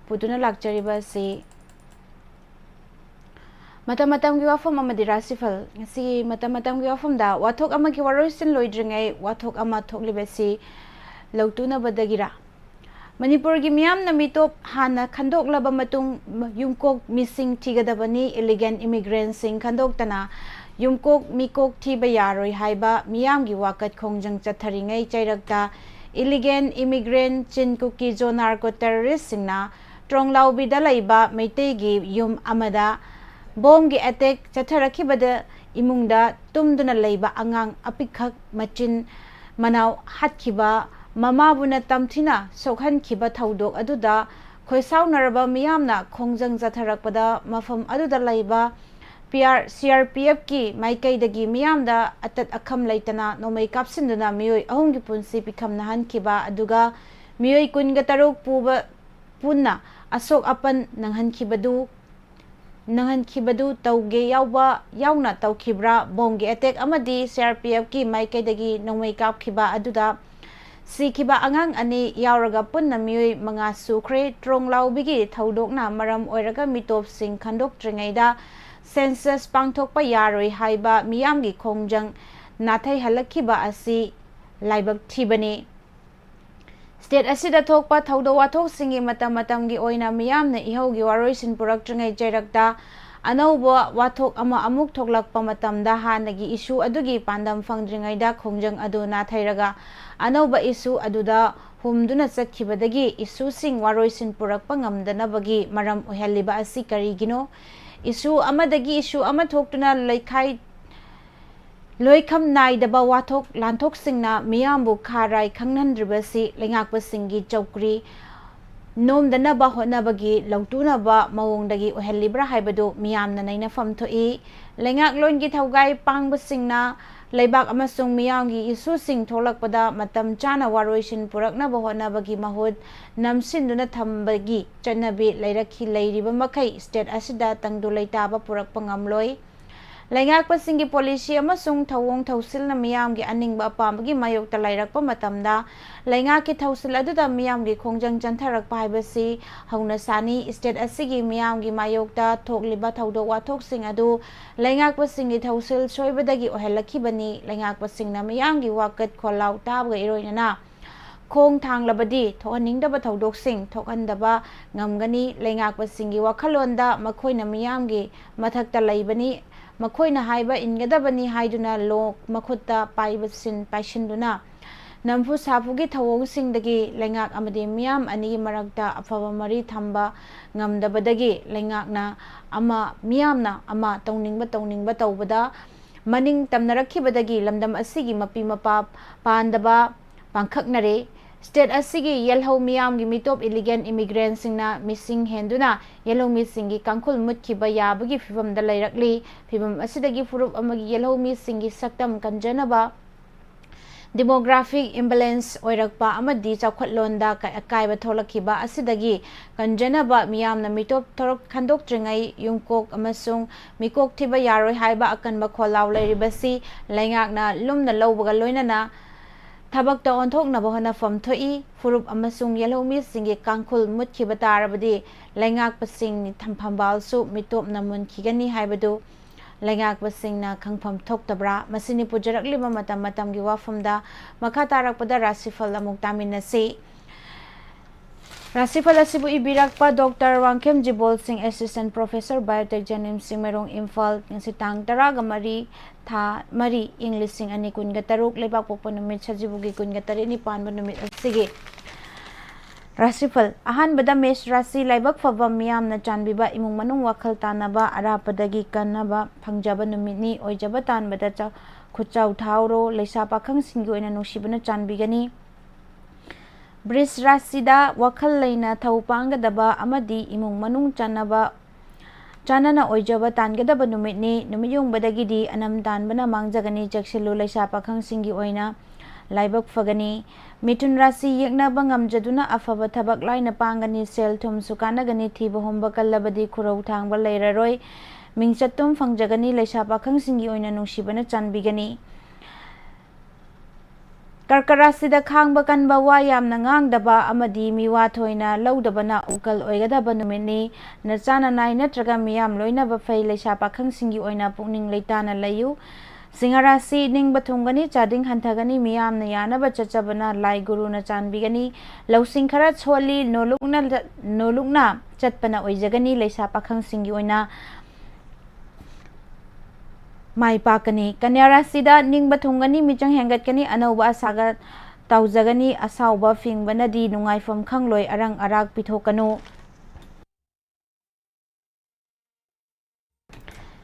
ꯄꯨꯗꯨꯅ ꯂꯥꯛꯆꯔꯤꯕ ꯑꯁꯤ ꯃꯇꯝ ꯃꯇꯝꯒꯤ ꯋꯥꯐꯝ ꯑꯃꯗꯤ ꯔꯥꯁꯤꯐꯜ꯫ ꯉꯁꯤꯒꯤ ꯃꯇꯝ ꯃꯇꯝꯒꯤ ꯋꯥꯐꯝꯗ ꯋꯥꯊꯣꯛ ꯑꯃꯒꯤ ꯋꯥꯔꯣꯏꯁꯤꯟ ꯂꯣꯏꯗ꯭ꯔꯤꯉꯩ ꯋꯥꯊꯣꯛ ꯑꯃ ꯊꯣꯛꯂꯤꯕꯁꯤ ꯂꯧꯇꯨꯅꯕꯗꯒꯤꯔꯥ? ꯃꯅꯤꯄꯨꯔꯒꯤ ꯃꯤꯌꯥꯝꯅ ꯃꯤꯇꯣꯞ ꯍꯥꯟꯅ ꯈꯟꯗꯣꯛꯂꯕ ꯃꯇꯨꯡ ꯌꯨꯝꯀꯣꯛ ꯃꯤꯁꯤꯡ ꯊꯤꯒꯗꯕꯅꯤ, illegal immigrantꯁꯤꯡ ꯈꯟꯗꯣꯛꯇꯅ ꯌꯨꯝꯀꯣꯛ ꯃꯤꯀꯣꯛ ꯊꯤꯕ ꯌꯥꯔꯣꯏ ꯍꯥꯏꯕ ꯃꯤꯌꯥꯝꯒꯤ ꯋꯥꯀꯠ ꯈꯣꯡꯖꯪ ꯆꯠꯊꯔꯤꯉꯩ ꯆꯩꯔꯛꯇ illegal immigrant ꯆꯤꯟ ꯀꯨꯀꯤ ꯖꯣ narco terroristꯁꯤꯡꯅ ꯇ꯭ꯔꯣꯡꯂꯥꯎꯕꯤꯗ ꯂꯩꯕ ꯃꯩꯇꯩꯒꯤ ꯌꯨꯝ ꯑꯃꯗ ꯕꯣꯝꯒꯤ attack ꯆꯠꯊꯔꯛꯈꯤꯕꯗ ꯏꯃꯨꯡꯗ ꯇꯨꯝꯗꯨꯅ ꯂꯩꯕ ꯑꯉꯥꯡ ꯑꯄꯤꯛꯈꯛ ꯃꯆꯤꯟ ꯃꯅꯥꯎ ꯍꯥꯠꯈꯤꯕ, ꯃꯃꯥꯕꯨꯅ ꯇꯝꯊꯤꯅ ꯁꯣꯛꯍꯟꯈꯤꯕ ꯊꯧꯗꯣꯛ ꯑꯗꯨꯗ ꯈꯣꯏꯁꯥꯎꯅꯔꯕ ꯃꯤꯌꯥꯝꯅ ꯈꯣꯡꯖꯪ ꯆꯠꯊꯔꯛꯄꯗ ꯃꯐꯝ ꯑꯗꯨꯗ ꯂꯩꯕ P R, C R P ꯑꯦꯐꯀꯤ ꯃꯥꯏꯀꯩꯗꯒꯤ ꯃꯤꯌꯥꯝꯗ ꯑꯇꯠ ꯑꯈꯝ ꯂꯩꯇꯅ ꯅꯣꯡꯃꯩ ꯀꯥꯞꯁꯤꯟꯗꯨꯅ ꯃꯤꯑꯣꯏ ꯑꯍꯨꯝꯒꯤ ꯄꯨꯟꯁꯤ ꯄꯤꯈꯝꯅꯍꯟꯈꯤꯕ, ꯑꯗꯨꯒ ꯃꯤꯑꯣꯏ ꯀꯨꯟꯒ ꯇꯔꯨꯛ ꯄꯨꯕ ꯄꯨꯟꯅ ꯑꯁꯣꯛ ꯑꯄꯟ ꯅꯪꯍꯟꯈꯤꯕꯗꯨ, ꯅꯪꯍꯟꯈꯤꯕꯗꯨ ꯇꯧꯒꯦ ꯌꯥꯎꯕ ꯌꯥꯎꯅ ꯇꯧꯈꯤꯕ꯭ꯔꯥ? ꯕꯣꯝꯒꯤ attack ꯑꯃꯗꯤ ꯁꯤ ꯑꯥꯔ ꯄꯤ ꯑꯦꯐꯀꯤ ꯃꯥꯏꯀꯩꯗꯒꯤ ꯅꯣꯡꯃꯩ ꯀꯥꯞꯈꯤꯕ ꯑꯗꯨꯗ ꯁꯤꯈꯤꯕ ꯑꯉꯥꯡ ꯑꯅꯤ ꯌꯥꯎꯔꯒ ꯄꯨꯟꯅ ꯃꯤꯑꯣꯏ ꯃꯉꯥ ꯁꯨꯈ꯭ꯔꯦ꯫ ꯇ꯭ꯔꯣꯡꯂꯥꯎꯕꯤꯒꯤ ꯊꯧꯗꯣꯛꯅ ꯃꯔꯝ ꯑꯣꯏꯔꯒ ꯃꯤꯇꯣꯞꯁꯤꯡ ꯈꯟꯗꯣꯛꯇ꯭ꯔꯤꯉꯩꯗ census ꯄꯥꯡꯊꯣꯛꯄ ꯌꯥꯔꯣꯏ ꯍꯥꯏꯕ ꯃꯤꯌꯥꯝꯒꯤ ꯈꯣꯡꯖꯪ ꯅꯥꯊꯩꯍꯜꯂꯛꯈꯤꯕ ꯑꯁꯤ ꯂꯥꯏꯕꯛ ꯊꯤꯕꯅꯤ꯫ State ꯑꯁꯤꯗ ꯊꯣꯛꯄ ꯊꯧꯗꯣꯛ ꯋꯥꯊꯣꯛꯁꯤꯡꯒꯤ ꯃꯇꯝ ꯃꯇꯝꯒꯤ ꯑꯣꯏꯅ ꯃꯤꯌꯥꯝꯅ ꯏꯍꯧꯒꯤ ꯋꯥꯔꯣꯏꯁꯤꯟ ꯄꯨꯔꯛꯇ꯭ꯔꯤꯉꯩ ꯆꯩꯔꯛꯇ ꯑꯅꯧꯕ ꯋꯥꯊꯣꯛ ꯑꯃ ꯑꯃꯨꯛ ꯊꯣꯛꯂꯛꯄ ꯃꯇꯝꯗ ꯍꯥꯟꯅꯒꯤ issue ꯑꯗꯨꯒꯤ ꯄꯥꯟꯗꯝ ꯐꯪꯗ꯭ꯔꯤꯉꯩꯗ ꯈꯣꯡꯖꯪ ꯑꯗꯨ ꯅꯥꯊꯩꯔꯒ ꯑꯅꯧꯕ issue ꯑꯗꯨꯗ ꯍꯨꯝꯗꯨꯅ ꯆꯠꯈꯤꯕꯗꯒꯤ issueꯁꯤꯡ ꯋꯥꯔꯣꯏꯁꯤꯟ ꯄꯨꯔꯛꯄ ꯉꯝꯗꯅꯕꯒꯤ ꯃꯔꯝ ꯑꯣꯏꯍꯜꯂꯤꯕ ꯑꯁꯤ ꯀꯔꯤꯒꯤꯅꯣ? Issue ꯑꯃꯗꯒꯤ issue ꯑꯃ ꯊꯣꯛꯇꯨꯅ ꯂꯩꯈꯥꯏ ꯂꯣꯏꯈꯝ ꯅꯥꯏꯗꯕ ꯋꯥꯊꯣꯛ ꯂꯥꯟꯊꯣꯛꯁꯤꯡꯅ ꯃꯤꯌꯥꯝꯕꯨ ꯈꯥ ꯔꯥꯏ ꯈꯪꯍꯟꯗ꯭ꯔꯤꯕꯁꯤ ꯂꯩꯉꯥꯛꯄꯁꯤꯡꯒꯤ ꯆꯧꯀ꯭ꯔꯤ ꯅꯣꯝꯗꯅꯕ ꯍꯣꯠꯅꯕꯒꯤ ꯂꯧꯇꯨꯅꯕ ꯃꯑꯣꯡꯗꯒꯤ ꯑꯣꯏꯍꯜꯂꯤꯕ꯭ꯔꯥ ꯍꯥꯏꯕꯗꯨ ꯃꯤꯌꯥꯝꯅ ꯅꯩꯅꯐꯝ ꯊꯣꯛꯏ꯫ ꯂꯩꯉꯥꯛꯂꯣꯟꯒꯤ ꯊꯧꯒꯥꯏ ꯄꯥꯡꯕꯁꯤꯡꯅ ꯂꯩꯕꯥꯛ ꯑꯃꯁꯨꯡ ꯃꯤꯌꯥꯝꯒꯤ issueꯁꯤꯡ ꯊꯣꯛꯂꯛꯄꯗ ꯃꯇꯝ ꯆꯥꯅ ꯋꯥꯔꯣꯏꯁꯤꯟ ꯄꯨꯔꯛꯅꯕ ꯍꯣꯠꯅꯕꯒꯤ ꯃꯍꯨꯠ ꯅꯝꯁꯤꯟꯗꯨꯅ ꯊꯝꯕꯒꯤ ꯆꯠꯅꯕꯤ ꯂꯩꯔꯛꯈꯤ꯫ ꯂꯩꯔꯤꯕ ꯃꯈꯩ state ꯑꯁꯤꯗ ꯇꯪꯗꯨ ꯂꯩꯇꯥꯕ ꯄꯨꯔꯛꯄ ꯉꯝꯂꯣꯏ꯫ ꯂꯩꯉꯥꯛꯄꯁꯤꯡꯒꯤ ꯄꯣꯂꯤꯁꯤ ꯑꯃꯁꯨꯡ ꯊꯧꯑꯣꯡ ꯊꯧꯁꯤꯜꯅ ꯃꯤꯌꯥꯝꯒꯤ ꯑꯅꯤꯡꯕ ꯑꯄꯥꯝꯕꯒꯤ ꯃꯥꯌꯣꯛꯇ ꯂꯩꯔꯛꯄ ꯃꯇꯝꯗ, ꯂꯩꯉꯥꯛꯀꯤ ꯊꯧꯁꯤꯜ ꯑꯗꯨꯗ ꯃꯤꯌꯥꯝꯒꯤ ꯈꯣꯡꯖꯪ ꯆꯟꯊꯔꯛꯄ ꯍꯥꯏꯕꯁꯤ ꯍꯧꯅ ꯁꯥꯅꯤ꯫ ꯁ꯭ꯇꯦꯠ ꯑꯁꯤꯒꯤ ꯃꯤꯌꯥꯝꯒꯤ ꯃꯥꯌꯣꯛꯇ ꯊꯣꯛꯂꯤꯕ ꯊꯧꯗꯣꯛ ꯋꯥꯊꯣꯛꯁꯤꯡ ꯑꯗꯨ ꯂꯩꯉꯥꯛꯄꯁꯤꯡꯒꯤ ꯊꯧꯁꯤꯜ ꯁꯣꯏꯕꯗꯒꯤ ꯑꯣꯏꯍꯜꯂꯛꯈꯤꯕꯅꯤ꯫ ꯂꯩꯉꯥꯛꯄꯁꯤꯡꯅ ꯃꯤꯌꯥꯝꯒꯤ ꯋꯥꯀꯠ ꯈꯣꯜꯂꯥꯎ ꯇꯥꯕꯒ ꯏꯔꯣꯏꯅꯅ ꯈꯣꯡ ꯊꯥꯡꯂꯕꯗꯤ ꯊꯣꯛꯍꯟꯅꯤꯡꯗꯕ ꯊꯧꯗꯣꯛꯁꯤꯡ ꯊꯣꯛꯍꯟꯗꯕ ꯉꯝꯒꯅꯤ꯫ ꯂꯩꯉꯥꯛꯄꯁꯤꯡꯒꯤ ꯋꯥꯈꯜꯂꯣꯟꯗ ꯃꯈꯣꯏꯅ ꯃꯤꯌꯥꯝꯒꯤ ꯃꯊꯛꯇ ꯂꯩꯕꯅꯤ, ꯃꯈꯣꯏꯅ ꯍꯥꯏꯕ ꯏꯟꯒꯗꯕꯅꯤ ꯍꯥꯏꯗꯨꯅ ꯂꯣ ꯃꯈꯨꯠꯇ ꯄꯥꯏꯕꯁꯤꯟ-, ꯄꯥꯏꯁꯤꯟꯗꯨꯅ ꯅꯝꯐꯨ ꯁꯥꯐꯨꯒꯤ ꯊꯧꯑꯣꯡꯁꯤꯡꯗꯒꯤ ꯂꯩꯉꯥꯛ ꯑꯃꯗꯤ ꯃꯤꯌꯥꯝ ꯑꯅꯤꯒꯤ ꯃꯔꯛꯇ ꯑꯐꯕ ꯃꯔꯤ ꯊꯝꯕ ꯉꯝꯗꯕꯗꯒꯤ ꯂꯩꯉꯥꯛꯅ ꯑꯃ, ꯃꯤꯌꯥꯝꯅ ꯑꯃ, ꯇꯧꯅꯤꯡꯕ ꯇꯧꯅꯤꯡꯕ ꯇꯧꯕꯗ ꯃꯅꯤꯡ ꯇꯝꯅꯔꯛꯈꯤꯕꯗꯒꯤ ꯂꯝꯗꯝ ꯑꯁꯤꯒꯤ ꯃꯄꯤ ꯃꯄꯥ ꯄꯥꯟꯗꯕ ꯄꯥꯡꯈꯛꯅꯔꯦ꯫ ꯁ꯭ꯇꯦꯠ ꯑꯁꯤꯒꯤ ꯌꯦꯜꯍꯧ ꯃꯤꯌꯥꯝꯒꯤ ꯃꯤꯇꯣꯞ ꯏꯂꯤꯒꯦꯟ ꯏꯃꯤꯒ꯭ꯔꯦꯟꯁꯤꯡꯅ ꯃꯤꯁꯤꯡ ꯍꯦꯟꯗꯨꯅ ꯌꯦꯜꯍꯧ ꯃꯤꯁꯤꯡꯒꯤ ꯀꯥꯡꯈꯨꯜ ꯃꯨꯠꯈꯤꯕ ꯌꯥꯕꯒꯤ ꯐꯤꯕꯝꯗ ꯂꯩꯔꯛꯂꯤ꯫ ꯐꯤꯕꯝ ꯑꯁꯤꯗꯒꯤ ꯐꯨꯔꯨꯞ ꯑꯃꯒꯤ ꯌꯦꯜꯍꯧ ꯃꯤꯁꯤꯡꯒꯤ ꯁꯛꯇꯝ ꯀꯟꯖꯅꯕ, ꯗꯤꯃꯣꯒ꯭ꯔꯥꯐꯤꯛ ꯏꯝꯕꯦꯂꯦꯟꯁ ꯑꯣꯏꯔꯛꯄ ꯑꯃꯗꯤ ꯆꯥꯎꯈꯠꯂꯣꯟꯗ ꯀ-, ꯑꯀꯥꯏꯕ ꯊꯣꯛꯂꯛꯈꯤꯕ ꯑꯁꯤꯗꯒꯤ ꯀꯟꯖꯅꯕ ꯃꯤꯌꯥꯝꯅ ꯃꯤꯇꯣꯞ ꯊꯣꯔꯛ-, ꯈꯟꯗꯣꯛꯇ꯭ꯔꯤꯉꯩ ꯌꯨꯝꯀꯣꯛ ꯑꯃꯁꯨꯡ ꯃꯤꯀꯣꯛ ꯊꯤꯕ ꯌꯥꯔꯣꯏ ꯍꯥꯏꯕ ꯑꯀꯟꯕ ꯈꯣꯜꯂꯥꯎ ꯂꯩꯔꯤꯕꯁꯤ ꯂꯩꯉꯥꯛꯅ ꯂꯨꯝꯅ ꯂꯧꯕꯒ ꯂꯣꯏꯅꯅ ꯊꯕꯛꯇ ꯑꯣꯟꯊꯣꯛꯅꯕ ꯍꯣꯠꯅꯐꯝ ꯊꯣꯛꯏ꯫ ꯐꯨꯔꯨꯞ ꯑꯃꯁꯨꯡ ꯌꯦꯜꯍꯧꯃꯤꯁꯤꯡꯒꯤ ꯀꯥꯡꯈꯨꯜ ꯃꯨꯠꯈꯤꯕ ꯇꯥꯔꯕꯗꯤ ꯂꯩꯉꯥꯛꯄꯁꯤꯡꯒꯤ ꯊꯝꯐꯝꯕꯥꯜꯁꯨ ꯃꯤꯇꯣꯞꯅ ꯃꯨꯟꯈꯤꯒꯅꯤ ꯍꯥꯏꯕꯗꯨ ꯂꯩꯉꯥꯛꯄꯁꯤꯡꯅ ꯈꯪꯐꯝ ꯊꯣꯛꯇꯕ꯭ꯔꯥ? ꯃꯁꯤꯅꯤ ꯄꯨꯖꯔꯛꯂꯤꯕ ꯃꯇꯝ ꯃꯇꯝꯒꯤ ꯋꯥꯐꯝꯗ꯫ ꯃꯈꯥ ꯇꯥꯔꯛꯄꯗ ꯔꯥꯁꯤꯐꯜ ꯑꯃꯨꯛ ꯇꯥꯃꯤꯟꯅꯁꯤ꯫ ꯔꯥꯁꯤꯐꯜ ꯑꯁꯤꯕꯨ ꯏꯕꯤꯔꯛꯄ ꯗꯣꯛꯇꯔ ꯋꯥꯡꯈꯦꯝ ꯖꯤꯕꯣꯜ ꯁꯤꯡ, ꯑꯦꯁꯤꯁꯇꯦꯟ ꯄ꯭ꯔꯣꯐꯦꯁꯔ, ꯕꯥꯏꯑꯣꯇꯦꯛ, ꯖꯦꯅꯤꯝꯁ, ꯆꯤꯡꯃꯩꯔꯣꯡ, ꯏꯝꯐꯥꯜ, ꯉꯁꯤ ꯇꯥꯡ ꯇꯔꯥꯒ ꯃꯔꯤ, ꯊꯥ ꯃꯔꯤ, ꯏꯪ ꯂꯤꯁꯤꯡ ꯑꯅꯤ ꯀꯨꯟꯒ ꯇꯔꯨꯛ, ꯂꯩꯕꯥꯛꯄꯣꯛꯄ ꯅꯨꯃꯤꯠ, ꯁꯖꯤꯕꯨꯒꯤ ꯀꯨꯟꯒ ꯇꯔꯦꯠꯅꯤ ꯄꯥꯟꯕ ꯅꯨꯃꯤꯠ ꯑꯁꯤꯒꯤ ꯔꯥꯁꯤꯐꯜ꯫ ꯑꯍꯥꯟꯕꯗ ꯃꯦꯁ ꯔꯥꯁꯤ, ꯂꯥꯏꯕꯛ ꯐꯕ, ꯃꯤꯌꯥꯝꯅ ꯆꯥꯟꯕꯤꯕ, ꯏꯃꯨꯡ ꯃꯅꯨꯡ ꯋꯥꯈꯜ ꯇꯥꯅꯕ, ꯑꯔꯥꯞꯄꯗꯒꯤ ꯀꯟꯅꯕ ꯐꯪꯖꯕ ꯅꯨꯃꯤꯠꯅꯤ꯫ ꯑꯣꯏꯖꯕ ꯇꯥꯟꯕꯗ ꯆ-, ꯈꯨꯠꯆꯥꯎ ꯊꯥꯎꯔꯣ, ꯂꯩꯁꯥ ꯄꯥꯈꯪꯁꯤꯡꯒꯤ ꯑꯣꯏꯅ ꯅꯨꯡꯁꯤꯕꯅ ꯆꯥꯟꯕꯤꯒꯅꯤ꯫ ꯕ꯭ꯔꯤꯖ ꯔꯥꯁꯤꯗ ꯋꯥꯈꯜ ꯂꯩꯅ ꯊꯧ ꯄꯥꯡꯒꯗꯕ ꯑꯃꯗꯤ ꯏꯃꯨꯡ ꯃꯅꯨꯡ ꯆꯥꯟꯅꯕ, ꯆꯥꯟꯅꯅ ꯑꯣꯏꯖꯕ ꯇꯥꯟꯒꯗꯕ ꯅꯨꯃꯤꯠꯅꯤ꯫ ꯅꯨꯃꯤꯠ ꯌꯨꯡꯕꯗꯒꯤꯗꯤ ꯑꯅꯝ ꯇꯥꯟꯕꯅ ꯃꯥꯡꯖꯒꯅꯤ꯫ ꯆꯦꯛꯁꯤꯜꯂꯨ, ꯂꯩꯁꯥ ꯄꯥꯈꯪꯁꯤꯡꯒꯤ ꯑꯣꯏꯅ ꯂꯥꯏꯕꯛ ꯐꯒꯅꯤ꯫ ꯃꯤꯊꯨꯟ ꯔꯥꯁꯤ ꯌꯦꯛꯅꯕ ꯉꯝꯖꯗꯨꯅ ꯑꯐꯕ ꯊꯕꯛ ꯂꯥꯏꯅ ꯄꯥꯡꯒꯅꯤ꯫ ꯁꯦꯜ ꯊꯨꯝꯁꯨ ꯀꯥꯟꯅꯒꯅꯤ꯫ ꯊꯤꯕ ꯍꯨꯝꯕ ꯀꯜꯂꯕꯗꯤ ꯈꯨꯔꯧ ꯊꯥꯡꯕ ꯂꯩꯔꯔꯣꯏ꯫ ꯃꯤꯡꯆꯠꯇꯨꯝ ꯐꯪꯖꯒꯅꯤ꯫ ꯂꯩꯁꯥ ꯄꯥꯈꯪꯁꯤꯡꯒꯤ ꯑꯣꯏꯅ ꯅꯨꯡꯁꯤꯕꯅ ꯆꯥꯟꯕꯤꯒꯅꯤ꯫ ꯀꯔꯀꯠ ꯔꯥꯁꯤꯗ ꯈꯥꯡꯕ ꯀꯟꯕ, ꯋꯥ ꯌꯥꯝꯅ ꯉꯥꯡꯗꯕ ꯑꯃꯗꯤ ꯃꯤꯋꯥ ꯊꯣꯏꯅ ꯂꯧꯗꯕꯅ ꯎꯀꯜ ꯑꯣꯏꯒꯗꯕ ꯅꯨꯃꯤꯠꯅꯤ꯫ ꯅꯆꯥ ꯅꯅꯥꯏ ꯅꯠꯇ꯭ꯔꯒ ꯃꯤꯌꯥꯝ ꯂꯣꯏꯅꯕ ꯐꯩ꯫ ꯂꯩꯁꯥ ꯄꯥꯈꯪꯁꯤꯡꯒꯤ ꯑꯣꯏꯅ ꯄꯨꯛꯅꯤꯡ ꯂꯩꯇꯥꯅ ꯂꯩꯌꯨ꯫ ꯁꯤꯡꯍ ꯔꯥꯁꯤ ꯅꯤꯡꯕ ꯊꯨꯡꯒꯅꯤ, ꯆꯥꯗꯤꯡ ꯍꯟꯊꯒꯅꯤ, ꯃꯤꯌꯥꯝꯅ ꯌꯥꯅꯕ ꯆꯠꯆꯕꯅ ꯂꯥꯏ ꯒꯨꯔꯨꯅ ꯆꯥꯟꯕꯤꯒꯅꯤ꯫ ꯂꯧꯁꯤꯡ ꯈꯔ ꯁꯣꯜꯂꯤ, ꯅꯣꯂꯨꯛꯅ, ꯅꯣꯂꯨꯛꯅ ꯆꯠꯄꯅ ꯑꯣꯏꯖꯒꯅꯤ꯫ ꯂꯩꯁꯥ ꯄꯥꯈꯪꯁꯤꯡꯒꯤ ꯑꯣꯏꯅ ꯃꯥꯏ ꯄꯥꯛꯀꯅꯤ꯫ ꯀꯟꯌꯥ ꯔꯥꯁꯤꯗ ꯅꯤꯡꯕ ꯊꯨꯡꯒꯅꯤ, ꯃꯤꯆꯪ ꯍꯦꯟꯒꯠꯀꯅꯤ, ꯑꯅꯧꯕ ꯑꯁꯥꯒ ꯇꯥꯎꯖꯒꯅꯤ꯫ ꯑꯁꯥꯎꯕ ꯐꯤꯡꯕꯅꯗꯤ ꯅꯨꯡꯉꯥꯏꯐꯝ ꯈꯪꯂꯣꯏ, ꯑꯔꯪ ꯑꯔꯥꯛ ꯄꯤꯊꯣꯛꯀꯅꯨ꯫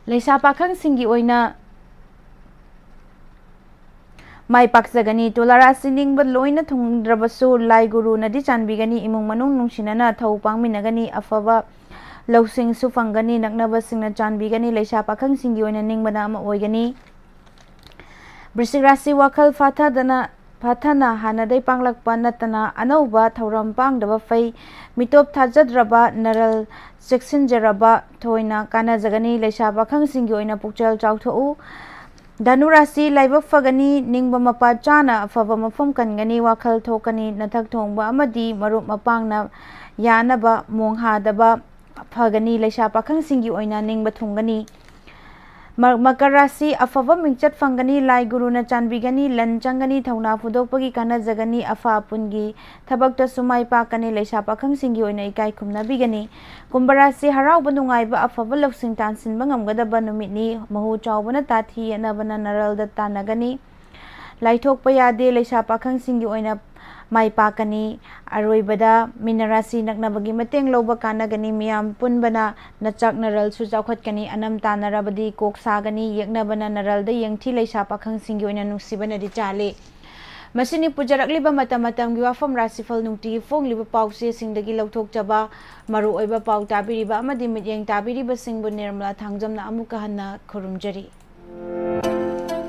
ꯂꯩꯁꯥ ꯄꯥꯈꯪꯁꯤꯡꯒꯤ ꯑꯣꯏꯅ ꯃꯥꯏ ꯄꯥꯛꯆꯒꯅꯤ꯫ ꯇꯨꯂꯥ ꯔꯥꯁꯤ ꯅꯤꯡꯕ ꯂꯣꯏꯅ ꯊꯨꯡꯗ꯭ꯔꯕꯁꯨ ꯂꯥꯏ ꯒꯨꯔꯨꯅꯗꯤ ꯆꯥꯟꯕꯤꯒꯅꯤ꯫ ꯏꯃꯨꯡ ꯃꯅꯨꯡ ꯅꯨꯡꯁꯤꯅꯅ ꯊꯧ ꯄꯥꯡꯃꯤꯟꯅꯒꯅꯤ꯫ ꯑꯐꯕ ꯂꯧꯁꯤꯡꯁꯨ ꯐꯪꯒꯅꯤ꯫ ꯅꯛꯅꯕꯁꯤꯡꯅ ꯆꯥꯟꯕꯤꯒꯅꯤ꯫ ꯂꯩꯁꯥ ꯄꯥꯈꯪꯁꯤꯡꯒꯤ ꯑꯣꯏꯅ ꯅꯤꯡꯕꯅ ꯑꯃ ꯑꯣꯏꯒꯅꯤ꯫ ꯕ꯭ꯔꯤꯁꯤꯛ ꯔꯥꯁꯤ ꯋꯥꯈꯜ ꯐꯥꯊꯗꯅ, ꯐꯥꯊꯅ ꯍꯥꯟꯅꯗꯩ ꯄꯥꯡꯂꯛꯄ ꯅꯠꯇꯅ ꯑꯅꯧꯕ ꯊꯧꯔꯝ ꯄꯥꯡꯗꯕ ꯐꯩ꯫ ꯃꯤꯇꯣꯞ ꯊꯥꯖꯗ꯭ꯔꯕ ꯅꯔꯜ ꯆꯦꯛꯁꯤꯟꯖꯔꯕ ꯊꯣꯏꯅ ꯀꯥꯟꯅꯖꯒꯅꯤ꯫ ꯂꯩꯁꯥ ꯄꯥꯈꯪꯁꯤꯡꯒꯤ ꯑꯣꯏꯅ ꯄꯨꯛꯆꯦꯜ ꯆꯥꯎꯊꯣꯛꯎ꯫ ꯙꯅꯨ ꯔꯥꯁꯤ ꯂꯥꯏꯕꯛ ꯐꯒꯅꯤ, ꯅꯤꯡꯕ ꯃꯄꯥ ꯆꯥꯅ ꯑꯐꯕ ꯃꯐꯝ ꯀꯟꯒꯅꯤ, ꯋꯥꯈꯜ ꯊꯣꯛꯀꯅꯤ, ꯅꯊꯛ ꯊꯣꯡꯕ ꯑꯃꯗꯤ ꯃꯔꯨꯞ ꯃꯄꯥꯡꯅ ꯌꯥꯅꯕ ꯃꯣꯡꯍꯥꯗꯕ ꯐꯒꯅꯤ꯫ ꯂꯩꯁꯥ ꯄꯥꯈꯪꯁꯤꯡꯒꯤ ꯑꯣꯏꯅ ꯅꯤꯡꯕ ꯊꯨꯡꯒꯅꯤ꯫ ꯃ-, ꯃꯀꯔ ꯔꯥꯁꯤ ꯑꯐꯕ ꯃꯤꯡꯆꯠ ꯐꯪꯒꯅꯤ, ꯂꯥꯏ ꯒꯨꯔꯨꯅ ꯆꯥꯟꯕꯤꯒꯅꯤ, ꯂꯟ ꯆꯪꯒꯅꯤ, ꯊꯧꯅꯥ ꯐꯨꯗꯣꯛꯄꯒꯤ ꯀꯥꯟꯅꯖꯒꯅꯤ, ꯑꯐ ꯑꯄꯨꯟꯒꯤ ꯊꯕꯛꯇꯁꯨ ꯃꯥꯏ ꯄꯥꯛꯀꯅꯤ, ꯂꯩꯁꯥ ꯄꯥꯈꯪꯁꯤꯡꯒꯤ ꯑꯣꯏꯅ ꯏꯀꯥꯏ ꯈꯨꯝꯅꯕꯤꯒꯅꯤ꯫ ꯀꯨꯝꯚ ꯔꯥꯁꯤ ꯍꯔꯥꯎꯕ ꯅꯨꯡꯉꯥꯏꯕ ꯑꯐꯕ ꯂꯧꯁꯤꯡ ꯇꯥꯟꯁꯤꯟꯕ ꯉꯝꯒꯗꯕ ꯅꯨꯃꯤꯠꯅꯤ, ꯃꯍꯨ ꯆꯥꯎꯕꯅ ꯇꯥꯊꯤ ꯌꯦꯠꯅꯕꯅ ꯅꯔꯜꯗ ꯇꯥꯟꯅꯒꯅꯤ꯫ ꯂꯥꯏꯊꯣꯛꯄ ꯌꯥꯗꯦ, ꯂꯩꯁꯥ ꯄꯥꯈꯪꯁꯤꯡꯒꯤ ꯑꯣꯏꯅ ꯃꯥꯏ ꯄꯥꯛꯀꯅꯤ꯫ ꯑꯔꯣꯏꯕꯗ ꯃꯤꯅ ꯔꯥꯁꯤ ꯅꯛꯅꯕꯒꯤ ꯃꯇꯦꯡ ꯂꯧꯕ ꯀꯥꯟꯅꯒꯅꯤ, ꯃꯤꯌꯥꯝ ꯄꯨꯟꯕꯅ ꯅꯆꯥꯛ ꯅꯔꯜꯁꯨ ꯆꯥꯎꯈꯠꯀꯅꯤ, ꯑꯅꯝ ꯇꯥꯟꯅꯔꯕꯗꯤ ꯀꯣꯛ ꯁꯥꯒꯅꯤ, ꯌꯦꯛꯅꯕꯅ ꯅꯔꯜꯗ ꯌꯦꯡꯊꯤ, ꯂꯩꯁꯥ ꯄꯥꯈꯪꯁꯤꯡꯒꯤ ꯑꯣꯏꯅ ꯅꯨꯡꯁꯤꯕꯅꯗꯤ ꯆꯥꯜꯂꯤ꯫ ꯃꯁꯤꯅꯤ ꯄꯨꯖꯔꯛꯂꯤꯕ ꯃꯇꯝ ꯃꯇꯝꯒꯤ ꯋꯥꯐꯝ ꯔꯥꯁꯤꯐꯜ ꯅꯨꯡꯇꯤꯒꯤ ꯐꯣꯡꯂꯤꯕ ꯄꯥꯎꯆꯦꯁꯤꯡꯗꯒꯤ ꯂꯧꯊꯣꯛꯆꯕ ꯃꯔꯨꯑꯣꯏꯕ ꯄꯥꯎ ꯇꯥꯕꯤꯔꯤꯕ ꯑꯃꯗꯤ ꯃꯤꯠꯌꯦꯡ ꯇꯥꯕꯤꯔꯤꯕꯁꯤꯡꯕꯨ ꯅꯤꯔꯃꯂꯥ ꯊꯥꯡꯖꯝꯅ ꯑꯃꯨꯛꯀ ꯍꯟꯅ ꯈꯨꯔꯨꯝꯖꯔꯤ꯫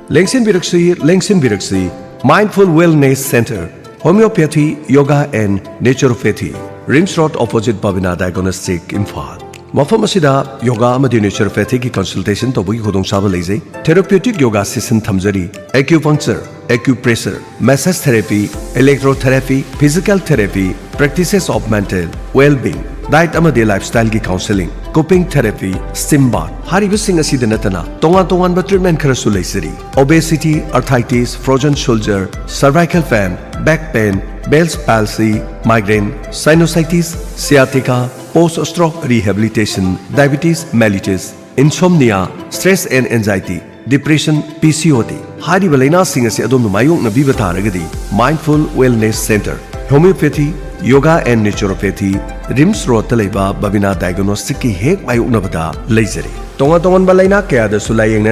ꯂꯦꯡꯁꯤꯟꯕꯤꯔꯛꯁꯤ, ꯂꯦꯡꯁꯤꯟꯕꯤꯔꯛꯁꯤ, Mindful Wellness Center, Homeopathy, Yoga and Naturopathy, Rims Road opposite Babina Diagnostic, Imphal. ꯃꯐꯝ ꯑꯁꯤꯗ ꯌꯣꯒꯥ ꯑꯃꯗꯤ ꯅꯦꯆꯨꯔꯣꯄꯦꯊꯤꯒꯤ ꯀꯟꯁꯜꯇꯦꯁꯟ ꯇꯧꯕꯒꯤ ꯈꯨꯗꯣꯡꯆꯥꯕ ꯂꯩꯖꯩ꯫ ꯊꯦꯔꯥꯄ꯭ꯌꯨꯇꯤꯛ ꯌꯣꯒꯥ ꯁꯦꯁꯟ ꯊꯝꯖꯔꯤ꯫ Acupuncture, acupressure, massage therapy, electrotherapy, physical therapy, practices of mental wellbeing, diet ꯑꯃꯗꯤ ꯂꯥꯏꯐꯁ꯭ꯇꯥꯏꯜꯒꯤ counselling, cupping therapy, steam bath ꯍꯥꯏꯔꯤꯕꯁꯤꯡ ꯑꯁꯤꯗ ꯅꯠꯇꯅ ꯇꯣꯉꯥꯟ ꯇꯣꯉꯥꯟꯕ ꯇ꯭ꯔꯤꯠꯃꯦꯟ ꯈꯔꯁꯨ ꯂꯩꯖꯔꯤ꯫ Obesity, arthritis, frozen shoulder, cervical pain, back pain, Bell's palsy, migraine, sinusitis, sciatica, post stroke rehabilitation, diabetes mellitus, insomnia, stress and anxiety, depression, P C O D ꯍꯥꯏꯔꯤꯕ ꯂꯥꯏꯅꯥꯁꯤꯡ ꯑꯁꯤ ꯑꯗꯣꯝꯅ ꯃꯥꯌꯣꯛꯅꯕꯤꯕ ꯇꯥꯔꯒꯗꯤ mindful wellness centre, homeopathy, yoga and naturopathy, RIMS ꯔꯣꯗꯇ ꯂꯩꯕ ꯕꯕꯤꯅꯥ ꯗꯥꯏꯒꯅꯣꯁꯇꯤꯛꯀꯤ ꯍꯦꯛ ꯃꯥꯌꯣꯛꯅꯕꯗ ꯂꯩꯖꯔꯤ꯫ ꯇꯣꯉꯥꯟ ꯇꯣꯉꯥꯟꯕ ꯂꯥꯏꯅꯥ ꯀꯌꯥꯗꯁꯨ ꯂꯥꯌꯦꯡꯅ